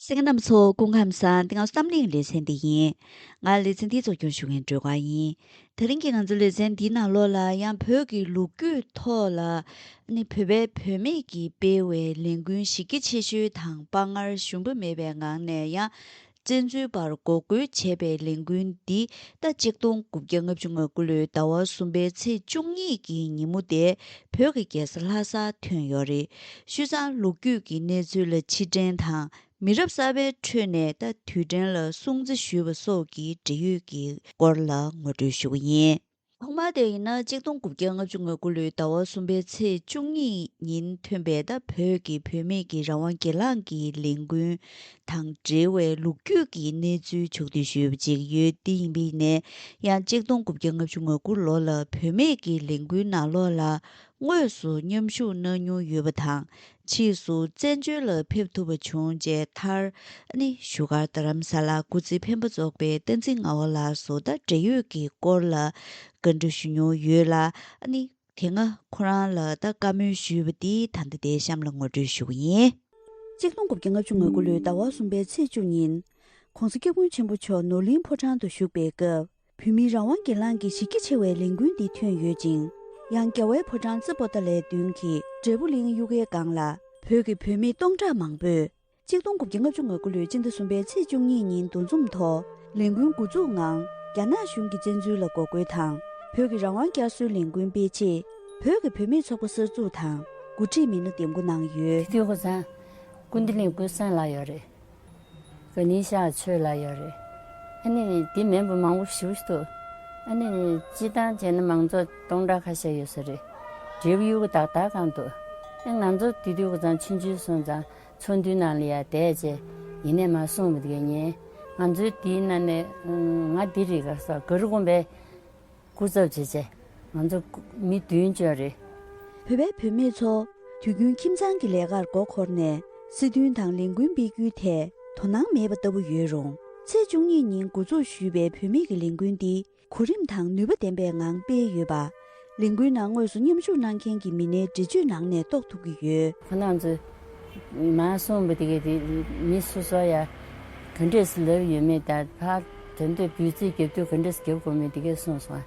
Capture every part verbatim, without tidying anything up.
གསན་མཁན་རྣམ་པ་ཚོ་སྐུ་ཁམས་བཟང་། འདི་ང་ཚོ་བསམ་གླིང་ལེ་ཚན་འདི་ཡིན། ང་ལེ་ཚན་འདིའི་གཙོ་སྐྱོང་ཞུ་མཁན་སྒྲོལ་དཀར་ཡིན། དེ་རིང་གི་ང་ཚོའི་ལེ་ཚན་འདིའི་ནང་ལོགས་ལ་ཡང་བོད་ཀྱི་ལོ་རྒྱུས་ཐོག་ལ་ཨ་ནི་བོད་པའི་བུད་མེད་ཀྱིས་སྤེལ་བའི་ལས་འགུལ་གཞི་རྒྱ་ཆེ་ཤོས་དང་དཔའ་ངར་ཞུམ་པ་མེད་པའི་ངང་ནས་ཡང་བཙན་འཛུལ་པར་འགོག་རྒོལ་བྱས་པའི་ལས་འགུལ་འདི་ད་ཆིག་སྟོང་དགུ་བརྒྱ་ལྔ་བཅུ་ང་དགུ་ལོའི་ཟླ་བ་གསུམ་པའི་ཚེས་བཅུ་གཉིས་ཀྱི་ཉིན་མོ་དེ་བོད་ཀྱི་རྒྱལ་ས་ལྷ་སར་ཐོན་ཡོད་རེད། བྱས་ཙང་ལོ་རྒྱུས་ཀྱི་གནས་ཚུལ་ལ་ཕྱིར་དྲན་དང་མི་རབས་གསར་པའི་ཁྲོད་ནས་ད་དུས་དྲན་ལ་སྲུང་བརྩི་ཞུས་པ་སོགས་ཀྱི་འབྲེལ་ཡོད་ཀྱི་སྐོར་ལ་ངོ་སྤྲོད་ཞུ་གི་ཡིན། ཐོག་མར་དེ་ཡིན་ན་ཆིག་སྟོང་དགུ་བརྒྱ་ལྔ་བཅུ་ང་དགུ་ལོའི་ཟླ་བ་གསུམ་པའི་ཚེས་བཅུ་གཉིས་ཉིན་ཐོན་པའི་ད་བོད་ཀྱི་བུད་མེད་ཀྱི་རང་དབང་སྒེར་ལངས་ཀྱི་ལས་འགུལ་དང་འབྲེལ་བའི་ལོ་རྒྱུས་ཀྱི་གནས་ཚུལ་ཕྱོགས་བསྡུས་ཞུས་པ་ཅིག་ཡོད། དེ་ཡིན་པ་ཡིན་ནའི་ཡང་ཆིག་སྟོང་དགུ་བརྒྱ་ལྔ་བཅུ་ང་དགུ་ལོ་ལ་བུད་མེད་ཀྱི་ལས་འགུལ་ནང་ལོགས་ལ་དངོས་སུ་མཉམ་ཞུགས་གནང་མྱོང་ཡོད་པ་དང་། ཕྱིས་སུ་བཙན་བྱོལ་ལ་ཕེབས་ཐུབ་པ་བྱུང་རྗེས་མཐར་ཨ་ནི་བཞུགས་སྒར་རྡ་རམ་ས་ལ་སྐུ་ཚེ་འཕེན་པ་རྫོགས་པའི་བསྟན་འཛིན་ངག་དབང་ལགས་སུ་ད་འབྲེལ་ཡོད་ཀྱི་སྐོར་ལ་བཀའ་འདྲི་ཞུ་མྱོང་ཡོད་ལ། ཨ་ནི་དེ་སྔ་ཁོ་རང་ལ་ད་བཀའ་མོལ་ཞུས་པ་འདི་ད་ལྟ་དེའི་གཤམ་ལ་ངོ་སྤྲོད་ཞུ་གི་ཡིན། ཆིག་སྟོང་དགུ་བརྒྱ་ལྔ་བཅུ་ང་དགུ་ལོའི་ཟླ་བ་གསུམ་པའི་ཚེས་བཅུ་ཉིན། ༸གོང་ས་སྐྱབས་མགོན་ཆེན་པོ་མཆོག་ནོར་གླིང་ཕོ་བྲང་དུ་བཞུགས་པའི་སྐབས། བོད་མིའི་རང་དབང་སྒེར་ལངས་ཀྱི་གཞི་རྒྱ་ཆེ་བའི་ལས་འགུལ་འདི་ཐོན་ཡོད་ཅིང་། ཡང་རྒྱལ་བའི་ཕོ་བྲང་རྩེ་པོ་ཏ་ལའི་མདུན་གྱི་འབྲས་བུ་གླིང་གཡུལ་ཁའི་སྒང་ལ་བོད་ཀྱི་བུད་མེད་སྟོང་ཕྲག་མང་པོས་ཆིག་སྟོང་དགུ་བརྒྱ་ལྔ་བཅུ་ང་དགུ་ལོའི་སྤྱི་ཟླ་གསུམ་པའི་ཚེས་བཅུ་གཉིས་ཉིན་འདུ་འཛོམས་ཐོག་ལས་འགུལ་འགོ་འཛུགས་ངང་རྒྱ་ནག་གཞུང་གི་བཙན་འཛུལ་ལ་འགོག་རྒོལ་དང་། བོད་ཀྱི་རང་དབང་བསྐྱར་གསོའི་ལས་འགུལ་སྤེལ་ཆེད། བོད་ཀྱི་བུད་མེད་ཚོགས་པ་གསར་འཛུགས་དང་འགོ་ཁྲིད་མི་སྣ་འདེམས་བསྐོ་གནང་ཡོད། དུས་ཁོ་ཚང་། ཀུན་བདེ་གླིང་ཀུན་བཟང་ལགས་ཡོད་རེད། ག་ནི་ཤག་ཆོས་ལ་ཡོད་རེད། ཨ་ནི་འདི་མིན་པ་མང་པོ་ཞེ་པོ་ཞིག་འདུག་ཨ་ནི་སྤྱིར་བཏང་བྱས་ན་མང་ཚོགས་སྟོང་ཕྲག་ཁ་ཤས་ཡོད་ས་རེད། འབྲས་བུ་གཡུ་གུ་དག་དག་གང་འདུག་ཨ་ང་ཚོ་དེ་དུས་ཀྱི་ཙང་ཆུང་ཆུང་སོང་ཙང་ཚོགས་འདུའི་ནང་ལ་ཡ་བསྡད་བྱས་ཡིན་ནས་མ་གསུངས་པ་དེ་ག་ཉན། ང་ཚོའི་དེའི་ནང་ནས་ང་འདི་རེད་ག་ས་ག་རུ་དགོན་པའི་སྐུ་ཚབ་བྱས་བྱས་ང་ཚོ་མི་བདུན་བཅོ་རེད། བོད་པའི་བུད་མེད་ཚོ་དུས་རྒྱུན་ཁྱིམ་ཚང་གི་ལས་ཀར་མགོ་འཁོར་ནས་སྲིད་དོན་དང་ལས་འགུལ་སྤེལ་རྒྱུའི་ཐད་དོ་སྣང་མེད་པ་ལྟ་བུ་ཡོད་རུང་། ཚེས་བཅུ་གཉིས་ཉིན་འགོ་འཛུགས་ཞུས་པའི་བུད་མེད་ཀྱི་ལས་འགུལ་འདི་གོ་རིམ་དང་ནུས་པ་ལྡན་པའི་ངང་སྤེལ་ཡོད་པ། ལས་འགུལ་ནང་དངོས་སུ་མཉམ་ཞུགས་གནང་མཁན་གྱི་མི་སྣའི་འགྲེལ་བརྗོད་ནང་ནས་རྟོགས་ཐུབ་ཀྱི་ཡོད། ཁོ་རང་ཚོས་མ་གསུངས་པ་དེ་གའི་དེ་མི་སོ་སོ་ཡ་ག་འདྲས་སུ་ལབ་ཡོད་མེད་དང་ཕར་དོན་དུ་འབོད་ཚིག་རྒྱབ་དུས་ག་འདྲས་སུ་རྒྱབ་དགོས་མེད་དེ་གས་གསུངས་སོང་།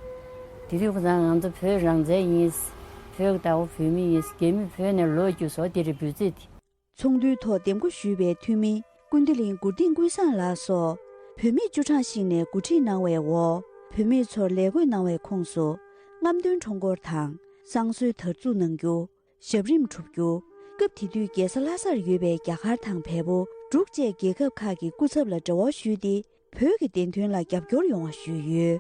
དེ་དུས་ཁོ་ཚང་ང་ཚོ་བོད་རང་བཙན་ཡིན། བོད་ཀྱི་ཟླ་བ་བོད་མི་ཡིན། རྒྱ་མི་བོད་ནས་ལོག་རྒྱུ་བཟོ་དེ་རེད་འབོད་ཚིག་དེ། ཚོགས་འདུའི་ཐོག་འདེམས་བསྐོ་ཞུས་པའི་འཐུས་མི་ཀུན་བདེ་གླིང་མགུར་སྡིངས་ཀུན་བཟང་ལགས་སོགས་བུད་མེད་བཅུ་གྲངས་ཤིག་ནས་འགོ་ཁྲིད་གནང་བའི་འོག་བུད་མེད་ཚོར་ལས་བགོས་གནང་བའི་ཁོངས་སུ་རྔམ་སྟོན་ཁྲོམ་སྐོར་དང་བསང་གསོལ་དར་འཛུགས་གནང་རྒྱུ། ཞབས་རིམ་སྒྲུབ་རྒྱུ། སྐབས་དེ་དུས་རྒྱལ་ས་ལྷ་སར་ཡོད་པའི་རྒྱ་གར་དང་བལ་པོ། འབྲུག་བཅས་རྒྱལ་ཁབ་ཁག་གི་སྐུ་ཚབ་ལ་འབྲེལ་བ་ཞུས་ཏེ། བོད་ཀྱི་བདེན་དོན་ལ་རྒྱབ་སྐྱོར་ཡོང་བ་ཞུས་ཡོད།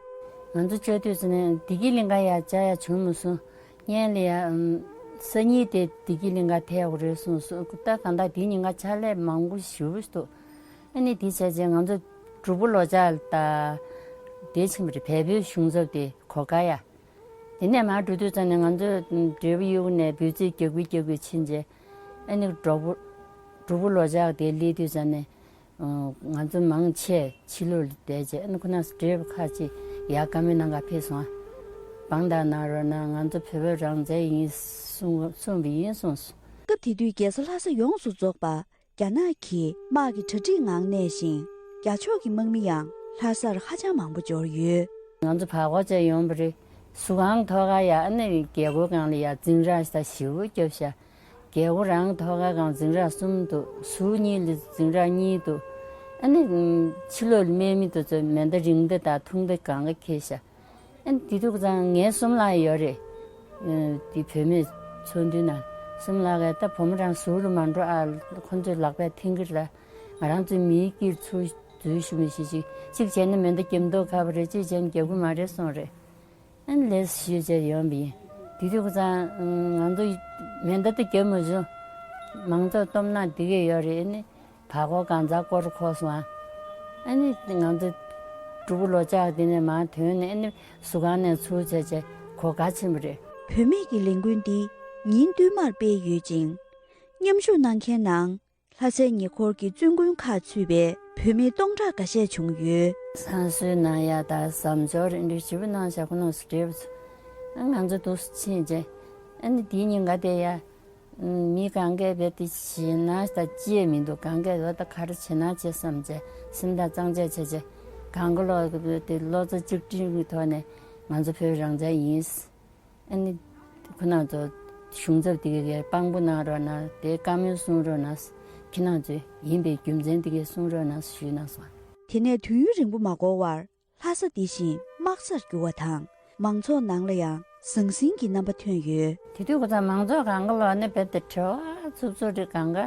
ང་ཚོ་བཅའ་སྡོད་ཟེར་ནས་བདེ་སྐྱིད་གླིང་ག་ཡ་བཅའ་ཡ་བྱུང་མ་སོང་། སྔོན་ལ་ཡ་ཨམ། སང་ཉིན་དེ་བདེ་སྐྱིད་གླིང་ག་ཐད་ཡོད་རེད་གསུངས་སོང་། ད་གང་ལྟར་དེ་ཉིན་ཀ་ཕྱག་ལས་མང་པོ་ཞེ་པོ་ཞིག་འདུག་ཨ་ནི་དེ་བྱས་རྗེས་ང་ཚོ་དྲུག་པོ་ལོ་ལྕགས་ལ་ད་དེ་ཕྱིན་པ་རེད། བལ་པོའི་གཞུང་ཚབ་དེ་གོ་ག་ཡ། དེ་ནས་མར་འགྲོ་དུས་ཙམ་ནས་ང་ཚོ་འབྲས་བུ་གཡུ་ནས་འབོད་ཚིག་རྒྱག་གི་རྒྱག་གི་ཕྱིན་རྗེས། ཨ་ནི་དྲུག་པོ་དྲུག་པོ་ལོ་ལྕགས་དེ་སླེབས་དུས་ཙམ་ནས། ང་ཚོ་མང་ཆེ་ཕྱི་ལོགས་ལ་བསྡད་རྗེས་ཨ་ནི་ཁོ་ན་བགྲེས་པོ་ཁ་ཅིག་ཡར་བཀའ་མོལ་གནང་ག་ཕེབས་སོང་ཨ། དཔང་རྟགས་གནང་རོགས་གནང་། ང་ཚོ་བོད་པ་རང་བཙན་ཡིན་གསུང་གསུངས་པ་ཡིན་གསུངས་སོང་། སྐབས་དེ་དུས་རྒྱལ་ས་ལྷ་ས་ཡོངས་སུ་རྫོགས་པ་རྒྱ་ནག་གི་དམག་གི་གྲ་སྒྲིག་ངང་གནས་ཤིང་། རྒྱ་ཕྱོགས་ཀྱི་དམག་མི་ཡང་ལྷ་སར་ཧ་ཅང་མང་པོ་འབྱོར་ཡོད། ང་ཚོ་བར་སྐོར་བྱས་ཡོང་བ་རེད། ཟུར་ཁང་ཐོག་ཁ་ཡ་ཨ་ནི་རྒྱལ་སྒོ་སྒང་ལ་ཡ་འཛིང་ར་ཞེ་པོ་བརྒྱབ་ཤག་རྒྱལ་སྒོ་རང་ཐོག་ཁ་སྒང་འཛིང་ར་གསུམ་འདུག་ཟུར་གཉིས་ལ་འཛིང་ར་གཉིས་འདུག་ཨ་ནི་ཕྱི་ལོགས་ལ་དམག་མི་དེ་ཚོས་མེ་མདའ་རིང་མདའ་དང་ཐུང་མདའ་སྒང་ག་འཁྱེར་ཤག་ཨ་ནི་དེ་དུས་ཙང་ངའི་གསུམ་ལ་ཡོད་རེད། དེ་བུད་མེད་ཚོགས་འདུའི་ནང་གསུམ་ལ་གས་ད་བུ་མོ་རང་ཟུར་ལ་མ་འགྲོ་ཨ། ཁོ་ཚོའི་ལག་པས་འཐེན་གྱི་རེད་ལ། ང་རང་ཚོའི་མིའི་དཀྱིལ་ཚུར་འཛུལ་ཞུ་མི་ཤེས་ཤིག་གཅིག་བྱས་ན་མེ་མདའ་རྒྱབ་མདོག་ཁ་པོ་རེད། གཅིག་བྱས་ན་རྒྱབ་གི་མ་རེད་གསུངས་རེད། ཨ་ནི་ལས་ཞུས་བྱས་ཡོང་བ་ཡིན། དེ་དུས་ཙང་ང་ཚོ་མེ་མདའ་དེ་རྒྱབ་མ་བྱུང་། མང་ཚོགས་སྟོབས་ན་འདི་གས་ཡོད་རེད། ཨ་ནི་བར་སྐོར་གང་ཚ་སྐོར་འཁོར་སོང་ཨ། ཨ་ནི་ང་ཚོ་དྲུག་པོ་ལོ་ལྕགས་དེ་ནས་མར་ཐོན་ནས་ཨ་ནི་ཟུར་ཁང་ནས་ཚུར་བྱས་བྱས་གོ་ག་ཕྱིན་པ་རེད། བུད་མེད་ཀྱི་ལས་འགུལ་འདི་ཉིན་བསྟུད་མར་སྤེལ་ཡོད་ཅིང་། མཉམ་ཞུགས་གནང་མཁན་ནང་ལྷ་སའི་ཉེ་འཁོར་གྱི་བཙུན་དགོན་ཁག་ཚུད་པའི་བུད་མེད་སྟོང་ཕྲག་འགའ་ཤས་བྱུང་ཡོད། བསང་གསོལ་གནང་ཡ་དང་ཟམ་སྦྱོར་འདི་འདྲ་ཞེ་པོ་གནང་བཞག་ཁོ་རང་ཚོ་བགྲེས་པོ་ཚོ། ཨ་ང་ཚོ་འདུག་སེ་ཕྱིན་རྗེས་ཨ་ནི་དེའི་ཉིན་ག་དེ་ཡ། མི་གང་གས་བས་དེ་བྱེད་ན་ད་ཅི་ཡང་མི་འདུག་གང་གས་བས་ད་ག་རེ་བྱེད་ན་བྱེད་བསམ་བྱས་སེམས་ཐག་གཙང་བཅད་བྱས་བྱས་གང་ག་ལོག་གི་བས་དེ་བློ་རྩེ་གཅིག་སྒྲིམ་གྱི་ཐོག་ནས་ང་ཚོ་བོད་རང་བཙན་ཡིན། ཨ་ནི་ཁོ་རང་ཚོ་གཞུང་ཚབ་དེ་གས་དཔང་པོ་གནང་རོགས་གནང་། དེ་བཀའ་མོལ་གསུང་རོགས་གནང་། ཁྱེད་རང་ཚོས་ཡིན་པའི་རྒྱུ་མཚན་དེ་གས་གསུང་རོགས་གནང་ཞུས་གནང་སོང་། དེ་ནས་དུས་ཡུན་རིང་པོ་མ་འགོར་བར་ལྷ་ས་འདི་བཞིན་དམག་སར་གྱུར་བ་དང་མང་ཚོགས་ནང་ལ་ཡང་ཟང་ཟིང་གི་རྣམ་པ་ཐོན་ཡོད། དེ་དུས་ཁོ་ཚོ་མང་ཚོགས་གང་ག་ལོག་ནས་བེད་དེ་བྲེལ་བ་འཚུབ་འཚུབ་རེ་གང་ག་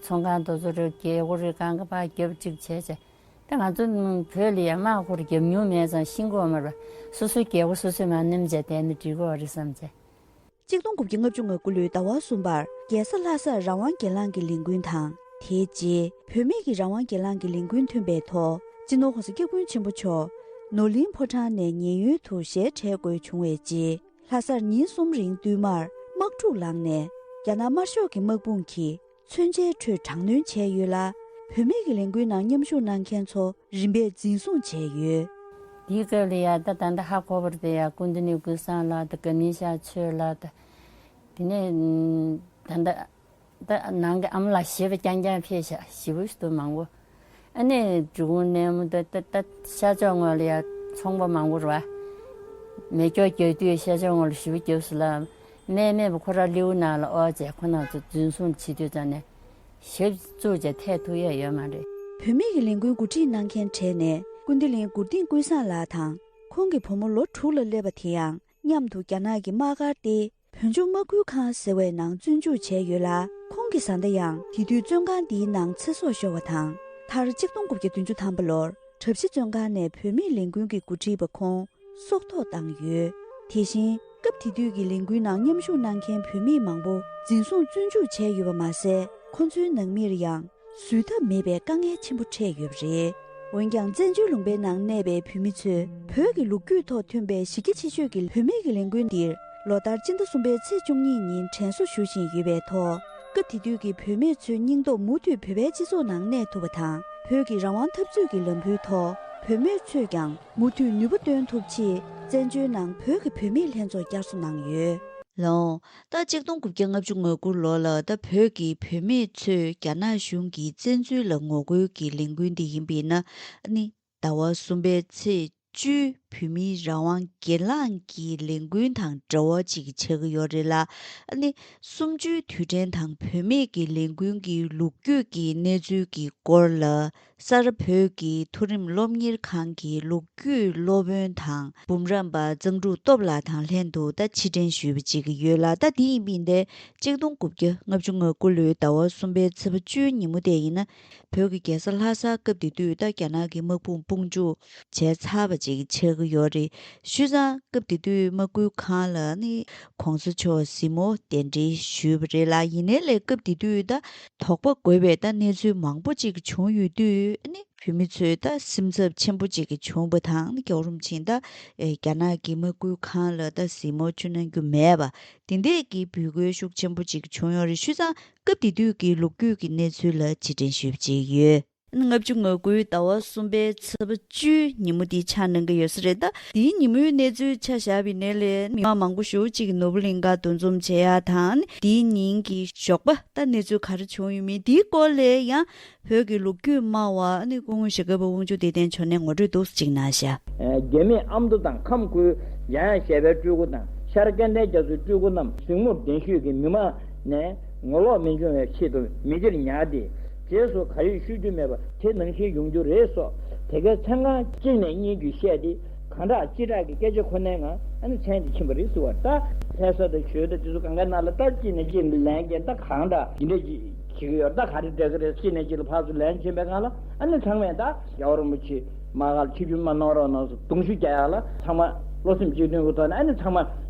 ཚོང་ཁང་དེ་ཚོ་རེ་རྒྱལ་སྒོ་རེ་གང་ག་ཕར་རྒྱབ་གཅིག་བྱས་བྱས། ད་ང་ཚོ་བོད་ལ་ཡ་དམག་ཁུར་རྒྱབ་མྱོང་མེད་ཙང་ཤེས་ཀྱི་ཡོད་མ་རེད་པ། སོ་སོའི་རྒྱལ་སྒོ་སོ་སོས་མར་ནེམ་བྱས་བསྡད་ན་འགྲིག་གི་ཡོད་རེད་བསམ་བྱས། གཅིག་སྟོང་དགུ་བརྒྱ་ལྔ་བཅུ་ང་དགུ་ལོའི་ཟླ་བ་གསུམ་པར་རྒྱལ་ས་ལྷ་སར་རང་དབང་སྒེར་ལངས་ཀྱི་ལས་འགུལ་དང་། དེའི་རྗེས་བུད་མེད་ཀྱི་རང་དབང་སྒེར་ལངས་ཀྱི་ལས་འགུལ་མཐུད་པའི་ཐོག་སྤྱི་ནོར་༸གོང་ས་༸སྐྱབས་མགོན་ཆེན་པོ་མཆོག་ནོར་གླིང་ཕོ་བྲང་ནས་ཉེན་གཡོལ་དུ་ཞལ་བྲལ་དགོས་བྱུང་བའི་རྗེས། ལྷ་སར་ཉིན་གསུམ་རིང་བསྟུད་མར་དམག་འཁྲུག་ལངས་ནས། རྒྱ་ནག་དམར་ཤོག་གི་དམག་དཔུང་གིས་མཚོན་ཆའི་ཁྲོད་དྲག་གནོན་བྱས་ཡོད་ལ། བུད་མེད་ཀྱི་ལས་འགུལ་ནང་མཉམ་ཞུགས་གནང་མཁན་ཚོ་རིམ་པས་འཛིན་བཟུང་བྱས་ཡོད། དེའི་སྐབས་ལ་ཡ་ད་ད་ལྟ་ཧ་གོ་བ་རེད་དེ། ཡ་སྐུ་མདུན་ནས་ཀུན་བཟང་ལགས་དང་དགའ་ཉེ་ཤག་ཆོས་ལགས་དང་། དེ་ནས་ད་ལྟ་ད་ནང་གི་ཨ་མ་ལགས་ཞེས་པ་རྐྱང་རྐྱང་ཕེབས་ཤག་ཞེ་པོ་ཞིག་འདུག་མང་པོ། ཨ་ནི་འབྲི་གུང་གནས་མོ་ད་ད་ད་ཤར་ཕྱོགས་ངོས་ལ་ཡ་ཚོང་པ་མང་པོ་རེད་བ། མེ་སྒྱོགས་རྒྱག་དུས་ཤར་ཕྱོགས་ངོས་ལ་ཞེ་པོ་རྒྱབ་སོང་ལ། སྨན་མེད་པ་ཁོ་རང་ལེའུ་ནང་ལ་ཨོ་བྱས་ཁོ་རང་ཚོ་འཛིན་བཟུང་བྱེད་དུས་ཙམ་ནས་ཞབས་བཙུགས་བྱས་ཐད་ཐུབ་ཡ་ཡོད་མ་རེད། བུད་མེད་ཀྱི་ལས་འགུལ་འགོ་ཁྲིད་གནང་མཁན་གྲས་ནས་ཀུན་བདེ་གླིང་མགུར་སྟེང་ཀུན་བཟང་ལགས་དང་ཁོང་གི་བུ་མོ་ལོ་དྲུག་ལ་སླེབས་པ་དེ་ཡང་མཉམ་དུ་རྒྱ་ནག་གི་དམག་སྒར་སྟེ་བོད་ལྗོངས་དམག་ཁུལ་ཁང་ཟེར་བའི་ནང་བཙོན་འཇུག་བྱས་ཡོད་ལ། ཁོང་གི་བཟའ་ཟླ་ཡང་དེ་དུས་བཙོན་ཁང་འདིའི་ནང་ཚེ་སྲོག་ཤོར་བ་དང་། མཐར་གཅིག་སྟོང་དགུ་བརྒྱ་བདུན་ཅུ་ཐམ་པ་ལོར་གྲྭ་བཞི་བཙོན་ཁང་ནས་བུད་མེད་ལས་འགུལ་གྱི་འགོ་ཁྲིད་པ་ཁོང་སྲོག་ཐོག་བཏང་ཡོད། དེ་བཞིན་སྐབས་དེ་དུས་ཀྱི་ལས་འགུལ་ནང་མཉམ་ཞུགས་གནང་མཁན་བུད་མེད་མང་པོ་འཛིན་བཟུང་བཙོན་འཇུག་བྱས་ཡོད་པ་མ་ཟད། ཁོ་ཚོའི་ནང་མིར་ཡང་བཟོད་ཐབས་མེད་པའི་དཀའ་ངལ་ཆེན་པོ་འཕྲད་ཡོད་པ་རེད། འོན་ཀྱང་བཙན་བྱོལ་ལུང་པའི་ནང་གནས་པའི་བོད་མི་ཚོས་བོད་ཀྱི་ལོ་རྒྱུས་ཐོག་ཐོན་པའི་གཞི་རྒྱ་ཆེ་ཤོས་ཀྱི་བུད་མེད་ཀྱི་ལས་འགུལ་འདིར་ལོ་ལྟར་སྤྱི་ཟླ་གསུམ་པའི་ཚེས་བཅུ་གཉིས་ཉིན་དྲན་གསོ་ཞུ་བཞིན་ཡོད་པའི་ཐོག་སྐབས་དེ་དུས་ཀྱི་བུད་མེད་ཚོའི་སྙིང་སྟོབས་མུ་མཐུད་བོད་པའི་སྤྱི་ཚོགས་ནང་གནས་ཐུབ་པ་དང་། བོད་ཀྱི་རང་དབང་འཐབ་རྩོད་ཀྱི་ལམ་བུའི་ཐོག་བུད་མེད་ཚོས་ཀྱང་མུ་མཐུད་ནུས་པ་བཏོན་ཐུབ་ཆེད། བཙན་བྱོལ་ནང་བོད་ཀྱི་བུད་མེད་ལྷན་ཚོགས་བསྐྱར་གསོ་གནང་ཡོད། ལགས་འོང་། ད་གཅིག་སྟོང་དགུ་བརྒྱ་ལྔ་བཅུ་ང་དགུ་ལོ་ལ་ད་བོད་ཀྱི་བུད་མེད་ཚོས་རྒྱ་ནག་གཞུང་གི་བཙན་འཛུལ་ལ་ངོ་རྒོལ་གྱི་ལས་འགུལ་འདི་ཡིན་པས་ན། ཨ་ནི་ཟླ་བ་གསུམ་པའི་ཚེས་བཅུའི་བོད་མིའི་རང་དབང་སྒེར་ལངས་ཀྱི་ལས་འགུལ་དང་འདྲ་བ་ཅིག་ཆགས་ཀྱི་ཡོད་རེད་ལ། ཨ་ནི་གསུམ་བཅུའི་དུས་དྲན་དང་བུད་མེད་ཀྱི་ལས་འགུལ་གྱི་ལོ་རྒྱུས་ཀྱི་གནས་ཚུལ་གྱི་སྐོར་ལ། གསར་བོད་ཀྱི་མཐོ་རིམ་སློབ་གཉེར་ཁང་གི་ལོ་རྒྱུས་སློབ་དཔོན་དང་འབུམ་རམས་པ་གཙང་ཕྲུག་སྟོབས་ལགས་དང་ལྷན་དུ་ད་ཕྱིར་དྲན་ཞུས་པ་ཅིག་ཡོད་ལ། ད་དེ་ཡིན་པའི་འདི་གཅིག་སྟོང་དགུ་བརྒྱ་ལྔ་བཅུ་ང་དགུ་ལོའི་ཟླ་བ་གསུམ་པའི་ཚེས་པ་བཅུའི་ཉིན་མོ་དེ་ཡིན་ན། བོད་ཀྱི་རྒྱལ་ས་ལྷ་སར་སྐབས་དེ་དུས་ད་རྒྱ་ནག་གི་དམག་དཔུང་དཔུང་འཇུག་བྱས་ཚར་བ་ཅིག་ཆགས་ཀྱི་ཡོད་རེད། བྱས་ཙང་སྐབས་དེ་དུས་དམག་ཁུལ་ཁང་ལ་ནི་གོང་ས་མཆོག་གཟིགས་མོ་གདན་འདྲེན་ཞུས་པ་རེད་ལ། ཡིན་ནའི་ལས་སྐབས་དེ་དུས་ད་དོགས་པ་དགོས་པའི་ད་གནས་ཚུལ་མང་པོ་ཅིག་བྱུང་ཡོད་དུས་ནི་བོད་མི་ཚོས་ད་སེམས་འཚབ་ཆེན་པོ་ཅིག་བྱུང་བ་དང་། ནི་རྒྱལ་བ་རིན་པོ་ཆེ་ད་རྒྱ་ནག་གི་དམག་ཁུལ་ཁང་ལ་ད་གཟིགས་མོ་བཅར་གནང་རྒྱུ་མེད་པ་དེ་འདྲས་ཀྱི་འབོད་སྐུལ་ཤུགས་ཆེན་པོ་ཅིག་བྱུང་ཡོད་རེད། བྱས་ཙང་སྐབས་དེ་དུས་ཀྱི་ལོ་རྒྱུས་ཀྱི་གནས་ཚུལ་ལ་ཕྱིར་དྲན་ཞུས་པ་ཅིག་ཡོད། ལྔ་བཅུ་ང་དགུའི་ཟླ་བ་གསུམ་པའི་ཚེས་པ་བཅུའི་ཉིན་མོ་འདི་ཆགས་གནང་གི་ཡོད་ས་རེད། ད་དེའི་ཉིན་མོའི་གནས་ཚུལ་ཆ་བཞག་པ་ཡིན་ནའི་ལས་མི་མང་མང་པོ་ཞེ་པོ་ཅིག་ནོར་བུ་གླིང་གར་འདུ་འཛོམས་བྱེད་ཡ་དང་། དེའི་ཉིན་གྱི་ཞོགས་པ་ད་གནས་ཚུལ་ག་རེ་བྱུང་ཡོད་མེད་དེའི་སྐོར་ལ་ཡང་བོད་ཀྱི་ལོ་རྒྱུས་སྨྲ་བ་ནི་སྐུ་ངོ་ཞྭ་སྒབ་པ་དབང་ཕྱུག་བདེ་ལྡན་མཆོག་ནས་ངོ་སྤྲོད་འདུག་སེ་ཅིག་གནང་ཤག་རྒྱ་མིས་ཨ་མདོ་དང་ཁམས་ཁུལ་ཡང་ཡང་ཞེས་པའི་སྤྲུལ་སྐུ་དང་། ཤར་སྐལ་ལྡན་རྒྱ་མཚོའི་སྤྲུལ་སྐུ་རྣམས་གཟིགས་མོར་གདན་ཞུས་ཀྱིས་མི་མང་ནས་ངོ་ལོག་མི་འབྱུང་བའི་ཆེད་དུ་མི་སྡེར་ཉར་ཏེ། རྗེས་སུ་ག་རེ་ཞུ་རྒྱུ་མེད་པ་དེ་ནང་བཞིན་ཡོང་རྒྱུ་རེད་སོགས། དེ་གའི་མཚན་གང་གཅིག་ནས་གཉིས་བརྒྱུད་བཤད་དེ། གང་དྲག་ཅི་དྲག་གི་སྐད་ཆ་ཁོ་ནའི་ངང་ཨ་ནི་མཚན་དེ་ཕྱིན་པ་རེད་ཟེར་བ། ད་ལྷ་ས་དང་ཞོལ་དང་དེ་ཚོ་གང་གའི་ནང་ལ་ད་གཅིག་ནས་གཅིག་ལན་རྒྱག་ད་གང་དྲག་འདི་འདྲ་ཅིག་བྱེད་ཀྱི་ཡོད། ད་ག་རེ་འདྲ་གི་རེད། གཅིག་ནས་གཅིག་ལ་ཕར་ཚུར་ལན་ཕྱིན་པའི་སྒང་ལ་ཨ་ནི་ཚང་མས་ད་རྒྱལ་བ་རིན་པོ་ཆེ་དམག་སྒར་ལ་ཆིབས་བསྒྱུར་མ་གནང་རོགས་གནང་ཟེར་གདུང་ཤུགས་རྒྱག་ཡག་ལ། ཚང་མ་བློ་སེམས་གཅིག་མཐུན་གྱི་ཐོག་ནས་ཨ་ནི་ཚང་མ་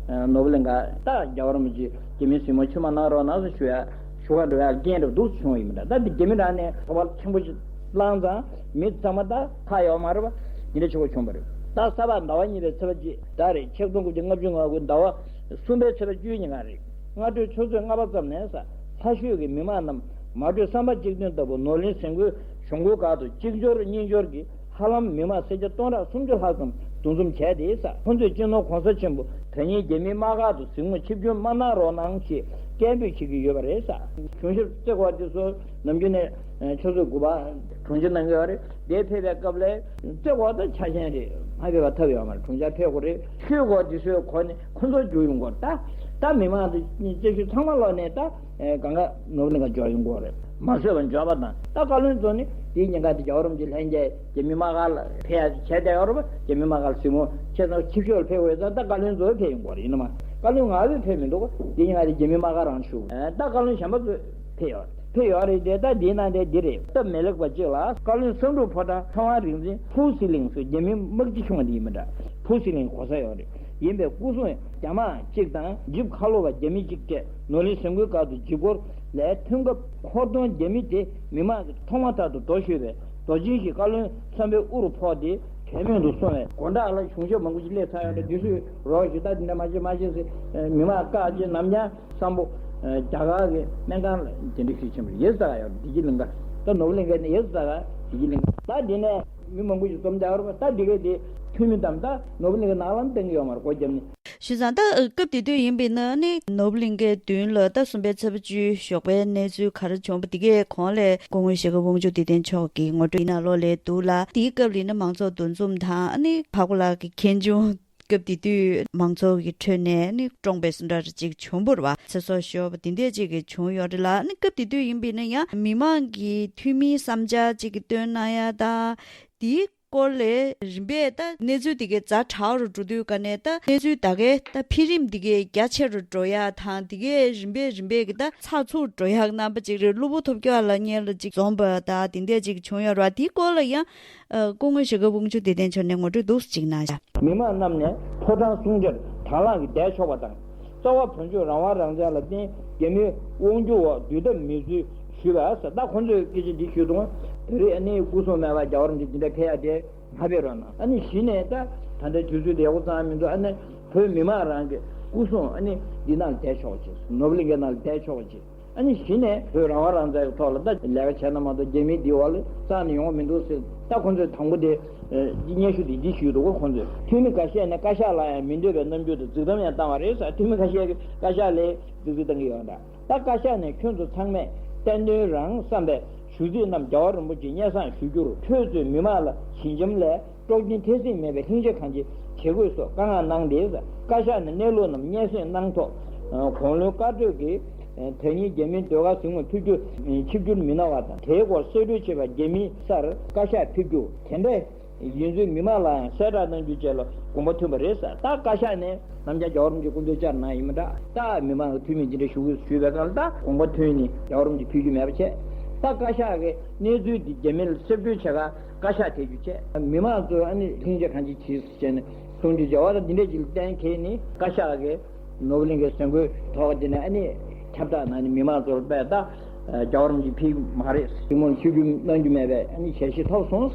ནོར་བུ་གླིང་ག་ད་རྒྱལ་བ་རིན་པོ་ཆེ་རྒྱ་མིའི་གཟིགས་མོར་ཆིབས་མ་གནང་རོགས་གནང་ཟེར་ཞུ་ཡ་ཞུ་ག་འགྲོ་ཡ་རྐྱེན་འདྲ་འདུག་བྱུང་ཡིན་མིན་འདྲ། ད་འདི་རྒྱ་མི་རང་ནས་དོགས་པ་ཆེན་པོ་ཞིག་བསླངས་ཙང་མི་ཚང་མ་ད་ཁག་ཡོད་མ་རེད་པ། འདི་འདྲ་ཆེ་བོ་བྱུང་བ་རེད། ད་གཟའ་པ་ཟླ་བ་གཉིས་པའི་ཚེས་པ་གཅིག་ཟླ་རེད། ཆིག་སྟོང་དགུ་བརྒྱ་ལྔ་བཅུ་ང་དགུ་ཟླ་བ་གསུམ་པའི་ཚེས་པ་བཅུའི་ཉིན་གང་རེད། སྔ་དྲོའི་ཆུ་ཚོད་ལྔ་པ་ཙམ་ནས་ས་ལྷ་ཤོད་ཀྱི་མི་མང་རྣམས་མ་གྲོས་བསམ་པ་གཅིག་མཐུན་ལྟ་བུ་ནོར་གླིང་གཟིགས་མགོན་གཞུང་སྒོའི་སྒར་དུ་གཅིག་འབྱོར་གཉིས་འབྱོར་གྱིས་ཧ་ལམ་མི་མང་སེར་སྐྱ་སྟོང་ཕྲག་སུམ་ཅུ་ལྷག་ཙམ་འདུ་འཛོམས་བྱས་ཏེ་ས། ཁོང་ཚོས་སྤྱི་ནོར་གོང་ས་ཆེན་པོ་ད་ཉིད་རྒྱ་མིའི་དམག་སྒར་དུ་གཟིགས་མོར་ཆིབས་བསྒྱུར་མ་གནང་རོགས་གནང་ཞེས་ སྐད་འབོད་བྱེད་ཀྱི་ཡོད་པ་རེད་ས། གྲོང་ཁྱེར་རྩེ་ཁོག་དེ་ཚོ་ནམ་རྒྱུན་ནས་ཆུ་ཚོད་དགུ་པ་གྲོང་ཁྱེར་གནང་གི་ཡོད་རེད། དེ་ཕེབས་པའི་སྐབས་ལ་རྩེ་ཁོག་ད་ཆ་ཤས་རེད། མ་ཕེབས་པ་ཐབས་ཡོད་མ་རེད། གྲོང་ཁྱེར་ཕེབས་དགོས་རེད། ཤོད་དགོས་དེ་ཚོའི་གོ་ནས་ཁོ་ཚོ་རྒྱུག་ཡོང་དགོས་རེད། ད་ད་མི་མང་དེ་རྩེ་ཤོད་ཚང་མ་ལོག་ནས་ད་གང་ག་ནོར་བུ་གླིང་ག་འབྱོར་ཡོང་དགོས་རེད། མ་བཟོད་པ་འབྱོར་བ་དང་ད་བཀའ་བློན་ཚོ་ནི་དེའི་ཉེན་ཁ་དེ་རྒྱལ་བ་རིན་པོ་ཆེ་ལྷན་རྒྱས་རྒྱ་མི་དམག་སྒར་ལ་ཕེབས་ཡ་བྱས་བསྡད་ཡོད་རེད་པ། རྒྱ་མི་དམག་སྒར་གཟིགས་མོ་ཆེ་ཚང་ཆིབས་ཞབས་ལ་ཕེབས་དགོས་ཡོད་ཙང་ད་བཀའ་བློན་ཚོ་ཕེབས་ཡོང་དགོས་རེད། ཡིན་ནམ་བཀའ་བློན་ང་ཚོས་ཕེབས་མི་འདུག་དེའི་ཉེན་ཁ་དེ་རྒྱ་མི་དམག་སྒར་རང་བཞུགས། ད་བཀའ་བློན་གཞན་པ་ཚོ་ཕེབས་ཡོད་རེད། ཕེབས་ཡོད་རེད་དེ། ད་འདིའི་ནང་དེ་འདི་རེད། སྟབས་མི་ལེགས་པ་གཅིག་ལ་བཀའ་བློན་བསམ་འགྲུབ་ཕོ་བྲང་ཚེ་དབང་རིག་འཛིན་ཕུའུ་སི་ལིང་སོགས་རྒྱ་མི་དམག་སྤྱི་ཆུང་བ་འདི་ཡིན་པ་འདྲ། ཕུའུ་སི་ལིང་གོ་ས་ཡོད་རེད། ཡིན་པའི་སྐུ་སྲུང་རྒྱ་དམག་གཅིག་དང་ཇིབ་ཁ་ལོ་བ་རྒྱ་མི་གཅིག་བཅས་ནོར་གླིང་ཟིན་བཀོད་སྒར་དུ་འཇིགས་སྐོར་ལས་ཐོན་སྐབས་ཧོར་གདོང་རྒྱ་མི་དེ་མི་མང་གིས་ཐོག་མ་ཐག་ཏུ་རྡོ་གཞུས་པའི་རྡོ་ཆེན་ཞིག་བཀའ་བློན་བསམ་འཕེལ་དབུ་རུ་ཕོག་སྟེ་བྲན་མེད་དུ་སོང་བའི་སྒོ་འགྲམ་ལ་གཞུང་ཞབས་མང་པོ་ཞིག་སླེབས་ཚར་ཡོད་རེད། དེ་ཚོས་རོགས་ཞུ་ད་དེ་འདྲ་མ་བྱེད་མ་བྱེད་ཟེར་མི་མང་བཀག་བྱས་ནམ་རྒྱང་སམ་བྷོ་རྒྱ་གར་གྱི་སྨན་ཁང་ལ་གདན་འདྲེན་ཞུས་ཕྱིན་པ་རེད། ཡེ་ས་ག་ཡོད་བདེ་སྐྱིད་གླིང་ག་ད་ནོར་བུ་གླིང་ག་ནས་ཡེ་ས་ག་བདེ་སྐྱིད་གླིང་ག་ད་དེ་ནས་མི་མང་པོ་ཞིག་འཛོམས་བསྡད་ཡོད་རེད་པ། ད་དེ་གས་དེ་འཐུས་མི་དམ་ད་ནོར་བུ་གླིང་གའི་ནང་ལ་གཏོང་གི་ཡོད་མ་རེད། སྒོ་བརྒྱབ་ནས། བྱས་ཙང་ད་སྐབས་དེ་དུས་ཡིན་པས་ན་ནི་ནོར་བུ་གླིང་གའི་མདུན་ལ་ད་གསུམ་པའི་ཚེས་པ་བཅུའི་ཞོགས་པའི་གནས་ཚུལ་ག་རེ་བྱུང་བ་དེ་གའི་གོང་ལས་སྐུ་ངོ་ཞྭ་སྒབ་དབང་ཕྱུག་བདེ་ལྡན་མཆོག་གིས་ངོ་སྤྲོད་ཡིན་ན་ལོ་ལས་འདུག་ལ། དེའི་སྐབས་ལ་ནི་མང་ཚོགས་འདུ་འཛོམས་དང་ནི་འཕགས་པ་ལགས་ཀྱི་མཁན་ཆུང་སྐབས་དེ་དུས་མང་ཚོགས་ཀྱི་ཁྲོད་ནས་ནི་བཀྲོངས་པའི་སུ་འདྲ་རེ་ཅིག་བྱུང་བ་རེད་པ། ཚེ་སྲོག་ཤོར་བ་དེ་འདྲས་ཅིག་གི་བྱུང་ཡོད་རེད་ལ། ནི་སྐབས་དེ་དུས་ཡིན་པས་ན་ཡང་མི་མང་གི་འཐུས་མིའི་བསམ་འཆར་ཅིག་གི་བཏོན་གནང་ཡ་དང་དེའི་སྐོར་ལས་རིམ་པས་ད་གནས་ཚུལ་དེ་གའི་ཛ་དྲག་རུ་འགྲོ་དུས་ག་ནས་ད་གནས་ཚུལ་ད་གའི་ད་འཕེལ་རིམ་དེ་གའི་རྒྱ་ཆེ་རུ་འགྲོ་ཡ་དང་དེ་གའི་རིམ་པས་རིམ་པས་ཀྱི་ད་ཚགས་ཚུད་འགྲོ་ཡ་གི་རྣམ་པ་ཅིག་རེད། གློ་བུར་ཐོལ་རྒྱག་ལ་སྔོན་ལ་ཅིག་འཛོམས་པ་ད་དེ་འདྲས་ཅིག་བྱུང་ཡོད་རེད་པ། དེའི་སྐོར་ལ་ཡང་ཨ་སྐུ་ངོ་ཞྭ་སྒབ་དབང་ཕྱུག་བདེ་ལྡན་མཆོག་ནས་ངོ་སྤྲོད་འདུག་སེ་ཅིག་གནང་ཤག་མི་མང་རྣམས་ནས་ཕོ་བྲང་སྲུང་བྱར་དང་བླངས་ཀྱིས་བསྡད་ཆོག་པ་དང་། རྩ་བ་བོད་ལྗོངས་རང་དབང་རང་བཙན་ལ་བརྟེན་རྒྱ་མིའི་དབང་སྒྱུར་འོག་སྡོད་ཐབས་མེད་ཚུལ་ཞུས་པ་ཟེར། ད་ཁོང་ཚོས་སྐད་ཆ་འདི་ཞུས་དུས་བོད་རིགས་ཨ་ནི་སྐུ་སྲུང་མེད་པ་རྒྱལ་བ་རིན་པོ་ཆེ་འདི་འདྲ་ཕེབས་ཡ་དེ་མ་ཕེབས་རོགས་གནང་། ཨ་ནི་གཞི་ནས་ད་ད་ལྟའི་དུས་ཚོད་འདི་ཡག་པོ་ཙང་མི་འདུག་ཨ་ནི་བོད་མི་མང་རང་གི་སྐུ་སྲུང་ཨ་ནི་འདི་ནང་བསྡད་ཆོག་ཅིག་ནོར་བུ་གླིང་གའི་ནང་ལ་བསྡད་ཆོག་ཅིག་ཨ་ནི་གཞི་ནས་བོད་རང་དབང་རང་བཙན་གྱི་ཐོག་ལ་ད་ལས་ཀ་བྱས་ན་མ་གཏོགས་རྒྱ་མིའི་འདི་འོག་ལ་རྩ་ནས་ཡོང་མི་འདུག་ཟེར། ད་ཁོང་ཚོས་དང་པོ་དེ་ཨ་སྙན་ཞུ་དེ་འདི་ཞུས་འདུག་གོ། ཁོང་ཚོས་འཐུས་མི་ཁ་ཤས་ནས་བཀའ་ཤག་ལ་ཡང་མི་འདོད་པའི་རྣམ་འགྱུར་དང་རྫིག་གཏམ་ཡང་བཏང་བ་རེད་ཟེར། འཐུས་མི་ཁ་ཤས་ཀྱིས་བཀའ་ཤག་ལ་རྫིག་རྫིག་བཏང་གི་ཡོད་འདྲ། ད་བཀའ་ཤག་ནས་ཁྱོད་ཚོ་ཚང་མས་གཏན་དོན་རང་བསམ་པའི་ཞུ་ཚིག་རྣམས་རྒྱལ་བ་རིན་པོ་ཆེ་སྙན་སེང་ཞུ་རྒྱུར། ཁྱོད་ཚོས་མི་མང་ལ་ཞི་འཇམ་ལས་དཀྲོག་གཏམ་འཐེན་སྲིད་མེད་པའི་ལྷིང་འཇགས་གང་ཅི་བྱེད་དགོས་སོགས་བཀའ་མངགས་གནང་སྟེ། བཀའ་ཤག་ནས་གནས་ལུགས་རྣམས་སྙན་སེང་གནང་ཐོག་ཨ་གུང་བློན་བཀའ་གྲོས་ཀྱིས་ཨ་དེ་ཉིན་རྒྱ་མིའི་ཟློས་གར་གཟིགས་མོ་ཕེབས་རྒྱུ་ཨ་ཆིབས་བསྒྱུར་མི་གནང་བ་དང་། དེའི་སྐོར་གསལ་བསྒྲགས་བྱས་པ་རྒྱ་མིའི་སར་བཀའ་ཤག་ཕེབས་རྒྱུ་དེ་འདྲ་ཡིན་ཚུལ་མི་མང་ལ་ཡང་གསལ་བསྒྲགས་གནང་རྒྱུ་བཅས་ལ་དགོངས་པ་ཐོན་པ་རེད་ཟེར། ད་བཀའ་ཤག་ནས་ནམ་རྒྱུན་རྒྱལ་བ་རིན་པོ་ཆེ་སྐུ་མདུན་བཅར་གནང་ཡིན་མི་འདྲ། ད་མི་མང་གི་འཐུས་མི་ཇི་འདྲ་ཞུ་དགོས་ཞུས་པའི་སྐབས་ལ་ད་དགོངས་པ་ཐོན་ནས་རྒྱལ་བ་རིན་པོ་ཆེ་ཕེབས་རྒྱུ་མེད་པ་བྱས། ད་བཀའ་ཤག་གིས་གནས་ཚུལ་འདི་རྒྱ་མི་ལ་གསལ་བསྒྲགས་བྱེད་ག་བཀའ་ཤག་ཕེབས་རྒྱུ་བྱས། མི་མང་ཚོས་ཨ་ནི་ལྷིང་འཇགས་གང་ཅི་བྱེད་ཟེར་བྱས་ནས་གསུང་གྲོས་བྱས་པ་དང་། འདི་འདྲ་ཅིག་ལ་གཏན་འཁེལ་ནས་བཀའ་ཤག་གིས་ནོར་བུ་གླིང་གའི་ཟིན་བཀོད་ཐོག་འདི་ནས་ཨ་ནི་ཁྱབ་བསྒྲགས་གནང་ནས་མི་མང་ཚོར་དཔེ་ད་རྒྱལ་བ་རིན་པོ་ཆེ་ཕེབས་མ་རེད། ཞིག་མོ་ཆིབས་བསྒྱུར་གནང་རྒྱུ་མེད་པའི་ཨ་ནི་ཞལ་བཞེས་ཐོབ་སོང་།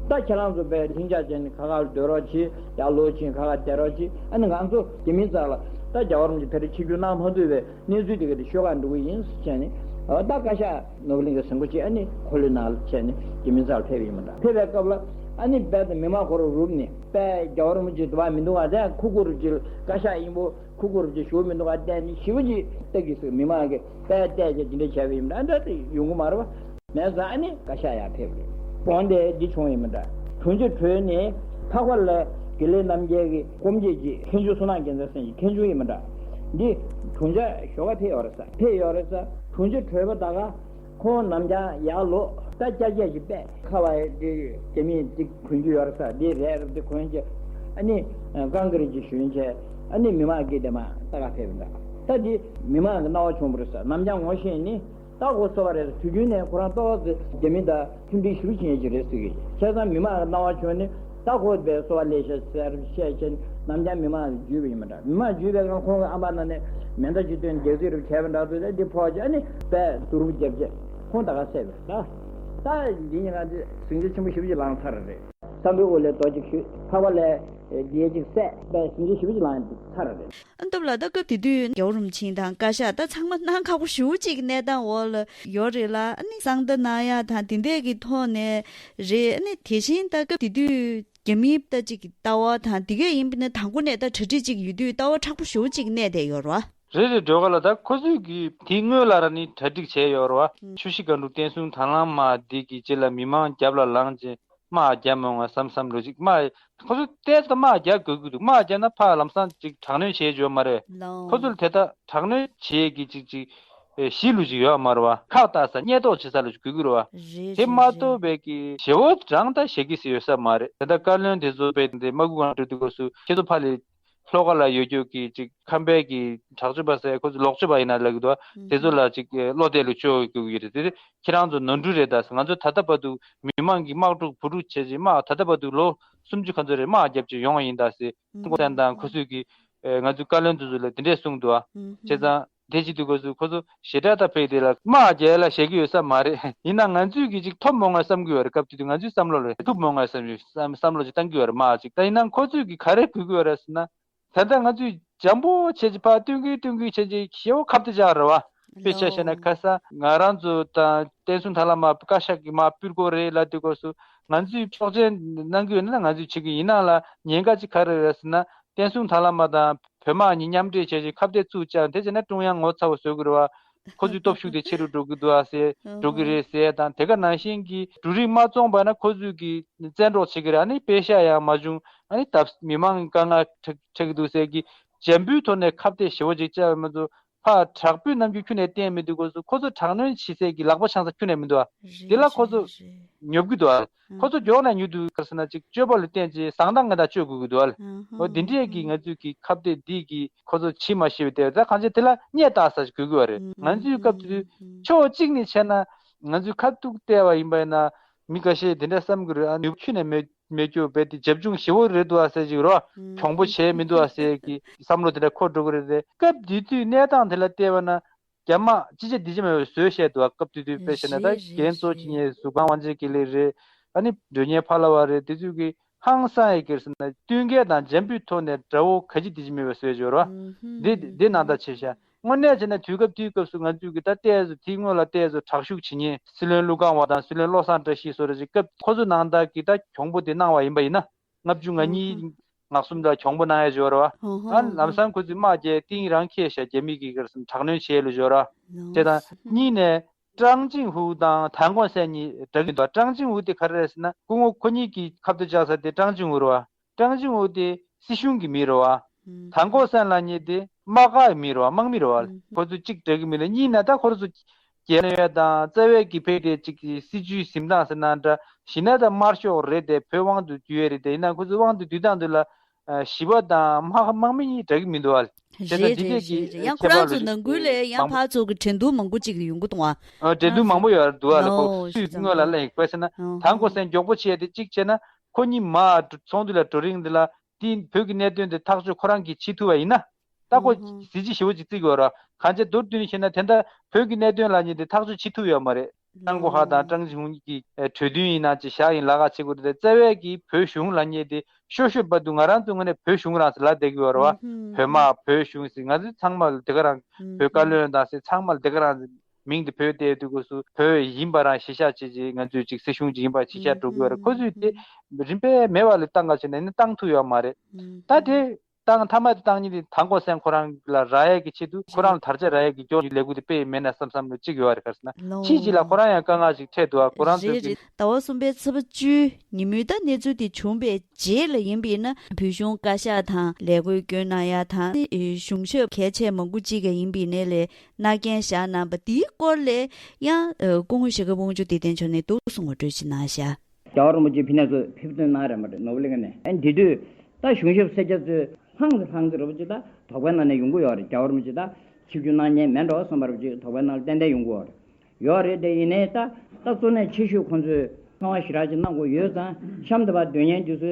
ད་ཁྱེད་རང་ཚོ་དཔེ་ལྷིང་འཇགས་བྱས་ནས་ཁ་ཁ་ལ་སྡོད་རོགས་གྱིས། ཡར་ལོག་ཕྱིན་ཁ་ཁ་བསྡད་རོགས་གྱིས། ཨ་ནི་ང་ཚོ་རྒྱ་མིའི་རྩ་ལ་ད་རྒྱལ་བ་རིན་པོ་ཆེ་དེ་རིང་ཆིབས་བསྒྱུར་གནང་མ་ཐུབ་པའི་གནས་ཚུལ་དེ་ག་དེ་ཤོད་ག་འགྲོ་གི་ཡིན་ཟེར་བྱས་ནས། ད་བཀའ་ཤག་ནོར་བུ་གླིང་གའི་ཟིན་བཀོད་ཅིག་ཨ་ནི་འཁོར་ལོའི་ནང་ལ་བྱས་ནས་རྒྱ་མིའི་རྩ་ལ་ཕེབས་ཡིན་མི་འདྲ། ཕེབས་པའི་སྐབས་ལ་ཨ་ནི་རྦད་དེ་མི་མང་ཁོ་རང་རུབ་ནས་དཔེ་རྒྱལ་བ་རིན་པོ་ཆེ་འདུག་པ་མི་འདུག་པ། དེ་ཁུ་ཁུ་རུ་ཅིག་བཀའ་ཤག་ཡིན་པོ་ཁུ་ཁུ་རུ་ཅིག་ཞུ་མི་འདུག་པ། བལྟས་ནས་ཞེ་པོ་ཅིག་སྟག་གིས་ཟེར་མི་མང་གིས་དཔེ་བལྟས་བྱས་དེ་འདྲ་བྱས་པ་ཡིན་མི་འདྲ། འདྲ་དེ་ཡོང་གི་མ་རེད་པ། མེད་ཙང་ཨ་ནི་བཀའ་ཤག་ཡར་ཕེབས་རེད། དགོངས་ཏེ་འདི་བྱུང་ཡིན་མི་འདྲ། དྲུང་ཆེ་གྲོལ་ནས་འཕགས་པ་ལགས་དགེ་ལེགས་རྣམ་རྒྱལ་གྱི་སྐུ་མཆེད་ཀྱི་མཁན་ཆུང་བསོད་ནམས་རྒྱལ་མཚན་ཟེར་མཁན་ཆུང་ཡིན་མི་འདྲ། འདི་དྲུང་ཆེ་ཞོགས་ཀ་ཕེབས་ཡོད་རེད་ས། ཕེབས་ཡོད་རེད་ས། དྲུང་ཆེ་གྲོལ་བ་ད་ག་ཁོང་ནམ་རྒྱང་ཡར་ལོག་ད་ཀྱ་ཀྱ་ཞིག་པས་ཁ་བ་འདི་རྒྱ་མིས་འདི་གོན་གྱི་ཡོད་རེད་ས། འདི་རས་རུ་འདི་གོན་གྱི་ཨ་ནི་རྐང་གི་རིགས་ཀྱི་ཞོན་བྱས། ཨ་ནི་མི་མང་གིས་དེ་མ་ད་ག་ཕེབས་འདྲ། ད་འདི་མི་མང་གི་སྣང་བ་བྱུང་བ་རེད་ས། ནམ་རྒྱང་ངོ་ཤེས་ནི། ད་ཁོ་སོ་པ་རེད། དུས་རྒྱུན་ནས་ཁོ་རང་ཏོག་ཙམ་རྒྱ་མི་དང་མཐུན་སྒྲིལ་ཞེ་པོ་བྱེད་ཀྱི་རེད་ཟེར་གི། བྱས་ཙང་མི་མང་གི་སྣང་བ་བྱུང་ནས་ད་ཁོ་བའི་སོ་པ་ལས་ཤ་ཟེར་བཤད་བྱས་ནས་ནམ་རྒྱང་མི་མང་ལ་འཇུས་པ་ཡིན་མི་འདྲ། མི་མང་འཇུས་པའི་སྒང་ཁོང་གི་ཨ་མ་ན་ནས་མེ་མདའ་ཅིག་བཏོན་རྒྱག་རྩིས་རུ་བྱས་པ་འདྲ་འདུག་ད་འདི་ཕོག་བྱས་ཨ་ནི་དཔེ་དུར་བརྒྱབ་བྱས་ཁོང་ད་ག་བསད་པ་རེད། ད་ད་འདི་ཉིན་གང་འདི་ཟིང་ཆ་ཆེན་པོ་ཞེ་པོ་ཅིག་ལངས་ཚར་རེད། བསམ་པའི་དབུ་ལས་རྡོ་གཅིག་གཞུས། འཕགས་པ་ལས་རྒྱལ་གཅིག་བསད་པའི་ཟིང་ཆ་ཞེ་པོ་ཅིག་ལངས་ཚར་རེད། ཨ་སྟོབས་ལགས། ད་སྐབས་དེ་དུས་རྒྱལ་བ་རིན་པོ་ཆེ་དང་བཀའ་ཤག་ད་ཚང་མ་གནང་ཁག་པོ་ཞེ་པོ་ཅིག་གི་གནས་སྟངས་འོག་ལ་ཡོད་རེད་ལ། ཨ་ནི་གསང་བརྡ་གནང་ཡ་དང་དེ་འདྲས་ཀྱི་ཐོག་ནས་རེད། ཨ་ནི་དེ་བཞིན་ད་སྐབས་དེ་དུས་རྒྱ་མིའི་ད་ཅིག་གི་ལྟ་བ་དང་དེ་གས་ཡིན་པ་ནི་དང་པོ་ནས་ད་གྲ་སྒྲིག་ཅིག་ཡོད་དུས་ལྟ་བ་མཁྲེགས་པོ་ཞེ་པོ་ཅིག་གནས་བསྡད་ཡོད་རེད་བ། རེད་རེད། སྒྲོལ་དཀར་ལགས། ད་ཁོ་ཚོས་ཀྱིས་དེའི་སྔོན་ལ་ར་ནི་གྲ་སྒྲིག་བྱས་ཡོད་རེད་བ། ཆུ་བཞི་སྒང་དྲུག་བསྟན་སྲུང་དང་བླངས་དམག་འདི་གི་རྗེས་ལ་མི་མང་རྒྱབ་ལ་ལངས་རྗེས་དམག་རྒྱབ་མི་འོང་ང་བསམ་བསམ་བློ་ཅིག་དམག་ཁོ་ཚོ་ཏོག་ཙམ་དམག་རྒྱག་དགོས་ཀྱི་འདུག་དམག་རྒྱག་ན་ཕར་ལམ་སང་ཅིག་དྲག་གནོན་བྱེད་ཡོད་མ་རེད། ལའོ། ཁོ་ཚོར་དེ་ལྟར་དྲག་གནོན་བྱེད་ཀྱི་ཅིག་ཅིག་ཨེ་གཞི་ལུ་ཅིག་ཡོད་མ་རེད་བ། ཁག་བཏགས་ས་བརྙས་གཏོར་བྱེད་ས་ལ་ཅིག་དགོས་ཀྱི་རེད་བ། རེད་དེ་རེད་མ་རེད། གཏོགས་པའི་གི་ཞེ་བོ་རང་ད་བཞེས་ཀྱི་ཡོད་ས་མ་རེད། དེ་ལྟར་བཀའ་བློན་དེ་ཚོ་དཔེ་དེ་དམག་ཁུལ་སྒང་འགྲོ་དུས་སྐབས་སུ་ཁྱེད་ཚོ་ཕར་ལ་ལྷོ་ཁ་ལ་ཡོད་རྒྱུ་གི་ཅིག་ཁམས་པའི་གི་དྲག་སྤྱོད་པ་ཟེར་ཁོ་ཚོ་ལོག་སྤྱོད་པ་ཡིན་ན་ལབ་ཀྱི་འདུག་དེ་ཚོ་ལ་ཅིག་བློ་གཏད་ལུགས་སྤྱོད་དགོས་ཀྱི་རེད། དེ་ཁྱེད་རང་ཚོ་ནོར་འཁྲུལ་རེད། ད་ང་ཚོ་ད་ལྟ་བར་དུ་མི་མང་གི་དམག་འཁྲུག་བུ་ཕྲུག་བྱས་རྗེས་དམག་ད་ལྟ་བར་དུ་ལོ་སུམ་ཅུ་ག་ཚོད་རེད་དམག་རྒྱབ་ཀྱི་ཡོང་བ་ཡིན་ད་ཟེར། ཀོ་ཏན་དང་ཁོ་ཚོས་ཀྱི་ང་ཚོའི་བཀའ་བློན་དེ་ཚོ་ལ་དེ་འདྲས་གསུངས་འདུག་ཨ། བྱས་ཙང་དེ་བྱེད་དུས་སྐབས་སུ་ཁོ་ཚོ་ཞེ་དྲག་ད་ཕེག་དེ་ལ་དམག་རྒྱག་ཡ་ལ་བཞེས་ཀྱི་ཡོད་ས་མ་རེད། ཡིན་ན་ང་ཚོས་ཀྱི་ཅིག་ཐོབ་མོང་ང་བསམ་གྱི་ཡོད་རེད། སྐབས་དེ་དུས་ང་ཚོའི་བསམ་བློ་ལ་ཐུབ་མོང་ང་བསམ་བསམ་བསམ་བློ་ཅིག་བཏང་གི་ཡོད་རེད་དམག་ཅིག་ད་ཡིན་ན་ཁོ་ཚོས་ཀྱི་ག་རེ་དགོས་ཀྱི་ཡོད་རེད་ཟེར་ན། ད་ལྟ་ང་ཚོས་འཇམ་པོ་བྱས་ཀྱི་ཕར་སྟོན་གི་སྟོན་གི་བྱས་ཀྱི་ཞེ་བོ་ཁ་གཏད་བཅག་རེད་བ། དཔེ་ཆ་བཤད་ན་ཁ་སང་ང་རང་ཚོ་དང་བསྟན་སྲུང་ཐ་ལ་མ་བཀའ་ཤག་གི་མ་སྤུལ་སྐོར་རེད་ལབ་དུས་སྐབས་སུ་ང་ཚོས་ཆོག་མཆན་གནང་གི་ཡོད་ན་ང་ཚོས་བྱེད་ཀྱི་ཡིན་ནའང་ལ་ཉེན་ཁ་ཅིག་ག་རེ་རེད་ཟེར་ན། བསྟན་སྲུང་ཐ་ལ་མ་དང་བོད་དམག་གཉིས་མཉམ་འབྲེལ་བྱས་ཀྱི་ཁ་གཏད་ཚུགས་ཀྱང་དེ་བྱས་ན་ཀྲུང་དབྱང་ངོ་ཚ་བོ་བཟོ་གི་རེད་བ། ཁོ་ཚོའི་སྟོབས་ཤུགས་དེ་ཆེ་རུ་འགྲོ་གི་འདུག་ཨ་ཟེར་འགྲོ་གི་རེད་ཟེར་དང་དེ་ག་ནང་བཞིན་གྱི་འབྲུ་རིགས་མ་བཙོངས་པ་ན་ཁོ་ཚོས་ཀྱི་བཙན་འཕྲོག་བྱེད་ཀྱི་རེད། ཨ་ནི་པེ་ཤ་ཡང་མ་བྱུང་ཨ་ནི་ད་མི་མང་དཀའ་ངལ་འཕྲད་འཕྲད་ཀྱི་འདུག་ཟེར་གྱི་འཇམ་པོའི་ཐོག་ནས་ཁ་གཏད་ཞེ་བོ་ཅིག་བཅག་པ་མ་གཏོགས་ཕར་དྲག་པོའི་རྣམ་འགྱུར་ཁྱོན་ནས་བསྟན་མི་འདུག་སྐབས་སུ་ཁོ་ཚོ་དྲག་གནོན་བྱེད་སའི་གི་ལག་པ་འཆང་ས་ཁྱོན་ནས་མི་འདུག་ཨ། དེ་ལ་ཁོ་ཚོ་ཉོབ་ཀྱི་འདུག་ཨ། ཁོ་ཚོ་མགྱོགས་ནས་ཉུང་དུ་ག་རེ་ཟེར་ན་ཅིག་སྤྱོད་པ་ལ་བརྟེན་ཅིག་བཟང་ཐང་ངན་ཐང་སྤྱོད་དགོས་ཀྱི་འདུག་ཨ། འོ་འདི་འདྲས་ཀྱི་ང་ཚོས་ཀྱི་ཁ་གཏད་འདི་གི་ཁོ་ཚོ་བྱེད་མ་ཤེས་པའི་དེ་ད་གང་ཅི་དེ་ལ་སྙད་བཏགས་ས་ཞིག་དགོས་ཀྱི་བ་རེད། ང་ཚོའི་སྐབས་དེ་དུས་ཕྱོགས་གཅིག་ནས་བྱས་ན་ང་ཚོས་ཁ་ཐུག་བལྟས་པ་ཡིན་པ་ཡིན་ན་མི་འགའ་ཤས་དེ་འདྲ་བསམ་གྱི་རེད། ཨ་ནུས་ཁྱོན་ནས་མེད་མེད་རྒྱུ་བས་དེ་རྒྱབ་ལྗོངས་ཞེ་བོ་རེད་འདུག་ཨ་ཟེར་ཅིག་རོ། གྱོང་པོ་བྱས་མི་འདུག་ཨ་ཟེར་གྱི་བསམ་བློ་དེ་འདྲ་འཁོར་འགྲོ་གི་རེད་དེ། སྐབས་དེ་དུས་གནས་སྟངས་དེ་ལ་བལྟས་པ་ན། རྒྱ་དམག་ཅི་བྱེད་འདི་བྱེད་མེད་པའི་བཟོས་བཤད་འདུག་སྐབས་དེ་དུས་དཔེ་བཤད་ན་ད་རེད་རེད་རྒན་གཙོ་བྱེད་རེད། མཁན་ཟུར་ཁང་དབང་ཆེན་དགེ་ལེགས་རེད། ཨ་ནི་མགྲོན་གཉེར་ཕ་ལ་བ་རེད། དེ་ཚོས་ཀྱི་ཧང་སང་ཡི་གེར་ཟེར་ན་བསྟུན་མཁས་དང་འཇམ་པོའི་ཐོག་ནས་དགྲ་བོ་ག་ཅི་འདི་བྱེད་མེད་པའི་བཟོས་བྱོས་རོ། འདི་འདི་ནང་ལྟ་ཆེ་ཤ། དངོས་གནས་བྱས་ན་དུས་སྐབས་དེའི་སྐབས་སུ་ང་ཚོས་ཀྱི་ད་ལྟའི་བཟོ་དེའི་སྔོན་ལ་ལྟའི་བཟོ་དྲག་ཤུགས་བྱེད་མཁན་སྲིད་བློན་ཀླུ་ཁང་བ་དང་སྲིད་བློན་བློ་བཟང་བཀྲ་ཤིས་སོགས་རེད་ཅིག་སྐབས་ཁོ་ཚོ་ནང་ལྟ་གི་ད་གྱོང་པོ་དེ་གནང་བ་ཡིན་པ་ཡིན་ན། ལྔ་བཅུ་ང་གཉིས་ང་གསུམ་ལ་གྱོང་པོ་གནང་ཡ་ཅིག་ཡོད་རེད་བ། ཨ་ལམ་སང་ཁོ་ཚོས་དམག་རྒྱག་གཏིང་རང་འཁེལ་ཤག་རྒྱ་མི་གིས་ག་རེ་ཟེར་ན་དྲག་གནོན་བྱས་ལུ་ཅིག་ཡོད་རེད་བ། དེ་དང་གཉིས་ནས་ཀྲང་ཅིང་ཧུའུ་དང་ཐན་ཀོང་སན་གཉིས་འདྲ་གི་འདུག་ཀྲང་ཅིང་ཧུའུ་དེ་ག་རེ་རེད་ཟེར་ན་སྐུ་ངོ་ཁོ་གཉིས་ཀྱིས་ཁ་གཏད་བཅག་ས་དེ་ཀྲང་ཅིང་ཧུའུ་རེད་བ། ཀྲང་ཅིང་ཧུའུ་དེ་སྲིད་གཞུང་གི་མི་རེད་བ། ཐན་ཀོང་སན་ལབ་མཁན་དེ་དམག་སྒར་མི་རེད་བ། དམག་མི་རེད་བ། ཁོ་ཚོ་གཅིག་འདྲ་གི་མི་རེད། གཉིས་ན་ད་ཁོ་ཚོ་རྒྱལ་ནས་ཡ་དང་རྩ་བའི་གི་ཕེབས་དེ་གཅིག་གི་སྲིད་བྱུས་འཛིན་སྟངས་ཟེར་ན་འདྲ་ཞིག་ན་ད་དམར་ཤོག་རེད་དེ་བོད་དབང་དུ་བསྡུས་ཡས་རེད་དེ། ཡིན་ན་ཁོ་ཚོ་དབང་དུ་བསྡུས་སྟངས་དེ་ལ་ཞི་བ་དང་དམག་དམག་མི་གཉིས་འདྲ་གི་མི་འདུག་བ། བྱས་ཙང་རེད་འདི་གས་རེད་ཀྱི་རེད། ཡང་ཁོ་ཁྱད་རང་པར་ཚོ་ལ་ནང་ཁུལ་ལ་ཡང་མང་པོ་ཕར་ཚུར་གྱི་འགྲན་བསྡུར་མང་པོ་ཅིག་ཡོང་གི་འདུག་བ། ཨ་འགྲན་བསྡུར་མང་པོ་ཡོད་རེད་འདུག་བ་ལ། ཁོ་ཨོ་སུས་སྔོན་ལ་ལ་ཡིན་པས་ཟེར་ན་ཐང་ཀོ་སན་མགྱོགས་པོ་བྱས་ཏེ་གཅིག་བྱས་ན། ཁོ་གཉིས་མར་ཚོགས་འདུ་ལ་འགྲོ་རིང་འདི་ལ་དེ་བོད་ཀྱི་གནད་དོན་དེ་ཐག་གཅོད་ཁོ་རང་གིས་བྱེད་ཐུབ་པ་ཡིན་ན། ད་ཁོ་གཟི་བརྗིད་ཞེ་པོ་ཅིག་བརྩི་གི་ཡོད་རེད། གང་ཅི་མདོར་བསྡུས་ནས་བཤད་ན་དེ་འདྲ་བོད་ཀྱི་གནད་དོན་ལབ་མཁན་དེ་ཐག་གཅོད་བྱེད་ཐུབ་ཡོད་མ་རེད། ཀྲང་གོ་ཧྭ་དང་ཀྲང་ཅིང་ཧུའུ་གཉིས་ཀྱི་གྲོས་མཐུན་ཡིན་ན་ཅི་བཞག་ཡིན་ལ་ཁ་བྱེད་དགོས་རེད་དེ། རྩ་བའི་གི་བོད་གཞུང་ལབ་མཁན་དེ་ཤོ་ཤོ་བར་དུ་ང་རང་ཚོ་ངོས་ནས་བོད་གཞུང་རང་ཟེར་ལབ་བསྡད་ཀྱི་ཡོད་རེད་བ། བོད་དམག་བོད་གཞུང་ཟེར་ང་ཚོ་ཚང་མ་ལ་དེ་ག་རང་བོད་བཀའ་བློན་དང་ཟེར་ཚང་མ་ལ་དེ་ག་རང་མིང་དེ་བོད་དེ་དུས་སྐབས་སུ་བོད་ཡིན་པ་རང་གཞི་བཞག་བྱས་རྗེས་ང་ཚོས་ཅིག་སྲིད་གཞུང་ཅིག་ཡིན་པ་གཞི་བཞག་འགྲོ་གི་ཡོད་རེད། ཁོ་ཚོས་དེ་རིན་པས་མེད་པ་ལ་བཏང་ག་བྱས་ན་ནི་བཏང་ཐུབ་ཡོད་མ་རེད། ད་དེ་བཏང་མཐའ་མ་དེ་བཏང་ཉིན་དེ་ཐང་ཀོ་སན་ཁོ་རང་ལ་རག་ཡས་ཀྱི་ཆེད་དུ་ཁོ་རང་ལ་དར་ཆ་རག་ཡས་ཀྱི་མགྱོགས་ཀྱི་ལས་འགུལ་དེ་སྤེལ་ཡས་མེད་ན་བསམ་བསམ་ལ་གཅིག་ཡོད་རེད། ག་རེ་ཟེར་ན་ཕྱིས་ཅིག་ལ་ཁོ་རང་ཡང་དཀའ་ངལ་ཞིག་འཕྲད་འདུག་ཨ། ཁོ་རང་ཚོ་རེད་གི་རེད། ཟླ་བ་གསུམ་པའི་ཚེས་པ་བཅུ་ཉིན་མོའི་ད་གནས་ཚུལ་དེ་བྱུང་པའི་རྗེས་ལ་ཡིན་པས་ན་བོད་གཞུང་བཀའ་ཤག་དང་ལས་འགུལ་སྐྱོད་གནང་ཡ་དང་གཞུང་ཞབས་གལ་ཆེ་མང་པོ་གཅིག་ག་ཡིན་པའི་ནས་ལས་མནའ་གན་བཞག་གནང་པ་དེའི་སྐོར་ལས་ཡང་སྐུ་ངོ་ཞྭ་སྒབ་དབང་ཕྱུག་བདེ་ལྡན་མཆོག་ནས་འདུག་གསུང་བ་འགྲོ་ཅིག་གནང་ཤག་རྒྱལ་བ་རིན་པོ་ཆེ་ཕི་ནས་ཚོ་ཕེབས་ཐོན་གནང་རེད་མ་རེད་ནོར་བུ་གླིང་ནས། ཨ་འདི་དུས་ད་གཞུང་ཞབས་སེར་སྐྱ་ཚོས་ལྷང་ཙེ་ལྷང་ཙེ་རེད་པ་ཅིག་ད་དོགས་པའི་ནང་ནས་ཡོང་གི་ཡོད་རེད། རྒྱལ་བ་རིན་པོ་ཆེ་ད་ཆིབས་བསྒྱུར་གནང་མཁན་མེད་འགྲོ་བསམ་པ་རེད་པ་ཅིག་དོགས་པའི་ནང་ལ་ཏན་ཏན་ཡོང་གི་ཡོད་རེད། ཡོད་རེད་དེ། ཡིན་ནའི་ད་ད་གཙོ་གནད་ཆེ་ཤོས་ཁོང་ཚོས་གསང་བ་ཞེ་དྲག་ཅིག་གནང་དགོས་ཡོད་ཙང་གཤམ་དུ་ཕར་སྡོད་མཁན་དེ་ཚོས་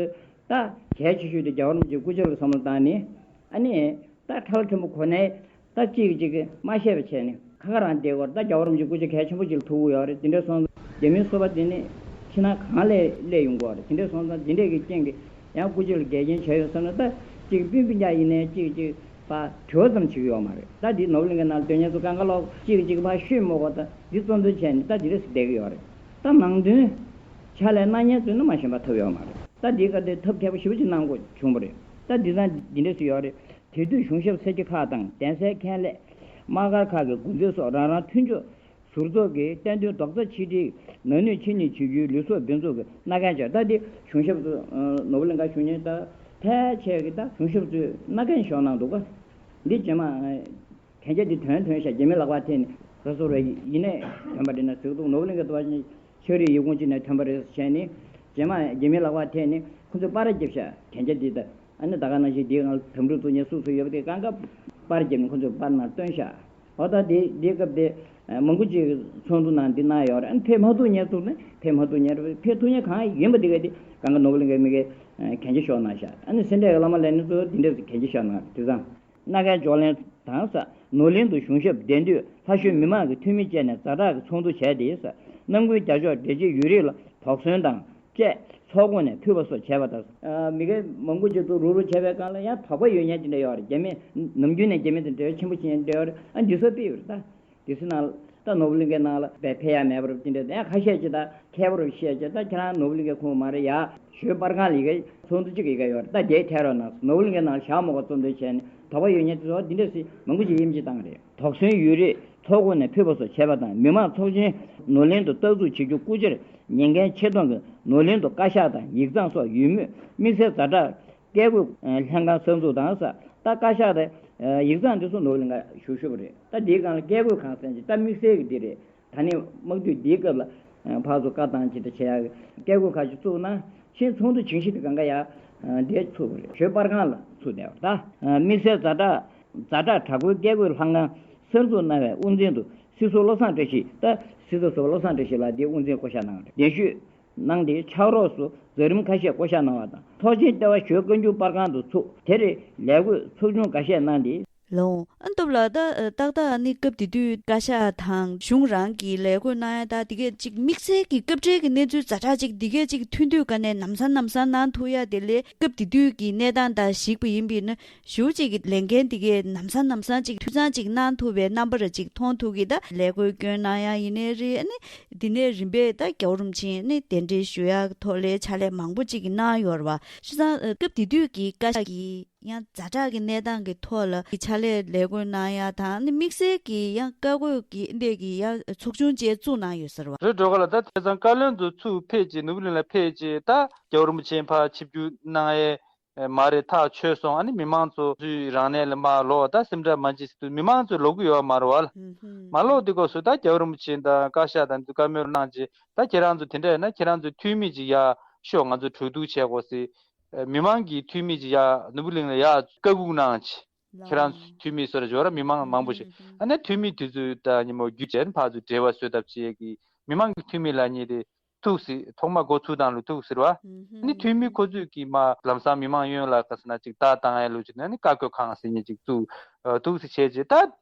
ད་གལ་ཆེ་ཤོས་དེ་རྒྱལ་བ་རིན་པོ་ཆེའི་སྐུ་ཕྱྭ་ལ་བསམ་བློ་བཏང་ནས་ཨ་ནི། ད་ཁྲ་ལ་ཕྲན་བུ་གོ་ནས་ད་གཅིག་གིས་གཅིག་གིས་མ་བཤད་པ་བྱས་ནས་ཁ་ཁ་རང་བསྡད་ཀྱི་ཡོད་རེད། ད་རྒྱལ་བ་རིན་པོ་ཆེ་སྐུ་ཕྱྭ་གལ་ཆེན་པོ་ཅིག་ལ་ཐུག་གི་ཡོད་རེད། དེ་འདྲ་སོང་ཙང་རྒྱ་མིའི་སོ་པ་དེ་ནི་ཕྱི་ནང་གང་ལ་སླེབས་ཡོང་གི་ཡོད་རེད། དེ་འདྲ་སོང་ཙང་དེ་འདྲས་ཀྱི་རྐྱེན་གྱིས་ཡང་སྐུ་ཕྱྭ་ལ་འགལ་རྐྱེན་བྱས་ཡོད་བསམ་ན་ད་གཅིག་སྤུན་སྤུན་ཀྱག་ཡིན་ནའི་གཅིག་གཅིག་ཕར་དྲི་བ་ཙམ་བྱེད་ཀྱི་ཡོད་མ་རེད། ད་འདི་ནོར་བུ་གླིང་གའི་ནང་སྡོད་མཁན་ཚོ་གང་ག་ལོག་གཅིག་གིས་གཅིག་ཕར་ཤོད་མ་དགོས། ད་འདི་བཙོན་འཛུལ་བྱས་ནས་ད་འདི་འདྲས་སུ་བསྡད་ཀྱི་ཡོད་རེད། ད་ནང་དོན་ཕྱག་ལས་གནང་མཁན་ཚོས་ནི་མ་ཞེན་པ་ཐབས་ཡོད་མ་རེད། ད་འདིའི་སྐབས་དེ་ཐབས་མཁས་པོ་ཞེ་པོ་ཅིག་གནང་དགོས་བྱུང་བ་རེད། ད་འདི་ཙང་འདི་འདྲས་སུ་ཡོད་རེད། དེ་དུས་གཞུང་ཞབས་སེར་སྐྱ་ཁག་དང་གདན་སའི་མཁན་ལས། དམག་སྒར་ཁག་གི་འགོ་འཛིན་སོགས་རང་རང་མཐུན་ཕྱོགས་ཟུར་ཚོགས་ཀྱིས་བསྟན་དོན་རྡོག་རྩ་ཆིག་སྒྲིལ་ནག་ནུས་ཆེ་ཉིད་བྱེད་རྒྱུའི་ལུས་སྲོག་འབེན་འཛུགས་ཀྱི་མནའ་གན་བཅོལ། ད་འདི་གཞུང་ཞབས་ཚོ་ནོར་བུ་གླིང་ག་བཞུགས་མཁན་ད་ཕལ་ཆེར་གྱིས་ད་གཞུང་ཞབས་ཚོས་མནའ་གན་བཞག་གནང་འདུག་ག་འདི་རྗེས་མ་གན་རྒྱ་འདི་ཐོན་ཐོན་ཤག་རྒྱ་མི་ལག་པར་ཐེབས་ནས་ད་སོ་ར་ཡིན་ནས་ཐོན་པ་རེད་ན་ཟེར་གི་འདུག་ནོར་བུ་གླིང་ག་ལྟ་བུ་ཕྱག་བྲིས་ཡིག་ཁུངས་ཅིག་ནས་ཐོན་པ་རེད་ཟེར་བྱས་ནས་རྗེས་མ་རྒྱ་མི་ལག་པར་ཐེབས་ནས་ཁོ་ཚོས་པར་བརྒྱབ་ཤག་གན་རྒྱ་འདི་ད། ཨ་ནི་ད་ག་ནང་བཞིན་འདིའི་སྒང་ལ་དམ་ཕྲུག་བཙུགས་མཁན་སུ་སུ་ཡོད་པ་དེ་གང་ག་པར་བརྒྱབ་ནས་ཁོ་ཚོས་པར་ནང་བཏོན་ཤག་འོ་ད་དེ་དེའི་སྐབས་དེ་མང་པོ་ཅིག་ཚོགས་འདུ་ནང་འདི་གནང་ཡོད་རེད། ཨ་ནི་ཕེབས་མ་ཐུབ་མཁན་ཚོ་ནི་ཕེབས་མ་ཐུབ་མཁན་རེད། ཕེབས་ཐུབ་མཁན་གང་ཡིན་པ་དེ་ག་དེ་གང་ག་ནོར་བུ་གླིང་གའི་མི་གའི་གན་རྒྱ་ཤོར་གནང་ཤག་ཨ་ནི་སེ་འབྲས་ཀྱི་བླ་མ་ལས་སྣེ་ཚོ་འདི་འདྲས་སུ་གན་རྒྱ་ཤོར་གནང་རེད། དེ་ཙང་། མནའ་གན་འབྱོར་ལེན་དང་ས་ནོར་གླིང་དུ་གཞུང་ཞབས་གདན་དུས་ལྷ་གཞུང་མི་མང་གི་འཐུས་མི་བཅས་ནས་ཛ་དྲག་གི་ཚོགས་འདུ་བྱས་ཏེ་ས་ནང་ཁུལ་རྒྱབ་ཕྱོགས་འབྲེལ་བྱེད་ཡུན་རིང་ལ་དོགས་ཟོན་དང་བཅས་ཚོགས་ཁོངས་ནས་ཕུད་པ་སོགས་བྱས་པ་དང་། མི་སྒེར་མང་པོ་ཅིག་ཏུ་རུག་རུག་བྱས་པའི་སྒང་ལ་ཡང་དོགས་པ་ཡོད་མཁན་ཅིག་འདྲ་ཡོད་རེད། རྒྱ་མི་ནམ་རྒྱུན་ནས་རྒྱ་མི་དང་འབྲེལ་བ་ཆེན་པོ་བྱེད་མཁན་འདྲ་ཡོད་རེད། ཨ་འདི་ཚོ་དཔེ་ཡོད་རེད་ད། དེ་ཚོའི་ནང་ལ་ད་ནོར་བུ་གླིང་གའི་ནང་ལ་བས་ཕེབས་ཡ་མེད་པ་རེད། དེ་འདྲ་ཡང་ཁ་ཤས་ཅིག་ད་མཁས་པ་རུ་བཤད་ཅིག་ད་ཁྱེད་རང་ནོར་བུ་གླིང་གའི་ཁོངས་མ་རེད་ཡ། ཞོལ་པར་ཁང་ལ་ཡི་གེ་ཚོགས་འདུ་གཅིག་གི་ཡི་གེ་ཡོད་རེད། ད་དེའི་ཐད་རོགས་གནང་། ནོར་བུ་གླིང་གའི་ནང་ལ་བཞག་མ་དགོས་བཙོན་འདོན་བྱས་ནས་དོགས་པ་ཡོད་མཁན་དེ་ཚོ་འདི་འདྲ་སེ་མང་པོ་ཅིག་ཡིན་གཅིག་བཏང་རེད། དོགས་ཟོན་ཡུན་རིང་ཚོགས་ཁོངས་ནས་ཕུད་པ་སོགས་བྱས་པ་དང་། མི་མང་ཚོགས་ཆེན་ནོར་གླིང་དུ་རྟག་འཛུགས་བྱེད་རྒྱུ་སྐུ་ཕྱིར་ཉེན་འགན་ཆེ་མཐོང་གིས་ནོར་གླིང་དུ་བཀའ་ཤག་དང་ཡིག་ཚང་སོགས་ཡོད་མུས་དམིགས་བསལ་ཛ་དྲག་བཀས་བཀོད་ལྷན་ཁང་གསར་འཛུགས་དང་ས་ད་བཀའ་ཤག་དང་ཡིག་ཚང་འདི་ཚོ་ནོར་གླིང་ག་བཞུགས་བཞུགས་པ་རེད། ད་འདིའི་སྒང་ལ་བཀས་བཀོད་ཁང་ཟེར་གྱི་ད་དམིགས་བསལ་གྱི་འདི་རེད། ད་ནི་དམག་དུས་འདིའི་སྐབས་ལ་ཕར་ཚུར་བཀའ་བཏང་ཅི་ད་བྱེད་ཡག་བཀས་བཀོད་ཁང་ཅིག་བཙུགས་ན་ཕྱིན་ཚོགས་འདུ་ཇི་བཞིན་དུ་གང་ག་ཡ་འདས་ཚུགས་པ་རེད། ཞོལ་པར་ཁང་ལ་ཚུགས་བསྡད་པ་ད་དམིགས་བསལ་ཛ་དྲག་ཛ་དྲག་དྲག་པོའི་བཀས་བཀོད་ལྷན་ཁང་གསར་འཛུགས་གནང་བའི་དབུ་འཛིན་དུ་སྲིད་ཟུར་བློ་བཟང་བཀྲ་ཤིས། ད་སྲིད་ཟུར་ཟུར་བློ་བཟང་བཀྲ་ཤིས་ལགས་འདིའི་དབུ་འཛིན་བསྐོ་བཞག་གནང་བ་རེད། གདན་ཞུས་གནང་སྟེ་ཕྱག་རོགས་སུ་མཛད་རིམ་ཁ་ཤས་བསྐོ་བཞག་གནང་བ་དང་། ཚོགས་ཆེན་ལྟེ་བ་ཞོལ་བཀའ་འགྱུར་པར་ཁང་དུ་ཚུགས། དེར་ལས་བགོས་ཚོགས་ཆུང་འགའ་ཤས་གནང་སྟེ། ལོང་ཨ་སྟོབས་ལགས། ད་ཏག་ཏག་ནི་སྐབས་དེ་དུས་བཀའ་ཤག་དང་གཞུང་རང་གི་ལས་བགོས་གནང་ཡ་ད་དེ་གས་ཅིག་དམིགས་བསལ་གྱི་སྐབས་འབྲེལ་གྱི་གནས་ཚུལ་ཛ་དྲག་ཅིག་དེ་གས་ཅིག་ཐུན་དུས་ག་ནས་ལམ་སང་ལམ་སང་གནང་ཐུབ་ཡ་དེ་ལས་སྐབས་དེ་དུས་ཀྱི་གནས་སྟངས་དང་གཞིགས་པ་ཡིན་པས་ན། ཞུ་གཅིག་གི་ལས་འགན་འདི་གས་ལམ་སང་ལམ་སང་ཅིག་འཐུས་ཚང་ཅིག་གནང་ཐུབ་པའི་རྣམ་པ་ར་ཅིག་མཐོང་ཐུབ་ཀྱི། ད་ལས་བགོས་སྐྱོན་གནང་ཡ་ཡིན་ནའི་རེད། ཨ་ནི་འདི་ནས་རིམ་པས་ད་རྒྱལ་བ་རིན་པོ་ཆེ་ནི་གདན་འདྲེན་ཞུ་ཡ་གི་ཐོག་ལས་ཕྱག་ལས་མང་པོ་ཅིག་གནང་ཡོད་རེད་བ། བྱས་ཙང་སྐབས་དེ་དུས་ཀྱི་བཀའ་ཤག་གི་ཡང་ཛ་དྲག་གི་གནས་སྟངས་ཀྱི་ཐོག་ལ་ཕྱག་ལས་ལས་བགོས་གནང་ཡ་དང་ནི་དམིགས་བསལ་གྱི་ཡང་བཀའ་བཀོད་ཀྱི་འདི་གི་ཡང་ཚོགས་ཆུང་བཅས་བཙུགས་གནང་ཡོད་ཟེར་བ། རེད་འགྲོ་ག་ལ། ད་བྱས་ཙང་བཀའ་བློན་དུ་ཚུར་ཕེབས་རྗེས་ནོར་བུ་གླིང་ལ་ཕེབས་རྗེས་ད་རྒྱལ་བ་རིན་པོ་ཆེ་ཕར་ཆིབས་བསྒྱུར་གནང་ཡས། ཨེ་མ་རེད། ཐག་ཆོད་སོང་། ཨ་ནི་མི་མང་ཚོ་ཚུར་རང་གནས་ལ་མར་ལོག་ད་སེམས་ཁྲལ་མ་བྱེད་ཟེར་དུས་མི་མང་ཚོ་ལོག་གི་ཡོད་མ་རེད་བ། ཧུམ་ཧུམ། མ་ལོག་དུས་སྐབས་སུ་ད་རྒྱལ་བ་རིན་པོ་ཆེ་དང་བཀའ་ཤག་དང་དུ་བཀའ་མོལ་གནང་རྗེས་ད་ཁྱེད་རང་ཚོ་དེ་འདྲ་ཡིན་ན་ཁྱེད་རང་ཚོ་འཐུས་མི་ཅིག་ཡར་ཤོག་ང་ཚོ་གྲོས་བསྡུར་བྱེད་དགོས་ཟེར། ཨེ་མི་མང་གི་འཐུས་མི་ཅིག་ཡར་ནོར་བུ་གླིང་ལ་ཡར་བཀའ་འགུག་གནང་རྗེས། ལགས། ཁྱེད་རང་ཚོ་འཐུས་མི་ཟེར་བ་ཡོད་ར། མི་མང་མང་པོ་ཞིག་ཧུམ་ཧུམ། ཨ་ནི་འཐུས་མི་དེ་ཚོ་ད་ཉིན་མོ་བརྒྱུད་བྱས་ནས་ཕར་ཚུར་འབྲེལ་བ་བཟོ་ཐབས་བྱེད་ཀྱི་མི་མང་གི་འཐུས་མི་ལ་ཉེ་དེ། ཐུགས་སྲིད་ཐོག་མ་འགོ་ཚུགས་དང་ལུ་ཐུགས་སྲིད་བ། ཨ་ནི་འཐུས་མི་ཁོ་ཚོས་ཀྱིས་མ་ལམ་སང་མི་མང་གཡོན་ལ་ག་ཟེར་ན་ཅིག་བརྡ་བཏང་ཡ་ལུ་ཅིག་ནི་བཀའ་བཀོད་ཁང་ཟེར་ཉེ་ཅིག་བཙུགས། ཐུགས་སྲིད་བྱས་རྗེས་ད་